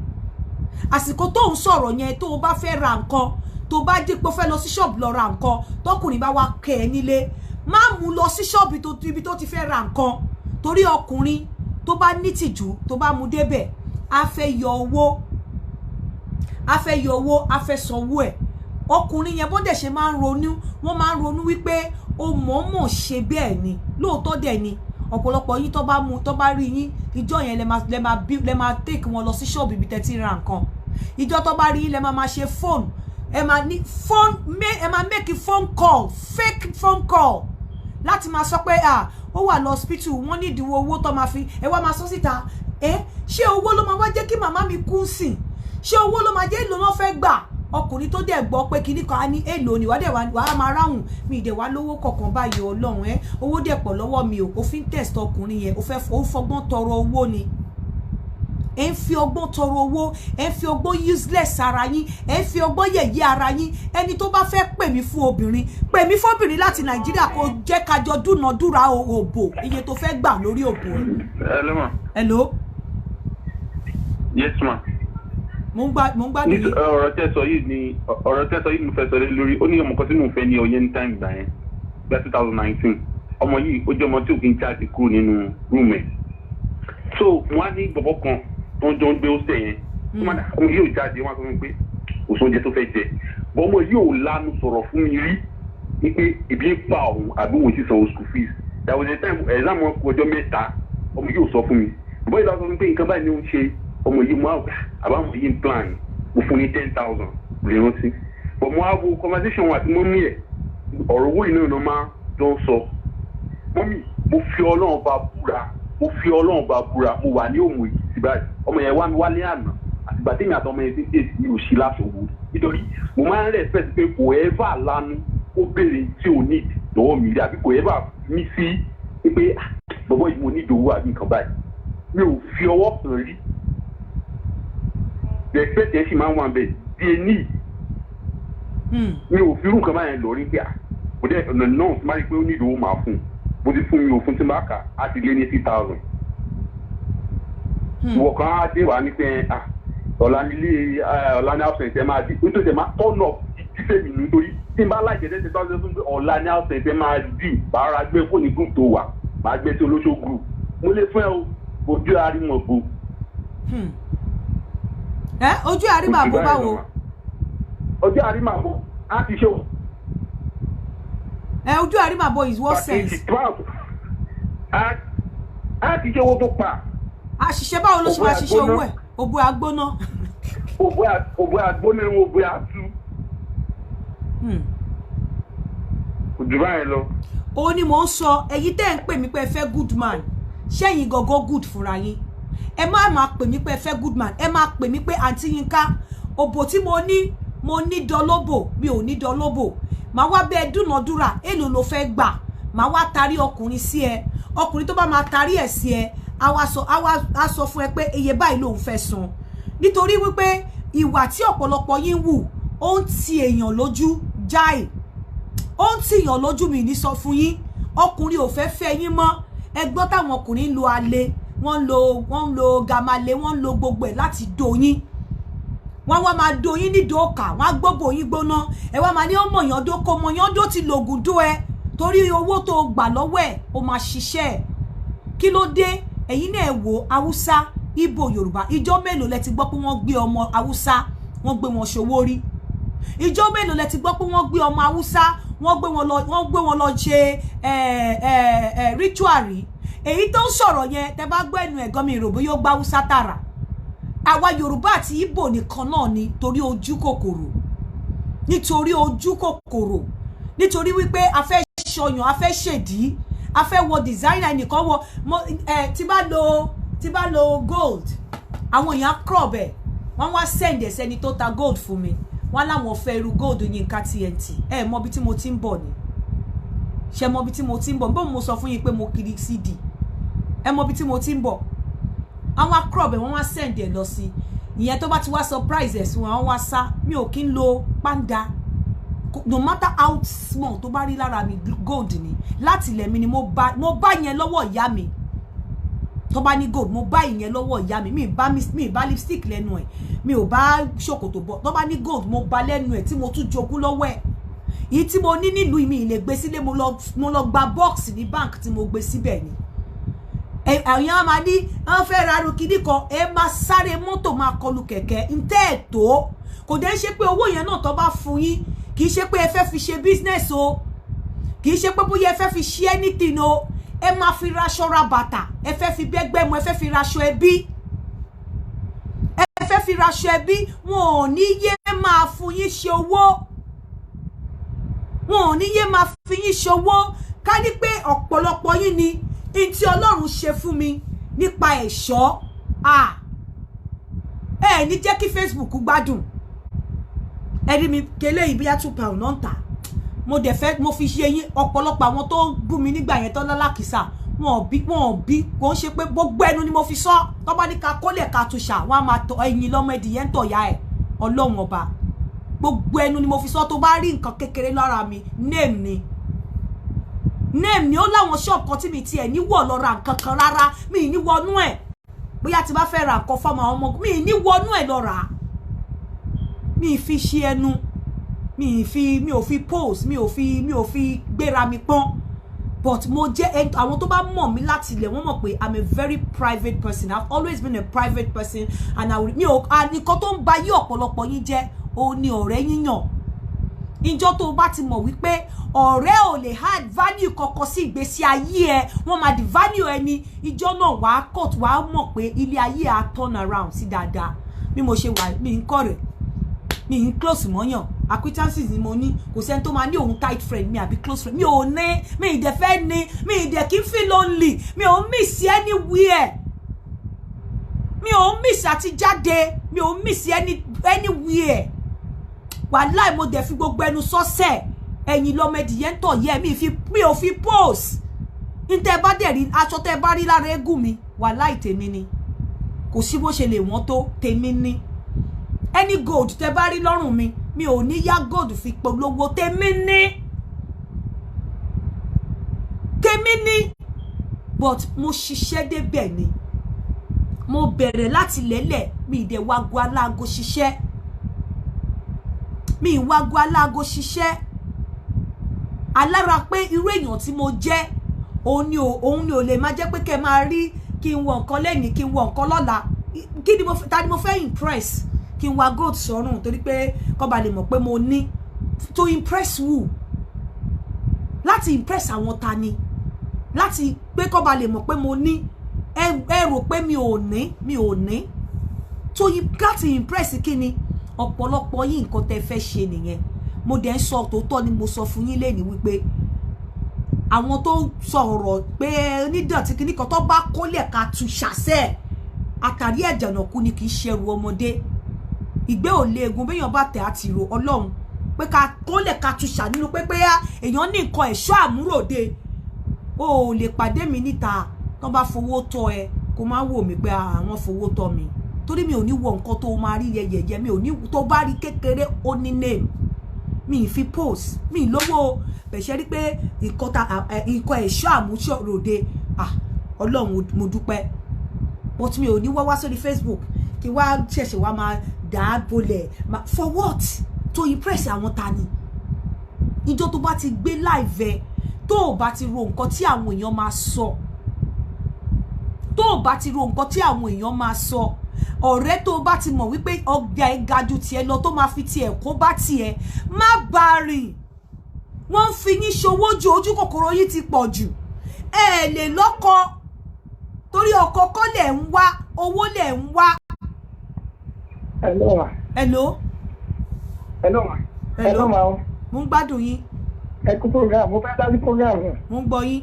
Àsìkò tó ń sọ̀rọ̀ yẹn, tó o bá fẹ́ ra nǹkan, tó bá dípò fẹ́ lọ sí ṣọ́ọ̀bù lọ ra nǹkan, tọkùnrin bá wá kẹ́ ẹ nílé, má mú lọ sí ṣọ́ọ̀bù ibi tó ti fẹ́ ra nǹkan, torí ọkùnrin tó bá nítìjú, tó bá mú débẹ̀, á fẹ́ yọ owó, á fẹ́ yọ owó, á fẹ́ sanwó ẹ̀. Ọkùnrin yẹn, bó dẹ̀ ṣe máa ń ronú, wọ́n máa ń ronú wípé o mọ̀ọ́mọ̀ ṣe bẹ́ẹ̀ ni. Lóòótọ́ dẹ̀ ni. Ọ̀pọ̀lọpọ̀ yín tó bá mú, tó bá rí yín ìjọ yẹn, lẹ máa take wọn lọ sí ṣọ́ọ̀bù ibi tẹ́ ti ra nǹkan. Ìjọ tó bá rí yín, lẹ máa máa ṣe phone, ẹ máa ní phone, ẹ máa make phone call, fake phone call, láti máa sọ pé, ah, ó wà lọ hospital, wọ́n ní ìdíwọ́ owó tó máa fi. Ẹ wá máa sọ síta. Ẹ ṣé owó ló máa wá jẹ́ kí màmá mi kú sìn? Ṣé owó ló máa jẹ́? Èlò náà fẹ́ gbà. Ọkùnrin tó dẹ̀ gbọ́ pé kinní kan á ní èlò ni, wàá dẹ̀ wàá máa ráhùn, mi ìdẹ̀ wá lówó kọ̀ọ̀kan báyìí, ọlọ́run ẹ, owó dẹ̀ pọ̀ lọ́wọ́ mi o. Òfin test ọkùnrin yẹn, ó fẹ́ ó fọgbọ́n tọrọ owó ni. Ẹ ń fi ọgbọ́n tọrọ owó, ẹ ń fi ọgbọ́n useless ara yín, ẹ ń fi ọgbọ́n yẹ̀yẹ́ ara yín. Ẹni tó bá fẹ́ pè mí fún obìnrin, pè mí fóbìnrin láti Nàìjíríà, kó jẹ́ kájọ dúnàádúrà òbò, iye tó fẹ́ gbà lórí òbò ẹ̀. Hello, ma. Hello. Yes, ma. Mo ń gbádùn yín. Ọ̀rọ̀ tẹ́ sọ yìí ni mo fẹ́ sọ lé lórí. Ó ní ọmọ kan tí mò ń fẹ́ ní ọyẹ́ ní time gbà yẹn, gba 2019. Ọmọ yìí, ó jẹ́ ọmọ tí ò kí ń jáde kúrò nínú room ẹ̀. So wọ́n á ní bọ̀bọ̀ kan tó ń jọ ń gbé hostel yẹn tó máa dà. Ọmọ yìí ò jáde, wọ́n á sọ fún mi pé kò sóúnjẹ tó fẹ́ jẹ bọ́. Ọmọ yìí ò lanu sọ̀rọ̀ fún mi rí ní pé ebi ń pa òun àbí òun ti sanwó school fees. That was the time exam wọn kú ọjọ́ 3. Ọmọ yìí ò sọ fún mi. Bọ́ yìí lọ sọ fún mi pé nǹkan báyìí ni ó ń ṣe ọmọ yìí. Mo á àbáwọn yìí ń plan, mo fún ní 10,000, lè rántí, but mo á wo conversation wọn àti mummy ẹ̀, ọ̀rọ̀ owó yìí náà ló máa jọ ń sọ. Mummy, mo fi Ọlọ́run bá búra, mo fi Ọlọ́run bá búra, mo wà ní Òmù Èkìtì báyìí. Ọmọ yẹn wá mi wálé àná. Àtìgbà tèmi àtọmọ yẹn ti ń dé, mi ò sí láṣọwọ́, nítorí mo máa ń respect pé kò ever lanu ó béèrè tí ò need lọ́wọ́ mi rí, àbí kò ever ní sí pé, "Ah, bọ̀bọ̀ yìí, mo ní ìdòwú," àbí nǹkan báyìí. Mi ò fi ọwọ́ kàn rí. Respect yẹn sì máa ń wà bẹ́ẹ̀ bí ení. Mi ò fi irú nǹkan báyẹn lọ rí pé à mo dẹ́ ọ̀nà náà tí máa rí pé ó ní ìdòwú máa fún un. Mo ti fún mi ò fún, tí n bá kà á ti lé ní 3,000. Ìwọ kan á dé wá ní pé, ah, ọ̀la nílé, ọ̀la ní absent ẹ máa di, nítorí ẹ máa turn up dífẹ́ mi, nítorí tí n bá láìjẹ́ tẹ́tẹ́ tó ṣe fún pé ọ̀la ní absent ẹ máa dì, bá ara gbé fóònù group tó wà, máa gbé sí olóṣó group, mo lè fún ẹ o, ojú àrímọ̀ bo. Ẹ ojú àrímọ̀ àbò báwo? Ojú àrímọ̀ àbò á ti ṣe o. Ẹ ojú àrímọ̀ àbò is what sense? Á ti ṣe owó tó pa. Àṣìṣe báwo ló ṣe máa ṣiṣẹ́ owó ẹ̀? Òbò àgbóná. Òbò àgbóná, òbò àtú. Kò jù báyìí lọ. Ó ní mò ń sọ, èyí tẹ́ ń pè mí pé ẹ fẹ́ good man, ṣẹ́yìn gọ́gọ́ good fúnra yín? Ẹ má máa pè mí pé ẹ fẹ́ good man. Ẹ máa pè mí pé, "Àǹtí Yínká, òbò tí mo ní, mo ní dọlóbò, mi ò ní dọlóbò." Màá wá bẹ́ẹ̀ dúnàádúrà, èlò ló fẹ́ gbà. Màá wá tarí ọkùnrin sí ẹ. Ọkùnrin tó bá máa tarí ẹ̀ sí ẹ, á wá sọ, á sọ fún ẹ pé iye báyìí lòun fẹ́ san, nítorí wípé ìwà tí ọ̀pọ̀lọpọ̀ yín wù, ó ń ti èèyàn lójú jáì, ó ń tìyàn lójú. Mi ní sọ fún yín, ọkùnrin ò fẹ́ fẹ́ yín mọ́. Ẹ gbọ́ táwọn ọkùnrin ń lo alẹ́, wọ́n ń lo gamale, wọ́n ń lo gbogbo ẹ̀ láti do yín. Wọ́n wá máa do yín nídòó ọkà, wọ́n á gbóbò yín gbóná. Ẹ wá máa ní ọmọ yàn dó, kó mọ yàn dó, ti lògùn dó ẹ, torí owó tó gbà lọ́wọ́ ẹ̀, ó máa ṣiṣẹ́ ẹ̀. Kí ló dé? Ẹ̀yin náà wò, Haúsá, Ìgbò, Yorùbá, ìjọ mélòó lẹ ti gbọ́ pé wọ́n gbé ọmọ Haúsá, wọ́n gbé wọn ṣòwò rí? Ìjọ mélòó lẹ ti gbọ́ pé wọ́n gbé ọmọ Haúsá, wọ́n gbé wọn lọ ṣe ritual rí? Èyí tó ń sọ̀rọ̀ yẹn, tẹ bá gbọ́ ẹnu ẹ̀gán mi, ìròbó yóò gbá Haúsá tààrà. Àwa Yorùbá àti Ìgbò nìkan náà ni, torí ojú kòkòrò, nítorí ojú kòkòrò, nítorí wípé a fẹ́ ṣọyàn, a fẹ́ ṣèdí, a fẹ́ wọ designer nìkan wọ mo ẹ. Tí bá lo gold, àwọn èèyàn crop ẹ, wọ́n wá send ẹ̀ sẹ́ni tó ta gold fún mi, wọ́n láwọn fẹ́ irú gold Yínká TNT. Ẹ mọ ibi tí mo ti ń bọ̀ ni? Ṣe mọ ibi tí mo ti ń bọ̀? Bó mo sọ fún yín pé mo kiri CD, ẹ mọ ibi tí mo ti ń bọ̀. Àwọn crop ẹ, wọ́n wá send ẹ̀ lọ sí ìyẹn. Tó bá ti wá surprise ẹ̀ sí wọn, àwọn wá sá. Mi ò kí ń lo pàǹdà, no matter how small tó bá rí lára mi, gold ni láti ilẹ̀ mi ni. Mo bá yẹn lọ́wọ́ ìyá mi. Tó bá ní gold, mo bá ìyẹn lọ́wọ́ ìyá mi. Mi bá lipstick lẹ́nu ẹ̀, mi ò bá ṣòkòtò bọ̀. Tó bá ní gold, mo bá lẹ́nu ẹ̀ tí mo tún jogún lọ́wọ́ ẹ̀. Èyí tí mo ní nílùú mi lè gbé sílé. Mo lọ gba box ní bank tí mo gbé síbẹ̀ ni. Àwọn á máa ní wọ́n fẹ́ ra kinní kan, ẹ máa sáré mọ́tò, máa kọlu kẹ̀kẹ́ ntẹ́ ẹ̀ tó. Kò dẹ́ ṣe pé owó yẹn náà tó bá fún yín, kì í ṣe pé ẹ fẹ́ fi ṣe business o, kì í ṣe pé bóyá ẹ fẹ́ fi ṣe anything o. Ẹ máa fi raṣọ ra bàtà, ẹ fẹ́ fi bẹ́gbẹ́ mu, ẹ fẹ́ fi raṣọ ẹbí, ẹ fẹ́ fi raṣọ ẹbí. Wọn ò ní yé máa fún yín ṣe owó, wọn ò ní yé máa fi yín ṣòwò. Ká ní pé ọ̀pọ̀lọpọ̀ yín ni n tí Ọlọ́run ṣe fún mi nípa ẹ̀ṣọ́, ẹ ní jẹ́ kí Facebook gbádùn. Ẹ rí mi kélé yìí, bóyá £2 náà ń tà. Mo dẹ̀ fẹ́ mo fi ṣe yín. Ọ̀pọ̀lọpọ̀ àwọn tó ń bú mi nígbà yẹn tán lálákìsà, wọn ò bí, wọn ò bí. Kò ń ṣe pé gbogbo ẹnu ni mo fi sọ. Tó bá ní ká kólẹ̀ ká tún ṣà, wọn á máa tọ ẹyin lọ́mọ ẹdìyẹ ń tọ̀ ya ẹ̀. Ọlọ́run Ọba, gbogbo ẹnu ni mo fi sọ. Tó bá rí nǹkan kékeré lára mi, name ni, name ni. Ó láwọn shop kan tí mi tiẹ̀ ní wọ̀ lọ ra nǹkan kan rárá, mi ní wọnú ẹ̀. Bóyá tí bá fẹ́ ra nǹkan fáwọn àwọn ọmọ mi, ní wọnú ẹ̀ lọ rà á. Mi fi ṣe ẹnu, mi fi, mi ò fi post, mi ò fi gbéra mi pọ́n, but mo jẹ́, àwọn tó bá mọ̀ mí láti ilẹ̀, wọ́n mọ̀ pé I'm a very private person. I've always been a private person and I will, mi ò, nǹkan tó ń ba yí ọ̀pọ̀lọpọ̀ yín jẹ́, òun ni ọ̀rẹ́ yíyàn. Ìjọ tó bá ti mọ̀ wípé ọ̀rẹ́ ò lè add value kankan sí ìgbésí ayé ẹ, wọ́n máa di value ẹni, ìjọ náà wàá cut, wàá mọ̀ pé ilé ayé á turn around sí dáadáa. Bí mo ṣe wà, mi ń kọ́ rẹ̀, mi ń close mọ́yàn. Acquaintances ni mo ní. Kò sẹ́ni tó máa ní òun tight friend mi àbí close friend mi ò ní. Mi ì dẹ̀ fẹ́ ní, mi ì dẹ̀ kí n feel lonely. Mi ò miss anywhere, mi ò miss àti jáde, mi ò miss anywhere. Wàláì, mo dẹ̀ fi gbogbo ẹnu sọ́sẹ̀, ẹ̀yìn lọ́mọ ẹdìyẹ ń tọ̀ yẹ. Mi ò fi post ní. Tẹ́ bá dẹ̀ rí aṣọ, tẹ́ bá rí lára eégún mi, wàláì, tèmi ni. Kò sí bó ṣe lè wọ́n tó, tèmi ni. Any gold tẹ́ bá rí lọ́rùn mi, mi ò ní yá gold fi polówó, tèmi ní, tèmi ní. But mo ṣiṣẹ́ débẹ̀ ni. Mo bẹ̀rẹ̀ láti lẹ́lẹ̀. Mi ì dẹ̀ wago aláago ṣiṣẹ́, mi ì wago aláago ṣiṣẹ́. Alára pé irú èèyàn tí mo jẹ́, òun ni ò lè máa jẹ́ pé kẹ́ máa rí kí n wọ nǹkan lẹ́nìí, kí n wọ nǹkan lọ́la. Kí ni mo, ta ni mo fẹ́ impress? Kí n wa gold sọ́rùn torí pé kó ba lè mọ̀ pé mo ní? To impress who? Láti impress àwọn ta ni? Láti pé kó ba lè mọ̀ pé mo ní? Ẹ rò pé mi ò ní, mi ò ní to láti impress kí ni? Ọ̀pọ̀lọpọ̀ yín, nǹkan tẹ́ fẹ́ ṣe nìyẹn. Mo dẹ̀ ń sọ tòótọ́ ni mo sọ fún yín lẹ́ni wípé àwọn tó sọ̀rọ̀ pé onídọ̀tí kìíní kan, tó bá kólẹ̀ ká tu ṣàṣẹ́ àtàrí ẹ̀jànàkú ni, kì í ṣẹrù ọmọdé. Ìgbé ò léegun, béèyàn bá tẹ̀ á ti rò. Ọlọ́run pé ká kólẹ̀ ká tu ṣà nínú pé èèyàn ní nǹkan ẹ̀ṣọ́ àmúròde. O ò lè pàdé mi níta, tó bá fowó tọ́ ẹ, kó má wò mí pé àwọn fowó tọ́ mi, torí mi ò ní wọ nǹkan tó máa rí yẹyẹyẹ. Mi ò ní, tó bá rí kékeré, ó ní name. Mi ì fi post, mi ì lówó bẹ̀ṣẹ́ rí pé nǹkan ẹ̀ṣọ́ àmúṣọ̀ròde. Ọlọ́run, mo dúpẹ́, but mi ò ní wá wá sórí Facebook kí wá ṣẹ̀ṣẹ̀ wá máa dà á bolẹ̀. For what? To impress àwọn ta ni? Ìjọ tó bá ti gbé live ẹ, tó o bá ti ro nǹkan tí àwọn èèyàn máa sọ, tó o bá ti ro nǹkan tí àwọn èèyàn máa sọ, ọ̀rẹ́ tó o bá ti mọ̀ wípé ọjà ẹ̀ ga ju tiẹ̀ lọ, tó máa fi tiẹ̀ kó bá tiẹ̀, má bá a rìn. Wọ́n ń fi yín ṣòwò ju, ojú kòkòrò yín ti pọ̀ jù. Ẹ lè lọ́kọ torí ọkọ kọ́ lẹ̀ ń wá, owó lẹ̀ ń wá. Hello ma. Hello. Hello ma. Hello ma. Mo ń gbádùn yín. Ẹ kú program, mo fẹ́ dá sí program yẹn. Mo ń gbọ́ yín.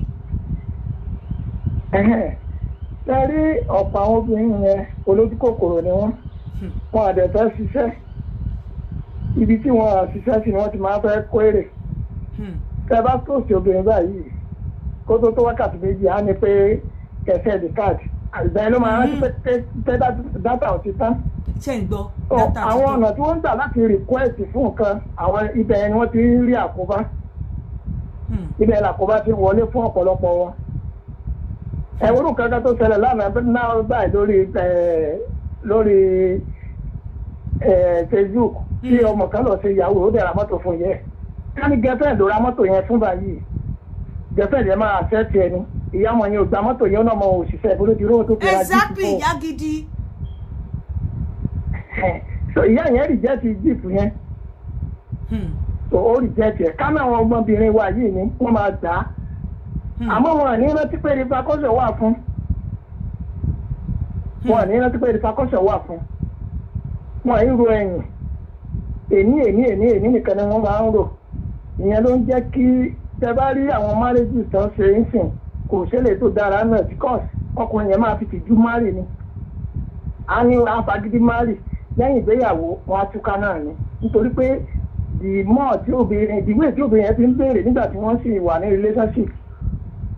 Ṣe rí ọ̀pọ̀ àwọn obìnrin yẹn, olójú kòkòrò ni wọ́n. Wọn àdẹ̀ fẹ́ ṣiṣẹ́. Ibi tí wọ́n á ṣiṣẹ́ sí ni wọ́n ti máa fẹ́ kó èrè. Tẹ bá tòsí obìnrin báyìí, kó tó tó wákàtí 2, á ní pé kẹsẹ̀ di káàdì. Ìgbà yẹn ló máa rántí pé data ò ti tán. Ṣé ń gbọ́? Data ti àwọn ọ̀nà tí wọ́n ń gbà láti request fún nǹkan, àwọn ibẹ̀ ni wọ́n ti ń rí àkóbá. Ibẹ̀ làkóbá ti wọlé fún ọ̀pọ̀lọpọ̀ wọn. Ẹ̀wọ́n kankan tó ṣẹlẹ̀ lánàá náà báyìí lórí Facebook, tí ọmọ kan lọ ṣe ìyàwó, ó dẹ̀ ra mọ́tò fún yẹ. Ká ní girlfriend ló ra mọ́tò yẹn fún báyìí, girlfriend yẹn máa accept ẹni. Ìyá ọmọ yẹn ò gba mọ́tò yẹn, ó náà mọ òṣìṣẹ́ ìbúrò ti rówó tó fi ra jíìpù. Exactly, ìyá gidi. So ìyá yẹn reject jíìpù yẹn, so ó reject ẹ̀. Ká náà àwọn ọmọbìnrin wa yìí ni wọ́n máa gbà á. Àmọ́ wọn ní rántí pé repercussion wà fún. Wọn ní rántí pé repercussion wà fún. Wọn ń ro ẹ̀yìn. Èní èní èní èní nìkan ni wọ́n máa ń rò. Ìyẹn ló ń jẹ́ kí tẹ bá rí àwọn marriages tán ṣe ń sìn, kò ṣẹlẹ̀ tó dára náà, because ọkùnrin yẹn máa fi tìjú marry ni. A ní afagídí marry, lẹ́yìn ìgbéyàwó wọn á túká náà ni, nítorí pé the more tí obìnrin, the way tí obìnrin yẹn ti ń béèrè nígbà tí wọ́n sì wà ní relationship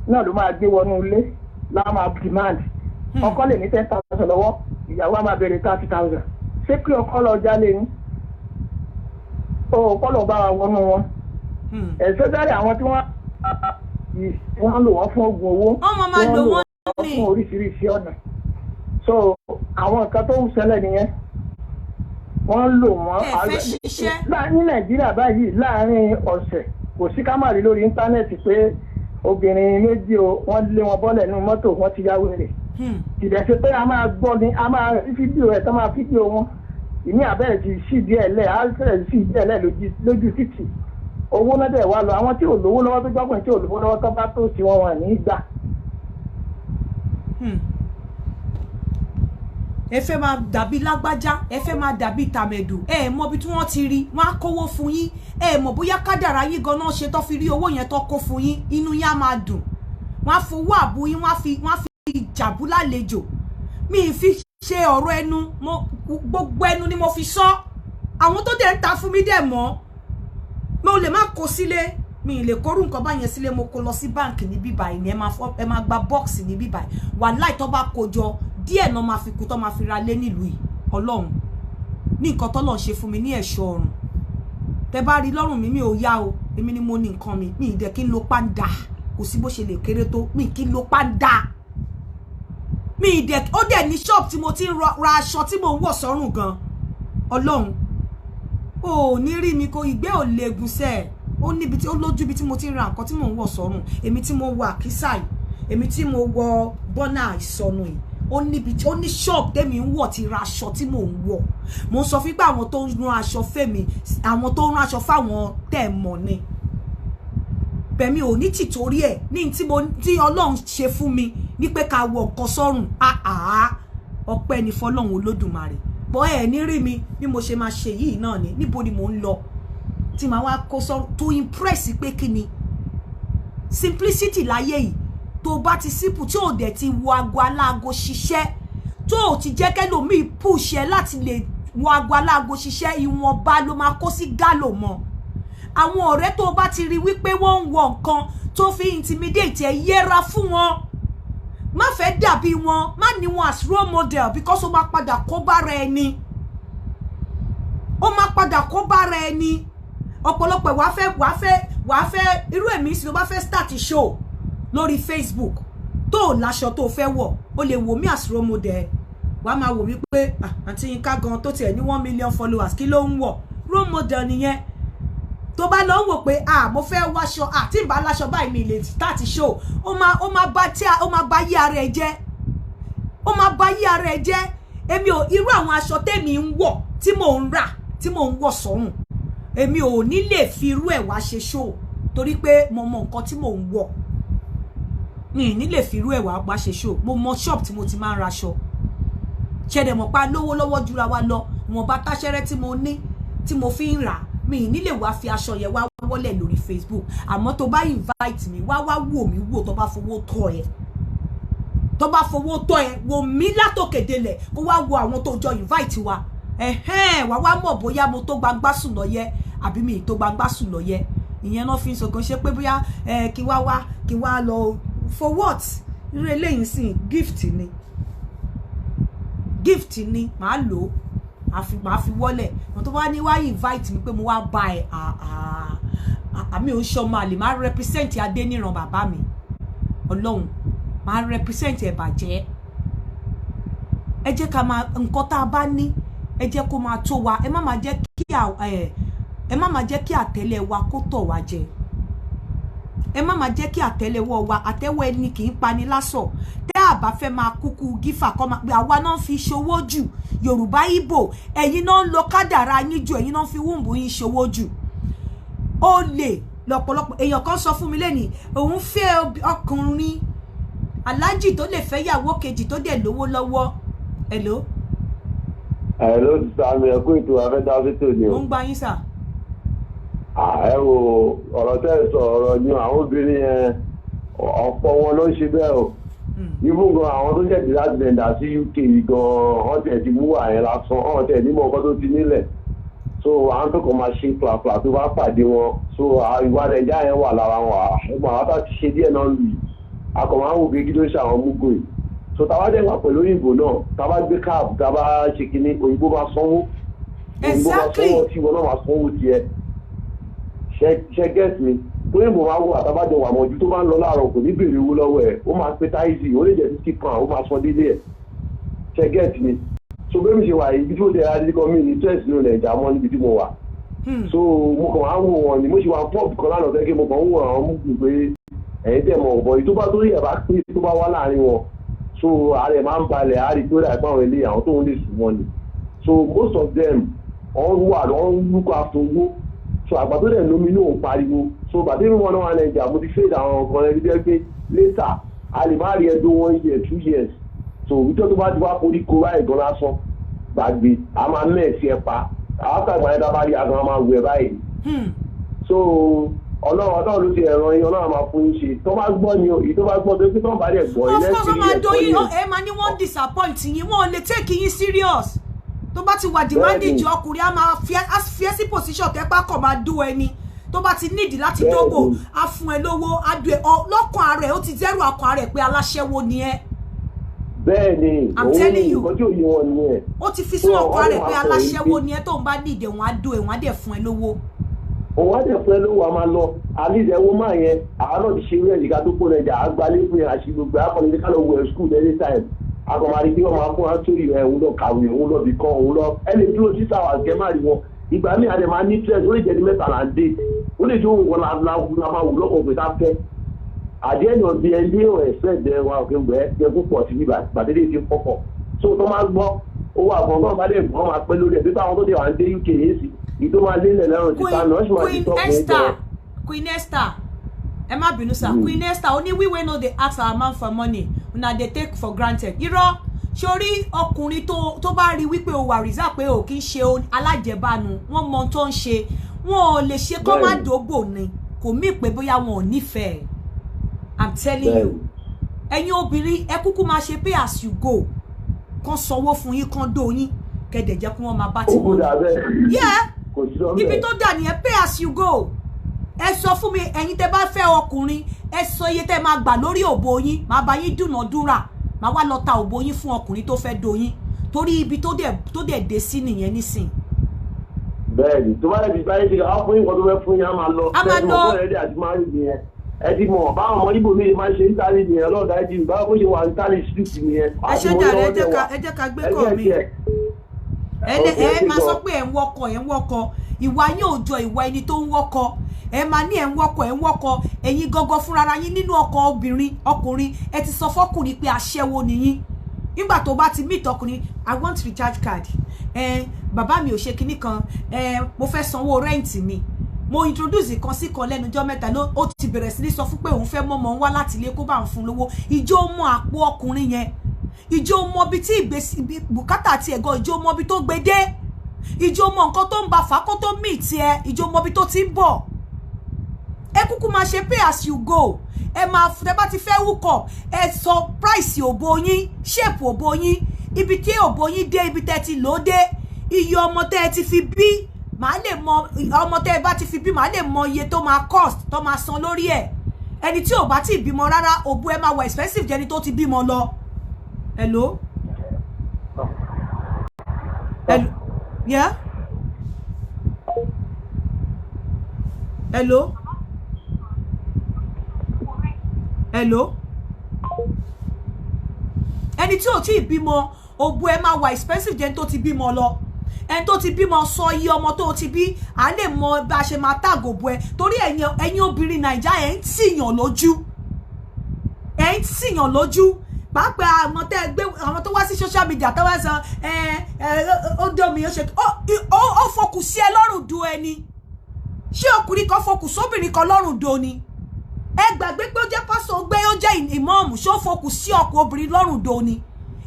náà ló máa gbé wọnú ilé láwọn máa demand. Ọkọ lè ní 10,000 lọ́wọ́, ìyàwó á máa béèrè 30,000. Ṣé kí ọkọ lọ jalè ni? Ó kọ́ lọ bá wa wọnú wọn, especially àwọn tí wọ́n lò wọ́n fún oògùn owó, wọ́n lò wọ́n fún oríṣiríṣi ọ̀nà. So àwọn nǹkan tó ń ṣẹlẹ̀ nìyẹn, wọ́n lò wọ́n ní Nàìjíríà báyìí. Láàárín ọ̀sẹ̀, kò sí ká má rí lórí íńtánẹ́ẹ̀tì pé obìnrin méjì o, wọ́n lé wọn bọ́lẹ̀ nínú mọ́tò, wọ́n ti yá wèrè. Ìdẹ̀sẹ̀ pé a máa gbọ́ ni, a máa rí fídíò ẹ̀ tó máa fídíò wọn ìní àbẹ̀rẹ̀ ti sí díẹ̀ lẹ̀, á fẹ̀rẹ̀ sí díẹ̀ lẹ̀ lójú títì. Owó náà dẹ̀ wá lọ. Àwọn tí ò lówó lọ́wọ́, tó jọ́kùnrin tí ò lówó lọ́wọ́, tó bá tó sí wọn, wọn ní í gbà. Ẹ fẹ́ máa dàbí lágbájá, ẹ fẹ́ máa dàbí tàmẹ̀dù, ẹ mọ ibi tí wọ́n ti rí, wọ́n á kówó fún yín. Ẹ mọ̀ bóyá kádàrá yín ganan ṣe tó fi rí owó yẹn tó kó fún yín. Inú yín á máa dùn, wọ́n á fowó àbú yín, wọ́n á fi jàbú lálejò. Mi ì fi ṣe ọ̀rọ̀ ẹnu mo, gbogbo ẹnu ni mo fi sọ. Àwọn tó dẹ̀ ń ta fún mi dẹ̀ mọ́, mo lè má kó sílé, mi ì lè kórú nǹkan báyẹn sílé. Mo kó lọ sí báǹkì ní bíbá yìí ni. Ẹ máa gba box ní bíbá yìí. Wàláì, tó bá kó jọ díẹ̀ náà, máa fi kú tó máa fi ra lé nílùú yìí. Ọlọ́run ní nǹkan tọ́lọ̀ ṣe fún mi ní ẹ̀ṣọ́ ọ̀run. Tẹ bá rí lọ́rùn mi, mi ò yá o. Èmi ni mo ní nǹkan mi. Mi ì dẹ̀ kí n lo pàǹdà, kò sí bó ṣe lè kéré tó, mi kí n lo pàǹdà. Mi ì dẹ̀, ó dẹ̀ ní shop tí mo ti ń ra aṣọ tí mo ń wọ̀ sọ́rùn gan. Ọlọ́run ò ní rí mi kó ìgbé ò legun sẹ́ẹ̀. Ó níbi tí ó lójú ibi tí mo ti ń ra nǹkan tí mò ń wọ̀ sọ́rùn. Èmi tí mo wọ àkísà yìí, èmi tí mo wọ bọ́nà ìsọnù yìí, ó níbi tí ó ní shop tèmi ń wọ̀ ti ra aṣọ tí mò ń wọ̀. Mo ń sọ fún pé àwọn tó ń rán aṣọ fẹ́mi, àwọn tó ń rán aṣọ fáwọn tẹ̀ mọ̀ ni bẹ̀mí ò ní tìtorí ẹ̀ ní tí mo tí Ọlọ́run ṣe fún mi ní pé ká wọ nǹkan sọ́rùn. Àá, ọpẹ́ ni fọlọ́run Olódùmarè. Bọ́ ẹ̀ ní rí mi bí mo ṣe máa ṣe yìí náà ni. Níbo ni mò ń lọ tí màá wá kó sọ to impress pé kí ni simplicity láyé yìí? Tó bá ti simple, tí ò dẹ̀ ti wọ aago aláago ṣiṣẹ́, tó ò ti jẹ́ kẹ́lòmíì push ẹ láti lè wọ aago aláago ṣiṣẹ́, ìwọ̀nba ló máa kó sí gálò mọ́. Àwọn ọ̀rẹ́ tó bá ti rí wípé wọ́n ń wọ nǹkan tó fi intimidate ẹ, yẹra fún wọn. Má fẹ́ dàbí wọn, má ní wọn as role model, because ó máa padà kó bára ẹni, ó máa padà kó bára ẹni. Ọ̀pọ̀lọpọ̀ wàá fẹ́ irú èmi sì, ló bá fẹ́ start show lórí Facebook, tó láṣọ tó fẹ́ wọ̀, ó lè wò mí as role model. Wàá máa wò mí pé, "Ah, àǹtí Yínká gan tó tiẹ̀ ní 1 million followers, kí ló ń wọ̀?" Role model nìyẹn. Tó bá lọ ń wò pé, "Ah, mo fẹ́ wáṣọ, ah, tí n bá láṣọ báyìí, mi lè start show," ó máa bá yí ara ẹ jẹ́, ó máa bá yí ara ẹ jẹ́. Èmi ò, irú àwọn aṣọ tèmi ń wọ̀, tí mò ń rà, tí mò ń wọ̀ sọ́rùn, èmi ò ní lè fi irú ẹ̀ wá ṣe show, torí pé mo mọ nǹkan tí mò ń wọ̀. Mi ì ní lè fi irú ẹ̀ wá ṣe show. Mo mọ shop tí mo ti máa ń raṣọ. Ṣẹ̀dẹ̀ mọ̀ pa lówó lọ́wọ́ jura wa lọ. Ìwọ̀nba táṣẹ́rẹ́ tí mo ní tí mo fi ń rà, mi ì ní lè wá fi aṣọ yẹn wá wọlé lórí Facebook. Àmọ́ tó bá invite mi wá, wá wò mí wò, tó bá fowó tọ́ ẹ, tó bá fowó tọ́ ẹ, wò mí látòkè délẹ̀, kó wá wo àwọn tó jọ invite wa. Ẹ̀hẹ́n, wá wá mọ̀ bóyá mo tó gbangba sùn lọ yẹ àbí mi ì tó gbangba sùn lọ yẹ. Ìyẹn náà fi ń sọ kan ṣe pé bóyá ẹ kí wá wá kí wá lọ for what. Irú eléyìí sìn, gift ni, gift ni. Màá lò ó, màá fi wọlẹ̀. Wọn tó bá ní wá invite mi pé mo wá bá ẹ, àmì ò ń ṣọmọ àlè. Máa represent Adéníran bàbá mi. Ọlọ́run máa represent ẹ̀ bàjẹ́. Ẹ jẹ́ ká máa, nǹkan tá a bá ní, ẹ jẹ́ kó máa tó wa. Ẹ má máa jẹ́ kí àtẹ́lẹ̀ wa kó tọ̀ wá jẹ. Ẹ má máa jẹ́ kí àtẹ́lẹwọ́ wa, àtẹ́wọ́ ẹni kì í pani lásọ̀. Tẹ́ a bá fẹ́ máa kúkú gífà kọ́ máa pé àwa náà fi ṣòwò jù. Yorùbá, Ìgbò, ẹ̀yin náà ń lo kádàrá yín jù, ẹ̀yin náà fi womb yín ṣòwò jù. Ó lè Lọ́pọ̀lọpọ̀ èèyàn kan sọ fún mi lẹ́nìí, òun fẹ́ ọkùnrin aláàjì tó lè fẹ́ yàwó kejì tó dẹ̀ lówó lọ́wọ́. Hello. Hello, Sami, ẹ kú ètò afẹ́dáfẹ́tò ni o. Mo ń gba yín sà. Ẹ wo ọ̀rọ̀ tẹ́ ẹ sọ, ọ̀rọ̀ ni àwọn obìnrin yẹn, ọ̀pọ̀ wọn ló ń ṣe bẹ́ẹ̀ o. Even gan àwọn tó ṣẹ̀dí láti Nàìjíríà sí UK gan, wọ́n tẹ̀ ti mú àyẹn lásán, wọ́n tẹ̀ nímọ̀ nǹkan tó ti nílẹ̀. So àwọn tó kàn máa ṣe pàápàá tó bá pàdé wọn, so ìwà Nàìjíríà yẹn wà lára wọn. Àmọ́ àwọn tá ti ṣe díẹ̀ náà lù yìí, a kàn máa ń wò pé kí ló ṣe àwọn múgò yìí. So táwa dẹ̀ wà pẹ̀lú òyìnbó náà, táwa gbé káàbù, táwa ṣe kínní, òyìnbó máa sanwó. Òyìnbó máa sanwó tí wọn náà máa sanwó tiẹ̀. Ṣe get mi? Tóyìnbó máa wò àtàbàjọ wà mọ̀jú tó bá ń lọ láàárọ̀, kò ní béèrè owó lọ́wọ́ ẹ̀. Ó máa pé táìsì, ó lè jẹ́ £50, ó máa san délé ẹ̀. Ṣe get mi? So bẹ́ẹ̀ mi ṣe wà yìí, ibi tí mo tẹ̀ ẹ́ adé mi ní stress nínú Nàìjíríà mọ́ níbi tí mo wà. So mo kàn á wò wọn ni mo ṣe wà pub kan lánàá tẹ́ kí mo kàn ń wò àwọn mú pé ẹ̀yin tẹ̀ mọ̀ ọ̀bọ̀ yìí tó bá tó yẹ̀ bá pé tó bá wá láàrin wọn, so ààrẹ máa ń balẹ̀, á rí tó dà pé àwọn ilé àwọn tóun lè sùn wọn ni. So most of them, wọ́n wà, wọ́n look after owó. So àgbà tó dẹ̀ lómi náà ń pariwo. So bàtí mi wọn náà wà Nàìjíríà, mo ti fade àwọn kan ẹni jẹ́ pé later a lè má rí ẹdún 1 year, 2 years. So ìjọ tó bá ti wá forí ko báyìí gan lásán, gbàgbé, a máa mẹ́ẹ̀sì ẹ pa. After ìgbà yẹn, tá a bá rí agan, a máa wẹ̀ báyìí. So Ọlọ́run ló ti ẹ̀rọ yín, Ọlọ́run máa fún yín ṣe. Tó bá gbọ́ ni o, èyí tó bá gbọ́ tó pé tó bá dẹ̀ gbọ́. Of course, wọ́n máa dóyin, ẹ máa ní wọ́n disappoint yín, wọ́n ò lè take yín serious. Tó bá ti wà demanding ju, ọkùnrin á máa fi ẹ́ sí position tẹ́pá kọ̀ máa dó ẹni. Tó bá ti nídìí láti dógò, á fún ẹ lówó, á dùn ẹ lọ́kàn ara ẹ̀, ó ti zẹ́rù ọkàn ara ẹ̀ pé aláṣẹ́wó ni ẹ́. Bẹ́ẹ̀ni. I'm telling you. Nǹkan tí ò yé wọn nìyẹn. Ó ti fi sínú ọkàn ara ẹ̀ pé aláṣẹ́wó ni ẹ́. Tó ń bá nídìí òun, á dó ẹ̀, wọ́n á dẹ̀ fún ẹ lówó. Òun á dẹ̀ fún ẹ lówó, a máa lọ àlìsẹ̀ wo máa yẹn. Àwọn náà ti ṣe irú ẹ̀jìká tó kó nàìjà àgbálẹ̀ fún yẹn àṣì gbogbo akọni ká lọ wẹ̀ school anytime. Akọ̀mọ̀rí pé wọ́n máa fún wa sórí ẹ̀, òun lọ kàwé, òun lọ bì kan, òun lọ ẹ lè dúró 6 hours kẹ́ má rí wọn. Ìgbà míì àdè máa ní stress, ó lè jẹ́ ní mẹ́ta là ń dé, ó lè jẹ́ òun wọn la máa wù lọ́kọ̀ pé ká fẹ́ at the end of the day, ò expect ẹ wa òkè gbẹ jẹ púpọ̀ sí bíbà gbàdédé ti pọ̀pọ̀. So tó máa gbọ́, ó wà fún ọgbọ́n bá dé gbọ́n, máa pẹ́ lórí ẹ̀ bí báwọn tó ti wà ń dé UK yìí sí ìtò máa lélẹ̀ lẹ́rùn síta náà, ó sì máa ti Queen tọ́ fún Esther, Queen Esther, ẹ má bínú sir. Queen Esther ó ní, "We wey no dey ask our man for money, una dey take for granted." Irọ́. Sórí ọkùnrin tó bá rí wípé o wà reserve, pé o kì í ṣe alájẹbánu, wọ́n mọ ohun tó ń ṣe. Wọn ò lè ṣe kó má dóbò ni, kò mí pé bóyá wọn ò nífẹ̀ẹ́. I'm telling you, ẹ̀yin obìnrin, ẹ kúkú máa ṣe pay as you go, kán sanwó fún yín, kán dó yín, kẹ̀dẹ̀ jẹ́ kí wọ́n máa bá Ó ti kú dà bẹ́ẹ̀. Yeah. Kò sí lọ́bẹ̀. Ibi tó dà nìyẹn, pay as you go. Ẹ sọ fún mi, ẹ̀yin tẹ́ bá fẹ́ ọkùnrin, ẹ sọ iye tẹ́ máa gbà lórí òbò yín, máa bá yín dúnàádúrà, máa wá lọ ta òbò yín fún ọkùnrin tó fẹ́ do yín, torí ibi tó dẹ̀ dé sí nìyẹn nísìn. Bẹ́ẹ̀ni, tó bá yẹ ti báyìí ṣe á fún yín nǹkan tó fẹ́ fún yín, á máa lọ. Á máa Bẹ́ẹ̀ni, lọ. mo fẹ́ ready àti máa rí nìyẹn. Ẹ ti mọ̀ báwọn ọmọ Ibo mi máa ń ṣe ní tálí nìyẹn, ọlọ́ọ̀dà ẹ ti báwọn bó ṣe wà ní tálí street nìyẹn. Ẹ ṣe jàre, ẹ jẹ́ ká gbé kọ́ mi. Ẹ máa sọ pé ẹ ń wọkọ̀, ẹ ń wọkọ̀. Ìwà yín ò jọ ìwà ẹni tó ń wọkọ̀. Ẹ máa ní ẹ ń wọkọ̀, ẹ ń wọkọ̀. Ẹ̀yin gangan fúnra yín nínú ọkọ̀ obìnrin, ọkùnrin, ẹ ti sọ fọ́kùnrin pé aṣẹ́wó ni yín. Nígbà tó bá ti meet ọkùnrin, "I want recharge card." Ẹ bàbá mi ò ṣe kinní kan, ẹ mo fẹ́ sanwó rent mi. Mo introduce kan sí kan lẹ́nu ọjọ́ mẹ́ta ló ó ti bẹ̀rẹ̀ sí ní sọ fún pé òun fẹ́ mọ́mọ́ ń wá láti ilé kó bá ń fún lówó. Ìjọ mọ àpò ọkùnrin yẹn? Ìjọ mọ ibi tí ìgbésí bùkátà ti ẹ̀gọ́? Ìjọ mọ ibi tó gbé dé? Ìjọ mọ nǹkan tó ń ba fà kó tó mì tiẹ̀? Ìjọ mọ ibi tó ti ń bọ̀? Ẹ kúkú máa ṣe pay as you go. Ẹ máa tẹ bá ti fẹ́ hook up, ẹ sọ price òbò yín, shape òbò yín, ibi tí òbò yín dé, ibi tẹ́ ti lò ó dé, iye ọmọ tẹ́ ẹ ti fi bí. Màá lè mọ ọmọ tẹ́ ẹ bá ti fi bí, màá lè mọ iye tó máa cost, tó máa san lórí ẹ̀. Ẹni tí ò bá ti bímọ rárá, òbò ẹ máa wà expensive jẹ́ ẹni tó ti bímọ lọ. Hello, hello, yeah, hello, hello. Ẹni tí ò tí ì bímọ, òbò ẹ máa wà expensive jẹ́ ẹni tó ti bímọ lọ. Ẹni tó ti bímọ, sọ iye ọmọ tó ti bí, à lè mọ bá a ṣe máa tàgò bo ẹ. Torí ẹ̀yin obìnrin Nàìjà, ẹ̀ ń tìyàn lójú, ẹ̀ ń tìyàn lójú, pàápàá àwọn tẹ́ ẹ gbé, àwọn tó wá sí social media tó wá sọ ẹ ẹ ó dé omi, ó ṣe ó fokùn sí ẹ lọ́rùn du ẹni. Ṣé ọkùnrin kan fokùn sóbìnrin kan lọ́rùn do ni? Ẹ gbàgbé pé ó jẹ́ pásọ̀, gbé ó jẹ́ ìmọ̀ọ́mù, ṣó fokùn sí ọkùn obìnrin lọ́rùn do ni?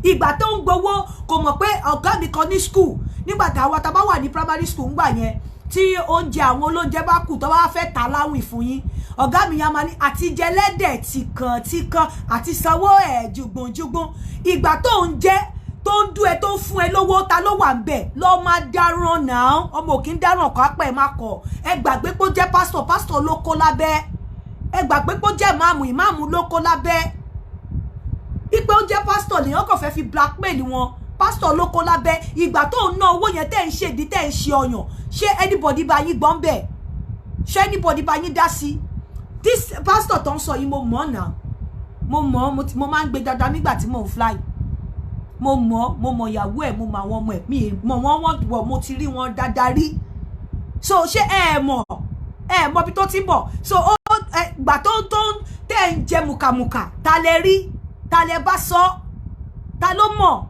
Ìgbà tó ń gbowó kò mọ̀ pé ọ̀gá mi kan ní school nígbà táwa tá bá wà ní primary school ńgbà yẹn, tí oúnjẹ àwọn olóúnjẹ bá kù tó bá fẹ́ tà láwìn fún yín, ọ̀gá mi yẹn máa ní àti jẹlẹ́dẹ̀ tìkan tìkan àti sanwó ẹ̀ jùgbọ̀njùgbọ̀n. Ìgbà tó ń jẹ tó ń dún ẹ tó ń fún ẹ lówó, ta ló wà ń bẹ̀? Lọ́ máa dáràn náà, ọmọ òkè ń dáràn kọ́ apẹ̀ má kọ̀. Ẹ gbàgbé pé ó jẹ́ pásítọ̀, pásítọ̀ ló kó lábẹ́. Ẹ gbàgbé pé ó jẹ́ ìmáàmù, ìmáàmù ló kó lábẹ́. Ipe ó jẹ́ pásítọ̀ lèèyàn kàn fẹ́ fi blackmail wọn, pásítọ̀ ló kó lábẹ́. Ìgbà tó ń ná owó yẹn tẹ́ ń ṣèdí tẹ́ ń ṣe ọyàn, ṣé anybody bá yín gbọ́n bẹ̀? Ṣé anybody bá yín dá sí? This pastor tó ń sọ yìí, mo mọ̀ náà, mo mọ̀, mo máa ń gbé dáadáa nígbà tí mò ń fly. Mo mọ̀, mo mọ̀ ìyàwó ẹ̀, mo mọ̀ àwọn ọmọ ẹ̀, mi mọ̀ wọ́n, wọ́n wọ̀, mo ti rí wọn dáadáa rí. So ṣé ẹ mọ̀, ẹ mọ̀ ibi tó ti ń bọ̀? So ó gbà tó ń tẹ́ ń jẹ mùkàmùkà, ta lẹ rí, ta lẹ bá sọ, ta ló mọ̀?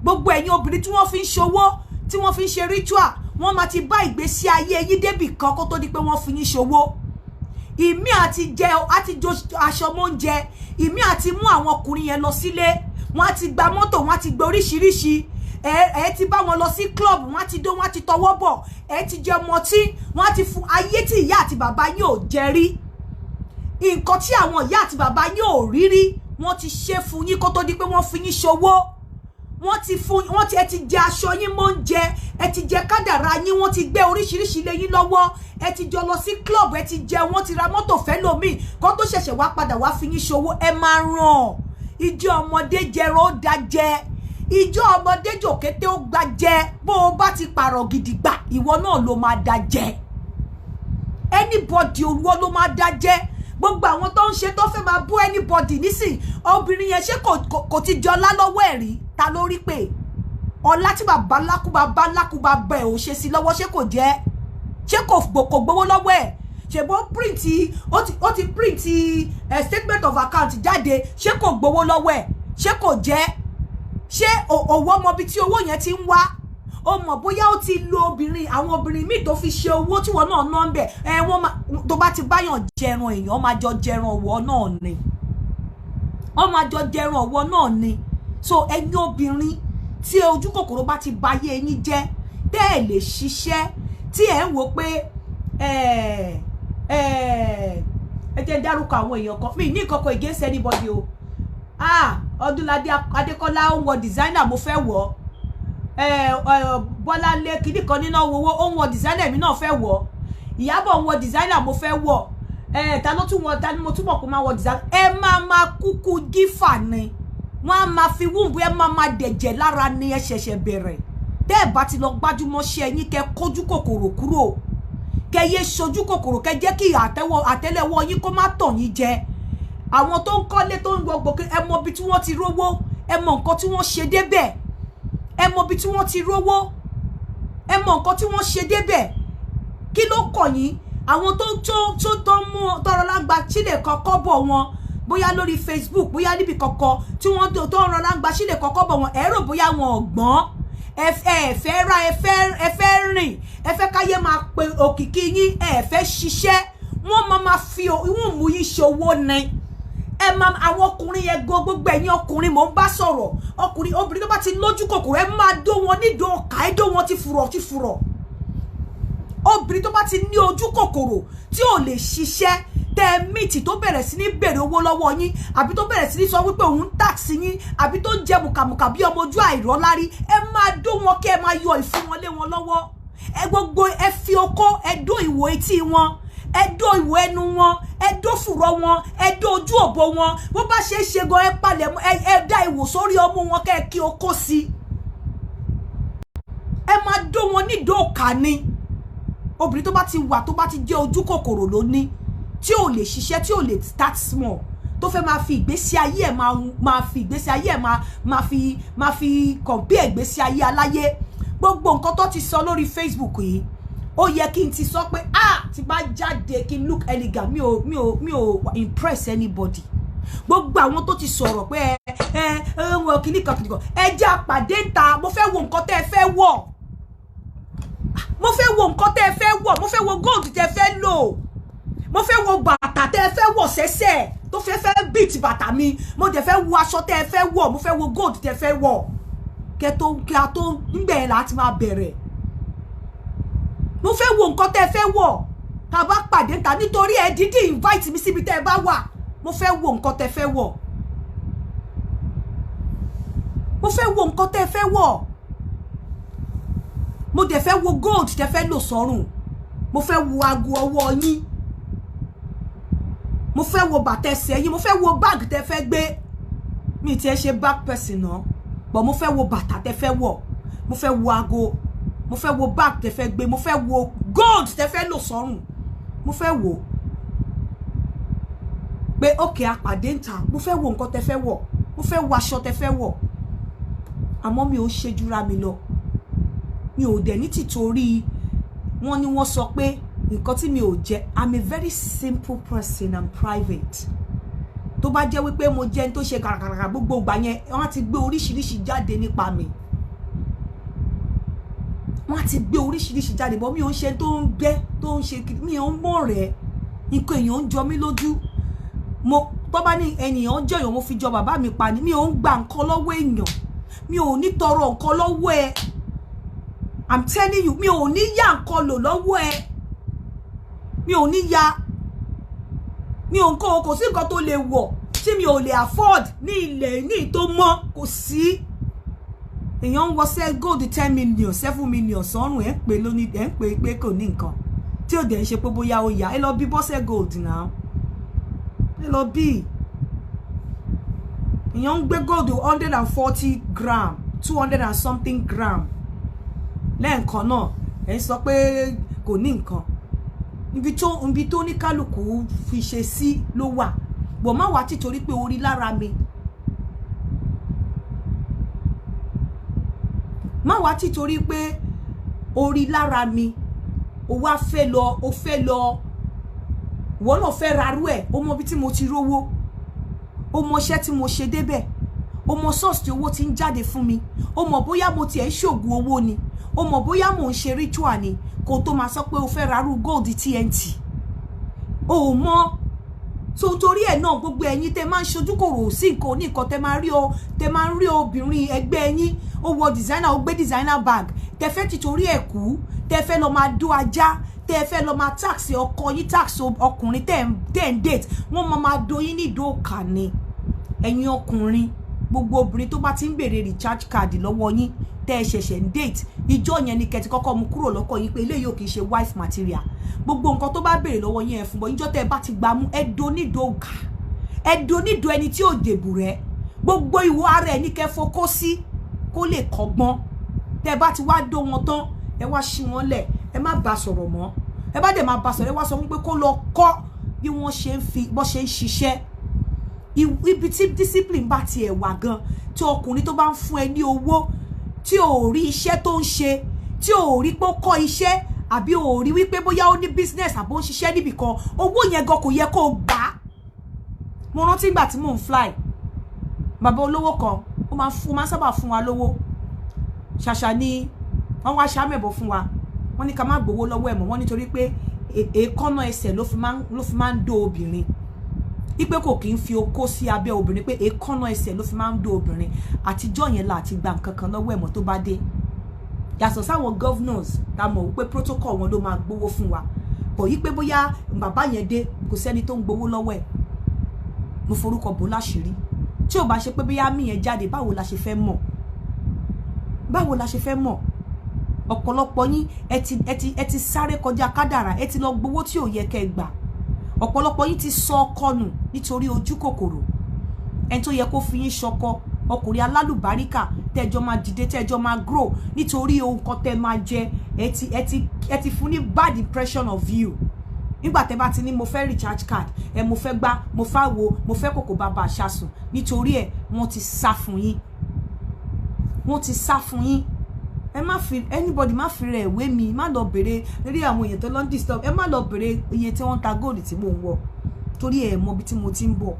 Gbogbo ẹ̀yin obìnrin tí wọ́n fi ń ṣòwò, tí wọ́n fi ń ṣe ritual, wọ́n máa ti bá ìgbésí ayé yín débì kan kó tó di pé wọ́n fi yín ṣòwò. Ìmí àti jẹ àti jo aṣọ mọ́ńjẹ, ìmí àti mú àwọn ọkùnrin yẹn lọ sílé, wọ́n á ti gba mọ́tò, wọ́n á ti gba oríṣiríṣi, ẹ ti bá wọn lọ sí club, wọ́n á ti dó, wọ́n á ti tọwọ́ bọ̀, ẹ ti jẹ mọtí, wọ́n á ti fún ayé tí ìyá àti bàbá yín ò jẹ rí, nǹkan tí àwọn ìyá àti bàbá yín ò rí rí, wọ́n ti ṣe fún yín kó tó di pé wọ́n fi yín ṣòwò. Wọ́n ti fún wọ́n ti ẹ ti jẹ aṣọ yín mọ́ ń jẹ, ẹ ti jẹ kádàrá yín, wọ́n ti gbé oríṣiríṣi lé yín lọ́wọ́, ẹ ti jọ lọ sí club, ẹ ti jẹ, wọ́n ti ra mọ́tò fẹ́ lómi kó tó ṣẹ̀ṣẹ̀ wá padà wá fi yín ṣòwò. Ẹ máa ràn ìjọ ọmọdé jẹran ó da jẹ, ìjọ ọmọdé jòkété ó gba jẹ. Bó o bá ti pààrọ̀ gidigba, ìwọ náà ló máa da jẹ. Anybody olúwo ló máa da jẹ. Gbogbo àwọn tó ń ṣe tó fẹ́ máa bú anybody nísìn, obìnrin yẹn ṣé kò ti jọlá lọ́wọ́ ẹ̀ rí? Ta ló rí pé ọlá tí bàbá ńlákú bàbá ńlákú bàbá ẹ̀ ò ṣe sí lọ́wọ́, ṣé kò jẹ́? Ṣé kò gbowó lọ́wọ́ ẹ̀? Ṣèbó print, ó ti print statement of account jáde, ṣé kò gbowó lọ́wọ́ ẹ̀? Ṣé kò jẹ́? Ṣé òwò ọmọ bíi tí owó yẹn ti ń wá? Ó mọ̀ bóyá ó ti lo obìnrin, àwọn obìnrin míì tó fi ṣe owó tí wọn náà ná ń bẹ̀ ẹ. Wọ́n máa tó bá ti báyàn jẹran, èèyàn máa jọ jẹran ọ̀wọ́ náà ni, wọ́n máa jọ jẹran ọ̀wọ́ náà ni. So ẹ̀yin obìnrin tí ojú kòkòrò bá ti ba ayé yín jẹ́, tẹ́ ẹ̀ lè ṣiṣẹ́, tí ẹ̀ ń wò pé ẹ jẹ́ dárúkọ àwọn èèyàn kan, mi ní nǹkan kan against anybody o. Ah, Ọdúnládé Adékọ́lá ó ń wọ designer, mo fẹ́ wọ̀. Bọ́láńlé kìíní kan nínú owó, ó ń wọ designer, èmi náà fẹ́ wọ̀. Ìyábọ̀ ń wọ designer, mo fẹ́ wọ̀. Ta ló tún wọ? Ta ni mo túmọ̀ kó máa wọ designer? Ẹ máa máa kúkú gífà ni, wọ́n á máa fi wúńbù, ẹ máa máa dẹ̀jẹ̀ lára ni. Ẹ ṣẹ̀ṣẹ̀ bẹ̀rẹ̀. Tẹ́ ẹ bá ti lọ gbájúmọ́ ṣe ẹ̀yin, kẹ́ kójú kòkòrò kúrò, kẹ́ yé ṣojú kòkòrò, kẹ́ jẹ́ kí àtẹ́lẹwọ́ yín kó má tàn yín jẹ. Àwọn tó ń kọ́lé, tó ń wọ gbòkè, ẹ mọ ibi tí wọ́n ti rówó, ẹ mọ nǹkan tí wọ́n ṣe débẹ̀. Ẹ mọ ibi tí wọ́n ti rówó, ẹ mọ nǹkan tí wọ́n ṣe débẹ̀. Kí ló kọ̀ yín? Àwọn tó tó tó tó mú tọrọ lágbà sílẹ̀ kọ́kọ́ bọ̀ wọn, bóyá lórí Facebook, bóyá níbi kọ̀kọ̀ tí wọ́n tó ń rọra ń gba sílẹ̀ kọ́kọ́ bọ̀ wọn, ẹ rò bóyá wọn ò gbọ́n. Ẹ fẹ́ ra, ẹ fẹ́ rìn, ẹ fẹ́ káyé máa pe òkìkí yín, ẹ fẹ́ ṣiṣẹ́. Wọ́n máa fi ìwọ̀n mú yín ṣòwò ni. Ẹ máa àwọn ọkùnrin yẹn gan, gbogbo ẹ̀yin ọkùnrin mò ń bá sọ̀rọ̀, ọkùnrin, obìnrin tó bá ti lójú kòkòrò, ẹ máa dó wọn nídòó ọkà, ẹ dó wọn ti fùrọ̀ ti fùrọ̀. Obìnrin tó bá ti ní ojú kòkòrò, tí ò lè ṣiṣẹ́, tẹ mìtì, tó bẹ̀rẹ̀ sí ní bèrè owó lọ́wọ́ yín, àbí tó bẹ̀rẹ̀ sí ní sọ wípé òun ń tax yín, àbí tó ń jẹ mùkàmùkà bí ọmọ ojú àìrọ́lárí, ẹ máa dó wọn, kí ẹ máa yọ ìfún wọn lé wọn lọ́wọ́. Ẹ gbogbo ẹ fi okó, ẹ dó ìwò etí wọn, ẹ dó ìwò ẹnu wọn, ẹ dó fùrọ̀ wọn, ẹ dó ojú òbò wọn. Bó bá ṣe é ṣe gan, ẹ palẹ̀, ẹ dá ìwò sórí ọmú wọn, kẹ́ ẹ kí okó sí. Ẹ máa dó wọn nídòó òkà ni. Obìnrin tó bá ti wà, tó bá ti jẹ́ ojú kòkòrò ló ní, tí ò lè ṣiṣẹ́, tí ò lè start small, tó fẹ́ máa fi ìgbésí ayé ẹ̀ máa fi ìgbésí ayé ẹ̀ máa fi compare ìgbésí ayé aláyé. Gbogbo nǹkan tó ti sọ lórí Facebook yìí, ó yẹ kí n ti sọ pé, ah, ti bá jáde kí n look elegant. Mi ò impress anybody. Gbogbo àwọn tó ti sọ̀rọ̀ pé ẹ ẹ wọ kìnnìkan kìnnìkan, ẹ jẹ́ àpàdé ń ta. Mo fẹ́ wo nǹkan tẹ́ ẹ fẹ́ wọ̀. Mo fẹ́ wo nǹkan tẹ́ ẹ fẹ́ wọ̀, mo fẹ́ wo gold tẹ́ ẹ fẹ́ lò, mo fẹ́ wo bàtà tẹ́ ẹ fẹ́ wọ̀ sẹ́sẹ̀ tó fẹ́ fẹ́ beat bàtà mi, mo dẹ̀ fẹ́ wo aṣọ tẹ́ ẹ fẹ́ wọ̀, mo fẹ́ wo gold tẹ́ ẹ fẹ́ wọ̀. Kẹ́ tó kí a tó nígbà yẹn láti máa bẹ̀rẹ̀. Mo fẹ́ wo nǹkan tẹ́ ẹ fẹ́ wọ̀ tá a bá pàdé ta, nítorí ẹ dídì invite mi síbi tẹ́ ẹ bá wà. Mo fẹ́ wo nǹkan tẹ́ ẹ fẹ́ wọ̀, mo fẹ́ wo nǹkan tẹ́ ẹ fẹ́ wọ̀, mo dẹ̀ fẹ́ wo gold tẹ́ fẹ́ lò sọ́rùn, mo fẹ́ wo aago ọwọ́ yín, mo fẹ́ wo bàtà ẹsẹ̀ yín, mo fẹ́ wo báàgì tẹ́ fẹ́ gbé. Mi ti ẹ ṣe bag person náà, but mo fẹ́ wo bàtà tẹ́ fẹ́ wọ̀, mo fẹ́ wo aago, mo fẹ́ wo bag tẹ́ fẹ́ gbé, mo fẹ́ wo gold tẹ́ fẹ́ lò sọ́rùn. Mo fẹ́ wo pé ókè apàdé ń ta, mo fẹ́ wo nǹkan tẹ́ fẹ́ wọ̀, mo fẹ́ wo aṣọ tẹ́ fẹ́ wọ̀. Àmọ́ mi ò ṣe jura mi lọ, mi ò dẹ̀ ní tìtorí wọ́n ní wọ́n sọ pé nǹkan tí mi ò jẹ́. I'm a very simple person and private. Tó bá jẹ́ wípé mo jẹ́ ní tó ṣe kàràkàrà gbogbo ìgbà yẹn, wọ́n á ti gbé oríṣiríṣi jáde nípa mi, wọ́n á ti gbé oríṣiríṣi jáde bọ́. Mi ò ń ṣe tó ń bẹ́ tó ń ṣe, mi ò ń mọ̀ rẹ̀, nǹkan èèyàn ń jọ mí lójú. Mo tó bá ní ènìyàn jẹ́ èèyàn, mo fi jọ bàbá mi pa ni. Mi ò ń gba nǹkan lọ́wọ́ èèyàn, mi ò ní tọrọ nǹkan lọ́wọ́ ẹ. I'm telling you, mi ò ní yá nǹkan lò lọ́wọ́ ẹ, mi ò ní ya, mi ò ń kó. Kò sí nǹkan tó lè wọ̀ tí mi ò lè afford ní ilẹ̀ ní tó mọ́. Kò sí. Èèyàn ń wọṣẹ́ gold 10 million, 7 million sọ́rùn, ẹ̀ ń pè lóní, ẹ̀ ń pè pé kò ní nǹkan tí ò dẹ̀ ń ṣe pé bóyá ó yá. Ẹ lọ bí bọ́sẹ̀ gold náà, ẹ lọ bí èèyàn ń gbé gold 140 gram, 200 and something gram lẹ́ẹ̀kan náà, ẹ̀ ń sọ pé kò ní nǹkan. Ibi tó ní kálukú fi ṣe sí ló wà bọ̀. Má wàá títorí pé orí lára mi, má wàá títorí pé orí lára mi, o wá fẹ́ lọ, o fẹ́ lọ, ìwọ náà fẹ́ rarú ẹ̀. O mọ ibi tí mo ti rówó, o mọ iṣẹ́ tí mo ṣe débẹ̀, o mọ source tí owó ti ń jáde fún mi, o mọ̀ bóyá mo tiẹ̀ ń ṣògùn owó ni, o mọ̀ bóyá mò ń ṣe ritual ni, kó tó máa sọ pé o fẹ́ rarú gold TNT. O ò mọ̀. So torí ẹ̀ náà, gbogbo ẹ̀yin tẹ́ máa ń ṣojú kòrò sí nǹkan oníkan, tẹ́ máa rí o, tẹ́ máa ń rí obìnrin ẹgbẹ́ yín, ó wọ designer, ó gbé designer bag, tẹ́ fẹ́ tìtorí ẹ̀ kú, tẹ́ fẹ́ lọ máa dó ajá, tẹ́ fẹ́ lọ máa tax ọkọ yín, tax ọkùnrin tẹ́ ń date, wọ́n máa do yín ní ìdóòkà ni. Ẹ̀yin ọkùnrin, gbogbo obìnrin tó bá ti ń béèrè recharge card lọ́wọ́ yín tẹ́ ẹ ṣẹ̀ṣẹ̀ ń date, ìjọ yẹn ni kẹ́ ti kọ́kọ́ mú kúrò lọ́kọ̀ yín pé eléyìí ò kì í ṣe wife material. Gbogbo nǹkan tó bá béèrè lọ́wọ́ yín, ẹ fún bọ́. Ìjọ tẹ́ ẹ bá ti gbà mú, ẹ do nídòó kà, ẹ do nídòó ẹni tí ò dèbù rẹ. Gbogbo ìwọ ara ẹ ní kẹ́ fokó sí kó lè kọ́gbọ́n. Tẹ́ ẹ bá ti wá dó wọn tán, ẹ wá ṣí wọn lẹ̀, ẹ má bá sọ̀rọ̀ mọ́. Ẹ bá dẹ̀ máa bá sọ̀rọ̀, ẹ wá sọ fún pé kó lọ kọ́ bí wọ́n ṣe ń fi bọ́ ṣe ń ṣiṣẹ́. Ibi tí discipline bá tiẹ̀ wà gan, tí ọkùnrin tó bá ń fún ẹ ní owó tí ò rí iṣẹ́ tó ń ṣe, tí ò rí pé ó kọ́ iṣẹ́, àbí ò rí wípé bóyá ó ní business àbó ń ṣiṣẹ́ níbì kan, owó yẹn gan kò yẹ kó o gbà á. Mo rántí ìgbà tí mò ń fly, bàbá olówó kan, ó máa fún, máa ń sábà fún wa lówó. Ṣàṣà ni wọ́n wá ṣàmẹ̀bọ̀ fún wa, wọ́n ní ká má gbowó lọ́wọ́ ẹ̀ mọ́. Wọ́n nítorí pé èékánná ẹsẹ̀ ló fi máa ń dó obìnrin, ipe kò kí ń fi okó sí abẹ́ obìnrin, pé èékánná ẹsẹ̀ ló fi máa ń dó obìnrin. Àtijọ́ yẹn la àti gba nǹkan kan lọ́wọ́ ẹ̀ mọ́. Tó bá dé, yàtọ̀ sáwọn governors tá mọ̀ wípé protocol wọn ló máa gbowó fún wa bọ̀ yí pé bóyá bàbá yẹn dé, kò sẹ́ni tó ń gbowó lọ́wọ́ ẹ̀. Mo forúkọ bò láṣìírí. Tí ò bá ṣe pé bóyá mí yẹn jáde, báwo la ṣe fẹ́ mọ̀? Báwo la ṣe fẹ́ mọ̀? Ọ̀pọ̀lọpọ̀ yín, ẹ ti sáré kọjá kádàrà, ẹ ti lọ gbowó tí ò yẹ kẹ́ ẹ gbà. Ọ̀pọ̀lọpọ̀ yín ti sọ ọkọ nù nítorí ojú kòkòrò. Ẹni tó yẹ kó fi yín ṣọkọ, ọkùnrin alálùbáríkà tẹ́jọ́ máa dìde, tẹ́jọ́ máa grow, nítorí ohun kan tẹ́ máa jẹ, ẹ ti fún ní bad impression of you. Nígbà tẹ́ bá ti ní mo fẹ́ recharge card ẹ, mo fẹ́ gbá, mo fẹ́ wo, mo fẹ́ kòkò bàbá àṣàsùn, nítorí ẹ wọ́n ti sá fún yín, wọ́n ti sá fún yín. Ẹ má fi anybody, má fi rẹ̀ wé mi. Má lọ bèrè lórí àwọn èèyàn tó lọ ń disturb. Ẹ má lọ bèrè iye tí wọ́n ń ta gold tí mò ń wọ̀, torí ẹ mọ ibi tí mo ti ń bọ̀.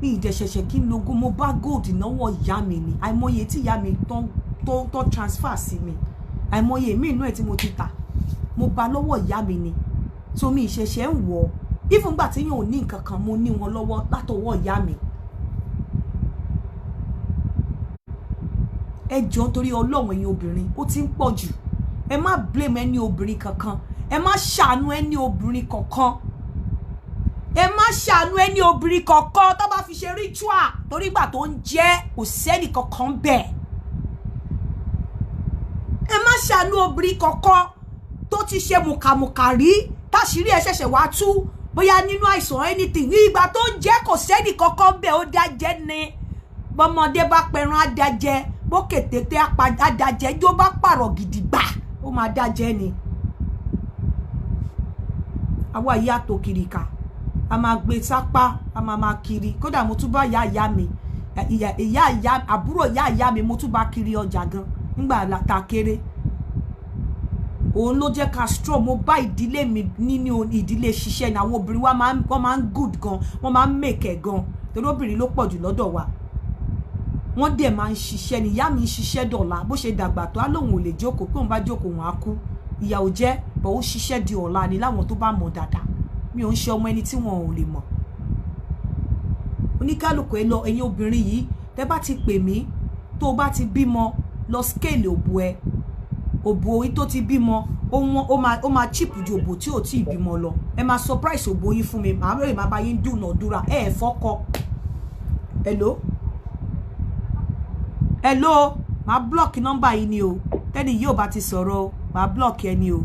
Mi ì dẹ̀ ṣẹ̀ṣẹ̀ kí n logo. Mo bá gold náwó ìyá mi ni. Àìmọye tí ìyá mi tó tó transfer sí mi, àìmọye mi inú ẹ̀ tí mo ti tà. Mo bá lọ́wọ́ ìyá mi ni, so mi ìṣẹ̀ṣẹ̀ ń wọ̀. Even gbà tí yóò ní nǹkan kan, mo ní wọn lọ́wọ́ látọwọ́ ìyá mi. Ẹ jọ̀ọ́, nítorí Ọlọ́run, ẹ̀yin obìnrin, ó ti ń pọ̀ jù. Ẹ má blame ẹni obìnrin kankan, ẹ má ṣàánú ẹni obìnrin kankan, ẹ má ṣàánú ẹni obìnrin kankan tó bá fi ṣe ritual, torí ìgbà tó ń jẹ́ kò sẹ́ni kankan bẹ́ẹ̀. Ẹ má ṣàánú obìnrin kankan tó ti ṣe mùkàmùkà rí, táṣìírí ẹ ṣẹ̀ṣẹ̀ wá tú, bóyá nínú àìsàn, anything. Ní ìgbà tó ń jẹ́ kò sẹ́ni kankan bẹ́ẹ̀, ó dá jẹ́ ni. Bọ́mọdé bá pẹran, á dá jẹ. Bókè tété, á dá jẹ. Jó bá pààrọ̀ gidigba, ó máa dá jẹ ni. Àwa ìyá tó kiri ká, a máa gbé sápá, a máa máa kiri. Kódà mo tún bá ìyá ìyá mi, ìyá ìyá, àbúrò ìyá ìyá mi, mo tún bá kiri ọjà gan nígbà tá kéré. Òun ló jẹ́ ká strong. Mo bá ìdílé mi nínú ìdílé ṣiṣẹ́ ni. Àwọn obìnrin wa máa ń, wọ́n máa ń good gan, wọ́n máa ń make ẹ̀ gan, torí obìnrin ló pọ̀ jù lọ́dọ̀ wa. Wọ́n dẹ̀ máa ń ṣiṣẹ́ ni. Ìyá mi ń ṣiṣẹ́ dọ̀la. Bó ṣe dàgbà tó, á lóun ò lè jókòó, pé òun bá jókòó, òun á kú. Ìyà ò jẹ́ bọ̀, ó ṣiṣẹ́ di ọ̀la ni. Láwọn tó bá mọ̀ dáadáa, mi ò ń ṣe ọmọ ẹni tí wọn ò lè mọ̀. Oníkálukú ẹ lọ. Ẹ̀yin obìnrin yìí, tẹ́ bá ti pè mí, tó o bá ti bímọ, lọ scale òbò ẹ. Òbò orí tó ti bímọ, ó máa cheap ju òbò tí ò tí ì bímọ lọ. Ẹ máa surprise òbò yín fún mi, màá rè, máa bá yín dúnàádúrà. Ẹ ẹ fọ́kọ. Hello, hello, màá block nọ́mbà yìí ni o. Tẹ́ni yìí ò bá ti sọ̀rọ̀ o, màá block ẹni o.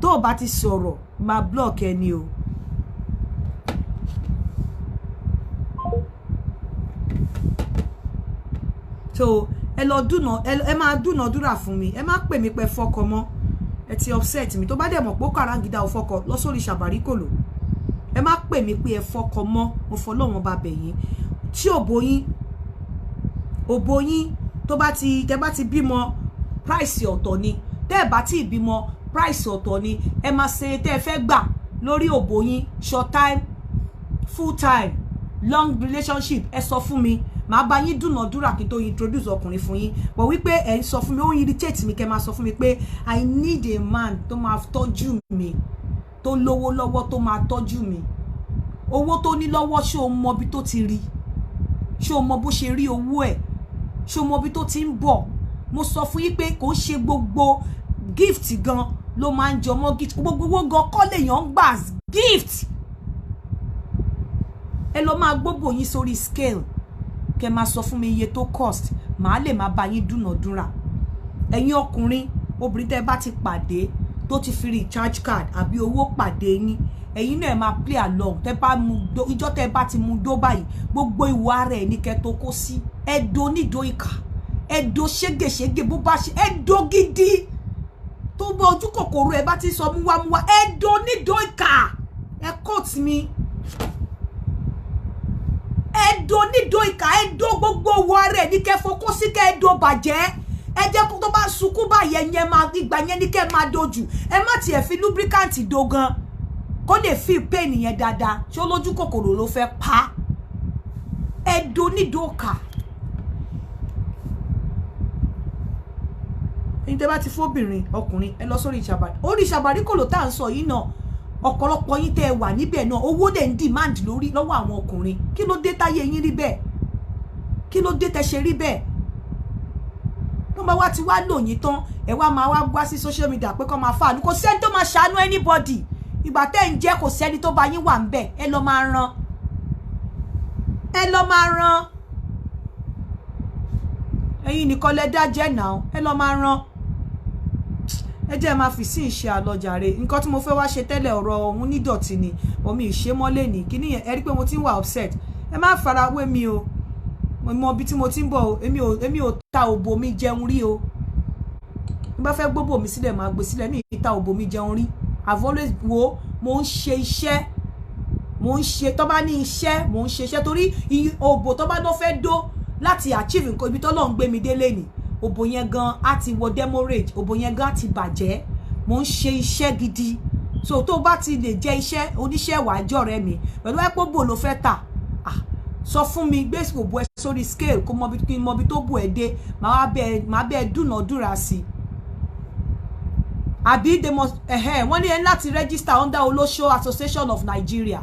Tó o bá ti sọ̀rọ̀, màá block ẹni o. So ẹ lọ dúnà, ẹ máa dúnàádúrà fún mi. Ẹ má pè mí pé fọkọ mọ́, ẹ ti upset mi. Tó bá dẹ̀ mọ̀ pé ó kàràǹgídá ò fọkọ, lọ sórí ṣàbàríkòlò. Ẹ má pè mí pé ẹ fọkọ mọ́, mo fọlọ́wọ́n bá bẹ̀ yín. Tí òbò yín tó bá ti, tẹ́ bá ti bímọ, price ọ̀tọ̀ ni. Tẹ́ ẹ bá ti bímọ, price ọ̀tọ̀ ni. Ẹ máa ṣe tẹ́ ẹ fẹ́ gbà lórí òbò yín, short time, full time, long relationship, ẹ sọ fún mi, màá bá yín dúnàádúrà kí n tó introduce ọkùnrin fún yín. But wípé ẹ ń sọ fún mi, ó ń irritate mi kẹ́ máa sọ fún mi pé I need a man tó máa tọ́jú mi, tó lówó lọ́wọ́, tó máa tọ́jú mi. Owó tó ní lọ́wọ́, ṣé o mọ ibi tó ti rí? Ṣé o mọ bó ṣe rí owó ẹ̀? Ṣé o mọ ibi tó ti ń bọ̀? Mo sọ fún yín pé kò ń ṣe gbogbo gift gan ló máa ń jọmọ́ gift. Gbogbo owó gan kọ́ lèèyàn ń gbà gift. Ẹ lọ máa gbóbò yín sórí scale, kẹ́ máa sọ fún mi iye tó cost, màá lè máa bá yín dúnàádúrà. Ẹ̀yin ọkùnrin, obìnrin tẹ́ bá ti pàdé tó ti fi recharge card àbí owó pàdé yín, ẹ̀yin náà ẹ máa play along. Tẹ́ bá mu ìjọ, tẹ́ bá ti mu dó báyìí, gbogbo ìwà rẹ̀ ní kẹ́ tó kó sí. Ẹ do nídò ìkà, ẹ do ségesège, bó bá ṣe, ẹ do gidi. Tó bá ojú kòkòrò ẹ bá ti sọ múwámúwá, ẹ do nídò ìkà. Ẹ quote mi, ẹ do nídò ìkà, ẹ do gbogbo owó ara ẹ ní kẹ́ fokó sí, kẹ́ ẹ do bàjẹ́. Ẹ jẹ́ kó tó bá sunkún báyìí, ẹ̀yẹn máa ìgbà yẹn ní kẹ́ máa dojú. Ẹ má tiẹ̀ fi lubricant do gan, kó lè feel pain yẹn dáadáa. Ṣé olójú kòkòrò ló fẹ́ pa? Ẹ do nídò ìkà. Ẹ̀yin tẹ́ bá ti fóbìnrin, ọkùnrin, ẹ lọ sórí ìṣàbàrí, orí ìṣàbàrí kò ló tá à ń sọ yìí náà. Ọ̀pọ̀lọpọ̀ yín tẹ́ ẹ wà níbẹ̀ náà, owó dẹ̀ ń demand lórí lọ́wọ́ àwọn ọkùnrin. Kí ló dé táyé yín rí bẹ́ẹ̀? Kí ló dé tẹ́ ṣe rí bẹ́ẹ̀? Tó bá wá ti wá lò yín tán, ẹ wá máa wá wá sí social media pé kọ́ máa fàánú. Kò sẹ́ni tó máa ṣàánú anybody. Ìgbà tẹ́ ń jẹ́, kò sẹ́ni tó bá yín wà ń bẹ̀. Ẹ lọ máa ran, ẹ lọ máa ran. Ẹ̀yin nìkan lẹ dá jẹ́ náà, ẹ lọ máa ran. Ẹ jẹ́ máa fi sí ìṣe àlọ́jàre. Nǹkan tí mo fẹ́ wá ṣe tẹ́lẹ̀, ọ̀rọ̀ ọ̀hún nídọ̀tí ni, omi ìṣe mọ́lẹ̀ ní kíní yẹn. Ẹ rí pé mo ti ń wà upset. Ẹ má fara wé mi o. Mo mọ ibi tí mo ti ń bọ̀ o. Èmi ò ta òbò mi jẹun rí o. Bí bá fẹ́ gbóbò mi sílẹ̀, máa gbé sílẹ̀. Mi ì ta òbò mi jẹun rí. I've always wo, mo ń ṣe iṣẹ́, mo ń ṣe tó bá ní iṣẹ́, mo ń ṣe iṣẹ́, torí òbò tó bá lọ fẹ́ dó láti achieve nǹkan ibi tọ́lọ́run gbé mi délé ni, òbò yẹn gan á ti wọ demurrage, òbò yẹn gan á ti bàjẹ́. Mo ń ṣe iṣẹ́ gidi. So tó bá ti lè jẹ́ iṣẹ́ oníṣẹ́, wàá jọ̀rẹ́ mi pẹ̀lú ẹ̀pọ̀ bò ló fẹ́ tà. Ah, sọ fún mi, gbé òbò ẹ sórí scale, kó mọ bí, kí n mọ bí tó bò ẹ dé, màá bẹ dúnàádúrà sí i. Àbí they must, wọ́n ní ẹ láti register under Olóṣó Association of Nigeria.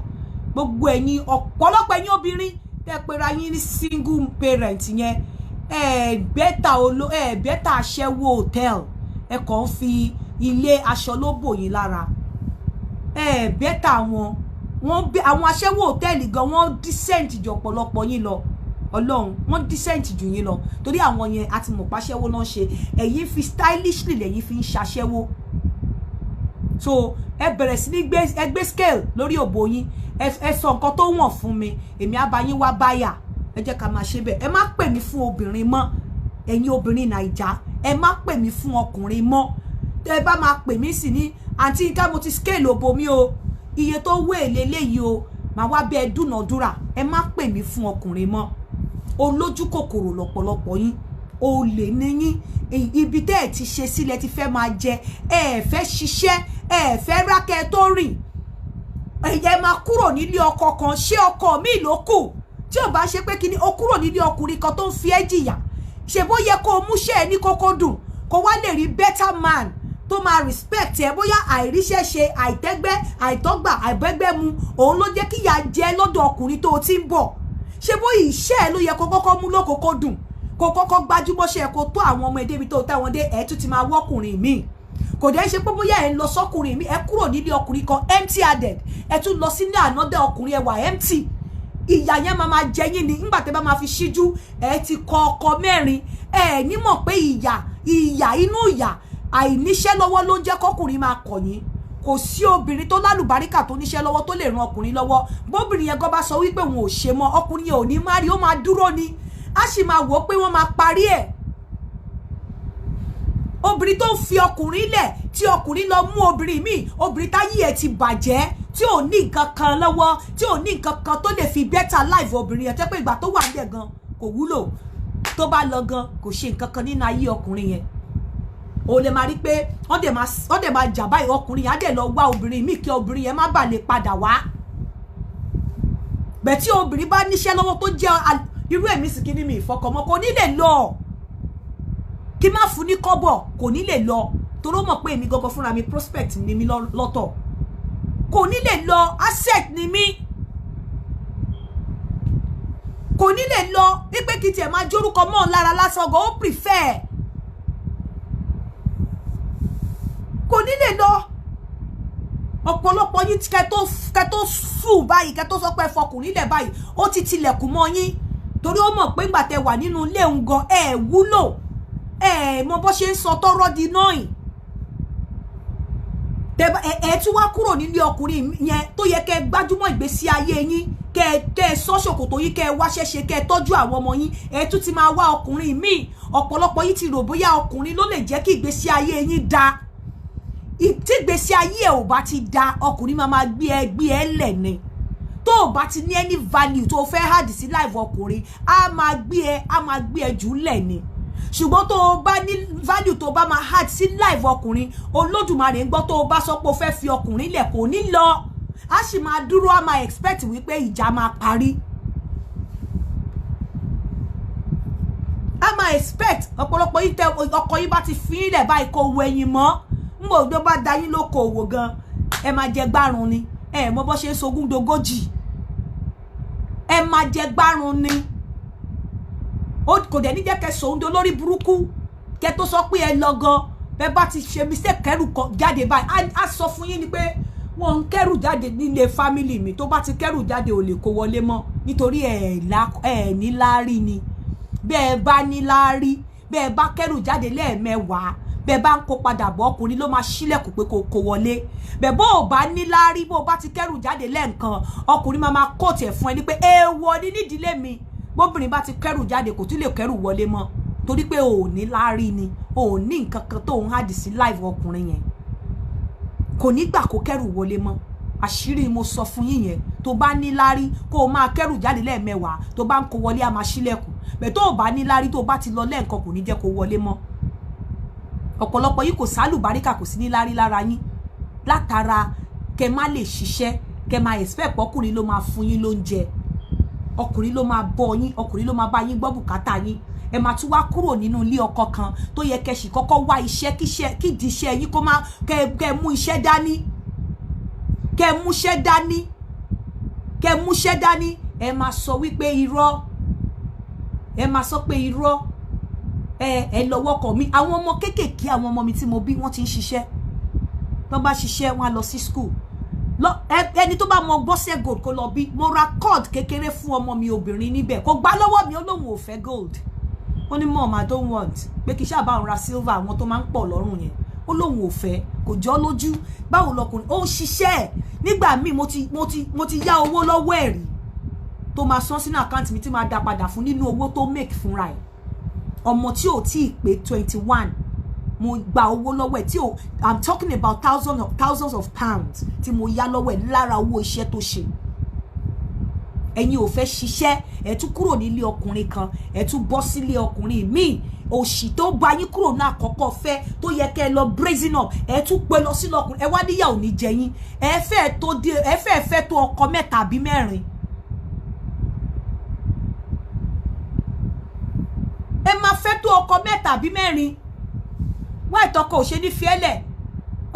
Gbogbo ẹ̀yin, ọ̀pọ̀lọpọ̀ ẹ̀yin obìnrin tẹ́ pera yín ní single parent yẹn, ẹ better olo, ẹ better aṣẹ́wó hotel. Ẹ kàn ń fi ilé aṣọ ló bò yín lára. Ẹ better wọn. Wọ́n àwọn aṣẹ́wó hòtẹ́ẹ̀lì gan, wọ́n decent ju ọ̀pọ̀lọpọ̀ yín lọ. Ọlọ́run, wọ́n decent jù yín lọ, torí àwọn yẹn àti mọ̀páṣẹ́wó ló ń ṣe. Ẹ̀yin fi stylishly lẹ́yìn fi ń ṣaṣẹ́wó. So ẹ bẹ̀rẹ̀ sí ní gbé, ẹ gbé scale lórí òbò yín, ẹ sọ nǹkan tó wọ̀n fún mi, èmi á bá yín wá báyà. Ẹ jẹ́ ká máa ṣe bẹ́ẹ̀. Ẹ má pè mí fún obìnrin mọ́. Ẹ̀yin obìnrin Naija, ẹ má pè mí fún ọkùnrin mọ́. Tẹ́ ẹ bá máa pè mí sí ní, "Àǹtí Yinka, mo ti scale òbò mi o, iye tó wé eléyìí o," màá wá bẹ́ẹ̀ dúnàádúrà. Ẹ má pè mí fún ọkùnrin mọ́. Olójú kòkòrò lọ́pọ̀lọpọ̀ yín, olè ní yín. Ibi tẹ́ ẹ̀ ti ṣe sílẹ̀ ti fẹ́ máa jẹ. Ẹ fẹ́ ṣiṣẹ́, ẹ fẹ́ rákẹ́ tó rìn. Ẹ̀yẹ máa kúrò nílé ọkọ kan, ṣé ọkọ mi ló kù? Tí ò bá ṣe pé kíní, o kúrò nílé ọkùnrin kan tó ń fi ẹ́ jìyà, ṣe bó yẹ kó o múṣẹ́ ẹ ní kókó dùn, kó wá lè rí better man tó máa respect ẹ? Bóyá àìríṣẹ́ ṣe, àìtẹ́gbẹ́, àìtọ́gbà, àìbẹ́gbẹ́ mu, òun ló jẹ́ kíyà jẹ lọ́dọ̀ ọkùnrin tó o ti ń bọ̀. Ṣé bó iṣẹ́ ẹ ló yẹ kó kọ́kọ́ mú lókòókò dùn, kó kọ́kọ́ gbájúmọ́ṣẹ́ ẹ, kó tó àwọn ọmọ ẹdẹ́bi tó táwọn dé, ẹ̀ tún ti máa wọ́kùnrin míì? Kò dẹ́ ṣe pé bóyá ẹ̀ ń lọ sọ́kùnrin míì. Ẹ kúrò nílé ọkùnrin kan empty handed, ẹ tún lọ sílé another ọkùnrin, ẹ wà empty. Ìyà yẹn máa máa jẹ yín ni. Nígbà tẹ́ bá máa fi ṣíjú, ẹ ti kọ ọkọ mẹ́rin. Ẹ ní mọ̀ pé ìyà, ìyà inú ìyà àìníṣẹ́ lọ́wọ́ ló ń jẹ́ kọ́kùnrin máa kọ̀ yín. Kò sí obìnrin tó lálùbáríkà tó níṣẹ́ lọ́wọ́ tó lè ran ọkùnrin lọ́wọ́. Bóbìnrin yẹn gan bá sọ wípé òun ò ṣe mọ́, ọkùnrin yẹn ò ní má rí, ó máa dúró ni, á sì máa wò ó pé wọ́n máa parí ẹ̀. Obìnrin tó ń fi ọkùnrin lẹ̀, tí ọkùnrin lọ mú obìnrin míì, obìnrin táyé ẹ̀ ti bàjẹ́, tí ò ní nǹkan kan lọ́wọ́, tí ò ní nǹkan kan tó lè fi better life obìnrin yẹn, tẹ́ pé ìgbà tó wà níbẹ̀ gan kò wúlò, tó bá lọ gan kò ṣe nǹkan kan nínú ayé ọkùnrin yẹn, o lè máa rí pé wọ́n dẹ̀ máa jà báyìí. Ọkùnrin yẹn á dẹ̀ lọ wá obìnrin míì kí obìnrin yẹn má bàa lè padà wá bẹ́ẹ̀. Tí obìnrin bá níṣẹ́ lọ́wọ́, tó jẹ́ irú èmi sì kíní mi ìfọkànmọ́, kò ní lè lọ. Kí má fún ní kọ́bọ̀, kò ní lè lọ, toró mọ̀ pé èmi gangan fúnra mi, prospect ni mi lọ́tọ̀. Kò ní lè lọ, asset ni mí. Kò ní lè lọ wípé kí tiẹ̀ máa jórúkọ mọ́ ọ lára lásán gan, ó prefer. Kò ní lè lọ. Ọ̀pọ̀lọpọ̀ yín, kẹ́ tó sùn báyìí, kẹ́ tó sọ pé fọkùnrin lẹ̀ báyìí, ó ti tilẹ̀kùn mọ́ yín, torí ó mọ̀ pé ńgbà tẹ́ wà nínú ilé òun gan, ẹ wúlò, ẹ mọ bó ṣe ń sọ tọrọ di náà. Ẹ tún wá kúrò nílé ọkùnrin yẹn tó yẹ kẹ́ gbájúmọ́ ìgbésí ayé yín, kẹ́ sọ ṣòkòtò yín, kẹ́ wáṣẹ́ ṣe, kẹ́ tọ́jú àwọn ọmọ yín, ẹ tún ti máa wá ọkùnrin míì. Ọ̀pọ̀lọpọ̀ yín ti rò bóyá ọkùnrin ló lè jẹ́ kí ìgbésí ayé yín dáa. Tí ìgbésí ayé ẹ ò bá ti da, ọkùnrin máa máa gbé ẹ lẹ̀ ni. Tó o bá ti ní any value tó o fẹ́ add sí life ọkùnrin, á máa gbé ẹ jù lẹ̀ ni. Ṣùgbọ́n tó o bá ní value tó o bá máa add sí life ọkùnrin, Olódùmarè ń gbọ́, tó o bá sọ pé o fẹ́ fi ọkùnrin lẹ̀, kò ní lọ, á sì máa dúró, á máa expect wípé ìjà máa parí. Á máa expect. Ọ̀pọ̀lọpọ̀ yín, tẹ ọkọ yín bá ti fi yín lẹ̀ báyìí, kò wọ ẹ̀yìn mọ́. Ń bò tó bá da yín lóko òwò gan, ẹ máa jẹ gbárùn ni. Ẹ mọ bó ṣe ń sogún dogójì, ẹ máa jẹ gbárùn ni. Ó kò dẹ̀ ní jẹ́ kẹ́ sòun do lórí burúkú. Kẹ́ tó sọ pé ẹ lọ gan, bẹ́ẹ̀ bá ti ṣe mistake kẹ́rù jáde báyìí, á sọ fún yín ni pé wọ́n ń kẹ́rù jáde nílé family mi. Tó bá ti kẹ́rù jáde, ò lè kó wọlé mọ́, nítorí ẹ̀ ní láárí ni. Bẹ́ẹ̀ bá ní láárí, bẹ́ẹ̀ bá kẹ́rù jáde lẹ́ẹ̀mẹ́wàá, bẹ́ẹ̀ bá ń kó padà bọ̀, ọkùnrin ló máa ṣílẹ̀kùn pé kó kó wọlé. Bẹ́ẹ̀ bó o bá ní láárí, bó o bá ti kẹ́rù jáde lẹ́ẹ̀kan, ọkùnrin máa máa kóòtù ẹ̀ fún ẹ ní pé èèwọ̀ ni nídìílé mi, bóbìnrin bá ti kẹ́rù jáde, kò tún lè kẹ́rù wọlé mọ́, torí pé o ò ní láárí ni. O ò ní nǹkan kan tó ń add sí life ọkùnrin yẹn, kò ní gbà kó kẹ́rù wọlé mọ́. Àṣírí mo sọ fún yín yẹn. Tó bá ní láárí, kó o máa kẹ́rù jáde lẹ́ẹ̀mẹ́wàá, tó bá ń kó wọlé, á máa ṣílẹ̀kùn. Bẹ́ẹ̀ tó o bá ní láárí, tó o bá ti lọ lẹ́ẹ̀kan, kò ní jẹ́ kó wọlé mọ́. Ọ̀pọ̀lọpọ̀ yìí, kò sálùbáríkà, kò sí ní láárí lára yín, látara kẹ má lè ṣiṣẹ́, kẹ máa expect ọkùnrin ló máa fún yín lóúnjẹ, ọkùnrin ló máa bọ́ yín, ọkùnrin ló máa bá yín gbọ́ bùkátà yín. Ẹ máa tún wá kúrò nínú ilé ọkọ kan tó yẹ kẹ́ sì kọ́kọ́ wá iṣẹ́, kídìí iṣẹ́ yín kó má kẹ́ mú iṣẹ́ dání, kẹ́ múṣẹ́ dání, kẹ́ múṣẹ́ dání. Ẹ máa sọ wípé irọ́, ẹ máa sọ pé irọ́. Ẹ lọ́wọ́ kọ̀ mi. Àwọn ọmọ kéékèèké, àwọn ọmọ mi tí mo bí, wọ́n ti ń ṣiṣẹ́. Tó bá ṣiṣẹ́, wọ́n á lọ sí school. Ẹni tó bá mọ Bọ́sẹ̀ Gold, kó lọ bí. Mo ra cord kékeré fún ọmọ mi obìnrin níbẹ̀, kò gbà lọ́wọ́ mi. Ó lóun ò fẹ́ gold. Ó ní, "Mom, I don't want," pé kí sábà ń ra silver, àwọn tó máa ń pọ̀ lọ́rùn yẹn. Ó lóun ò fẹ́, kò jọ́ lójú. Báwo lọkùnrin ó ń ṣiṣẹ́ ẹ̀? Nígbà míì, mo ti yá owó lọ́wọ́ ẹ̀ rí, tó máa san sínú account mi, tí máa dá padà fún nínú owó tó make fúnra ẹ̀. Ọmọ tí ò tí ì pé 21, mo gba owó lọ́wọ́ ẹ̀ tí ò, I'm talking about thousands of pounds tí mo yá lọ́wọ́ ẹ̀ lára owó iṣẹ́ tó ṣe. Ẹ̀yin ò fẹ́ ṣiṣẹ́. Ẹ̀ tún kúrò nílé ọkùnrin kan, ẹ̀ tún bọ́ sílé ọkùnrin míì. Òṣì tó bá yín kúrò náà àkọ́kọ́ fẹ́, tó yẹ kẹ́ ẹ lọ brazen up, ẹ tún pé lọ sílé ọkùnrin. Ẹ wá níyà ò ní jẹ yín. Ẹ fẹ́ tó dé, ẹ fẹ́ fẹ́ tó ọkọ mẹ́ta àbí mẹ́rin. Ẹ máa fẹ́ tó ọkọ mẹ́ta àbí mẹ́rin. Wá ìtọ́kọ ò ṣe ní fiẹ́lẹ̀.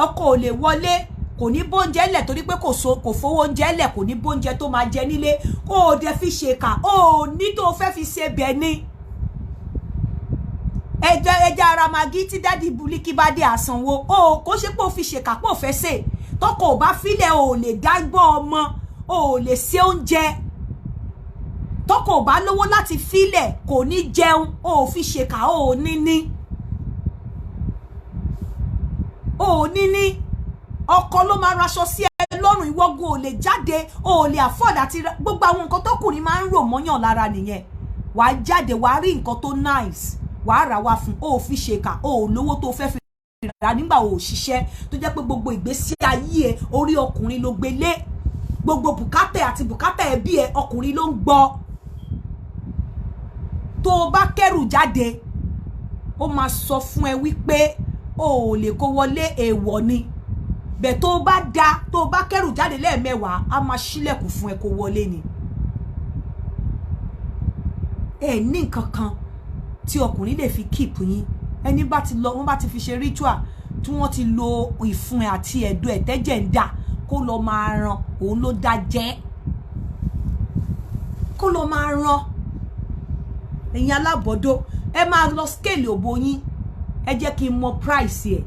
Ọkọ ò lè wọlé, kò ní bóúnjẹ lẹ̀, torí pé kò so, kò fowó oúnjẹ lẹ̀, kò ní bóúnjẹ tó máa jẹ nílé. Kó o dẹ̀ fi ṣèkà, ó ní tó fẹ́ fi ṣe bẹ́ẹ̀ ni. Ẹja, ẹja ara magi tí daddy Búlíkì bá dé, àsanwó ó. Kó ṣe pé ó fi ṣèkà pò fẹ́ sè. Tọkọ ò bá filẹ̀, ò lè dágbọ́ ọmọ, ò lè ṣe oúnjẹ. Tọkọ ò bá lówó láti filẹ̀, kò ní jẹun. Ó fi ṣèkà, ó ní ó ní ọkọ ló máa raṣọ sí ẹ lọ́rùn. Ìwọ́gun ò lè jáde, ò lè afford àti gbogbo àwọn nǹkan tọkùnrin máa ń rò mọ́yàn lára nìyẹn. Wàá jáde, wàá rí nǹkan tó nice, wàá rà wá fún. Ó fi ṣèkà, ó lówó tó fẹ́ fi rà nígbà ò ṣiṣẹ́, tó jẹ́ pé gbogbo ìgbésí ayé ẹ, orí ọkùnrin ló gbé lé. Gbogbo bùkátà àti bùkátà ẹbí ẹ, ọkùnrin ló ń gbọ́. Tó o bá kẹ́rù jáde, ó máa sọ fún ẹ wípé o ò lè kó wọlé, èèwọ̀ ni. Bẹ́ẹ̀ tó o bá da, tó o bá kẹ́rù jáde lẹ́ẹ̀mẹ́wàá, á máa ṣílẹ̀kùn fún ẹ kó wọlé ni. Ẹ ní nǹkan kan tí ọkùnrin lè fi keep yín. Ẹni bá ti lọ, wọ́n bá ti fi ṣe ritual, tí wọ́n ti lo ìfun ẹ̀ àti ẹ̀dọ̀ ẹ̀, tẹ́jẹ̀ ń dà, kó lọ máa ran òun ló dá jẹ́, kó lọ máa ran. Ẹ̀yin alábọ̀dọ̀, ẹ máa lọ scale òbò yín. Ẹ jẹ́ kí n mọ price ẹ̀.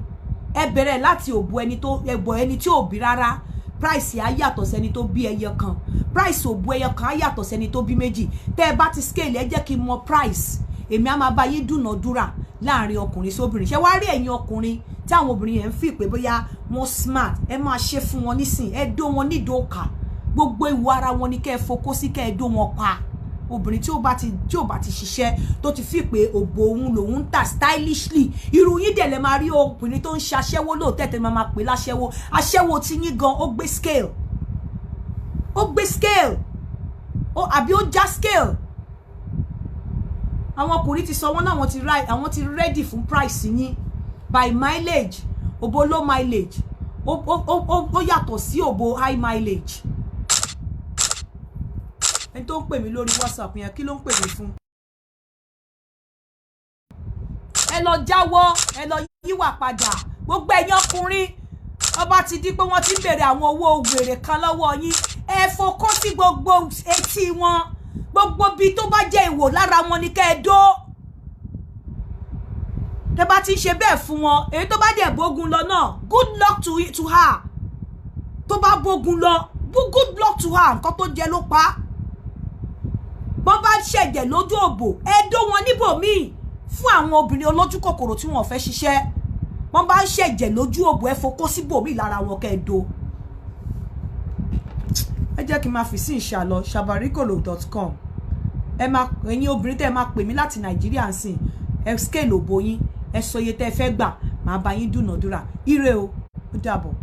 Ẹ bẹ̀rẹ̀ láti òbò ẹni tó ẹbọ, ẹni tí ò bí rárá, price á yàtọ̀ sẹ́ni tó bí ẹyọ kan. Price òbò ẹyọ kan á yàtọ̀ sẹ́ni tó bí méjì. Tẹ́ ẹ bá ti scale, ẹ jẹ́ kí n mọ price. Èmi á máa bá yín dúnàádúrà láàrin ọkùnrin sóbìnrin. Ṣé wàá rí ẹ̀yin ọkùnrin tí àwọn obìnrin yẹn ń fi pé bóyá wọ́n smart, ẹ máa ṣe fún wọn nísìn. Ẹ dó wọn nídòókà. Gbogbo ìwọ ara wọn ni kẹ́ ẹ fokó sí, kẹ́ ẹ dó wọn pa. Obìnrin tí ò bá ti ṣiṣẹ́, tó ti fi pé òbò òun lòun ń tà stylishly, irú yín dẹ̀ lẹ máa rí obìnrin tó ń ṣe aṣẹ́wó lóòótọ́, tẹ́ máa máa pè láṣẹ́wó. Aṣẹ́wó ti yín gan, ó gbé scale, ó gbé scale, ó àbí ó já scale. Àwọn ọkùnrin ti sọ wọ́n náà, wọ́n ti ra, àwọn ti ready fún price yín by mileage. Òbò low mileage ó yàtọ̀ sí òbò high mileage. Ẹni tó ń pè mí lórí WhatsApp yẹn, kí ló ń pè mí fún? Ẹ lọ jáwọ́, ẹ lọ yíwà padà. Gbogbo ẹ̀yin ọkùnrin, ọba ti di pé wọ́n ti ń béèrè àwọn owó wèrè kan lọ́wọ́ yín, ẹ fokó sí gbogbo etí wọn. Gbogbo ibi tó bá jẹ́ ìwò lára wọn ni kẹ́ ẹ dó. Tẹ́ bá ti ń ṣe bẹ́ẹ̀ fún wọn, èyí tó bá dẹ̀ bógun lọ náà, good luck to her. Tó bá bógun lọ, good luck to her. Nǹkan tó jẹ ló pa á. Bọ́n bá ṣẹ̀jẹ̀ lójú òbò, ẹ dó wọn níbòmíì. Fún àwọn obìnrin olójú kòkòrò tí wọn ò fẹ́ ṣiṣẹ́, wọ́n bá ń ṣẹ̀jẹ̀ lójú òbò, ẹ fokó síbòmíì lára wọn kẹ́ ẹ dó. Ẹ jẹ́ kí n máa fi sí ìṣàlọ sabarikolo.com. Ẹ máa, ẹ̀yin obìnrin tẹ́ ẹ máa pè mí láti Nàìjíríà ń sìn, ẹ scale òbò yín, ẹ sọ iye tẹ́ ẹ fẹ́ gbà, màá bá yín dúnàádúrà. Ire o, ó dàbọ̀.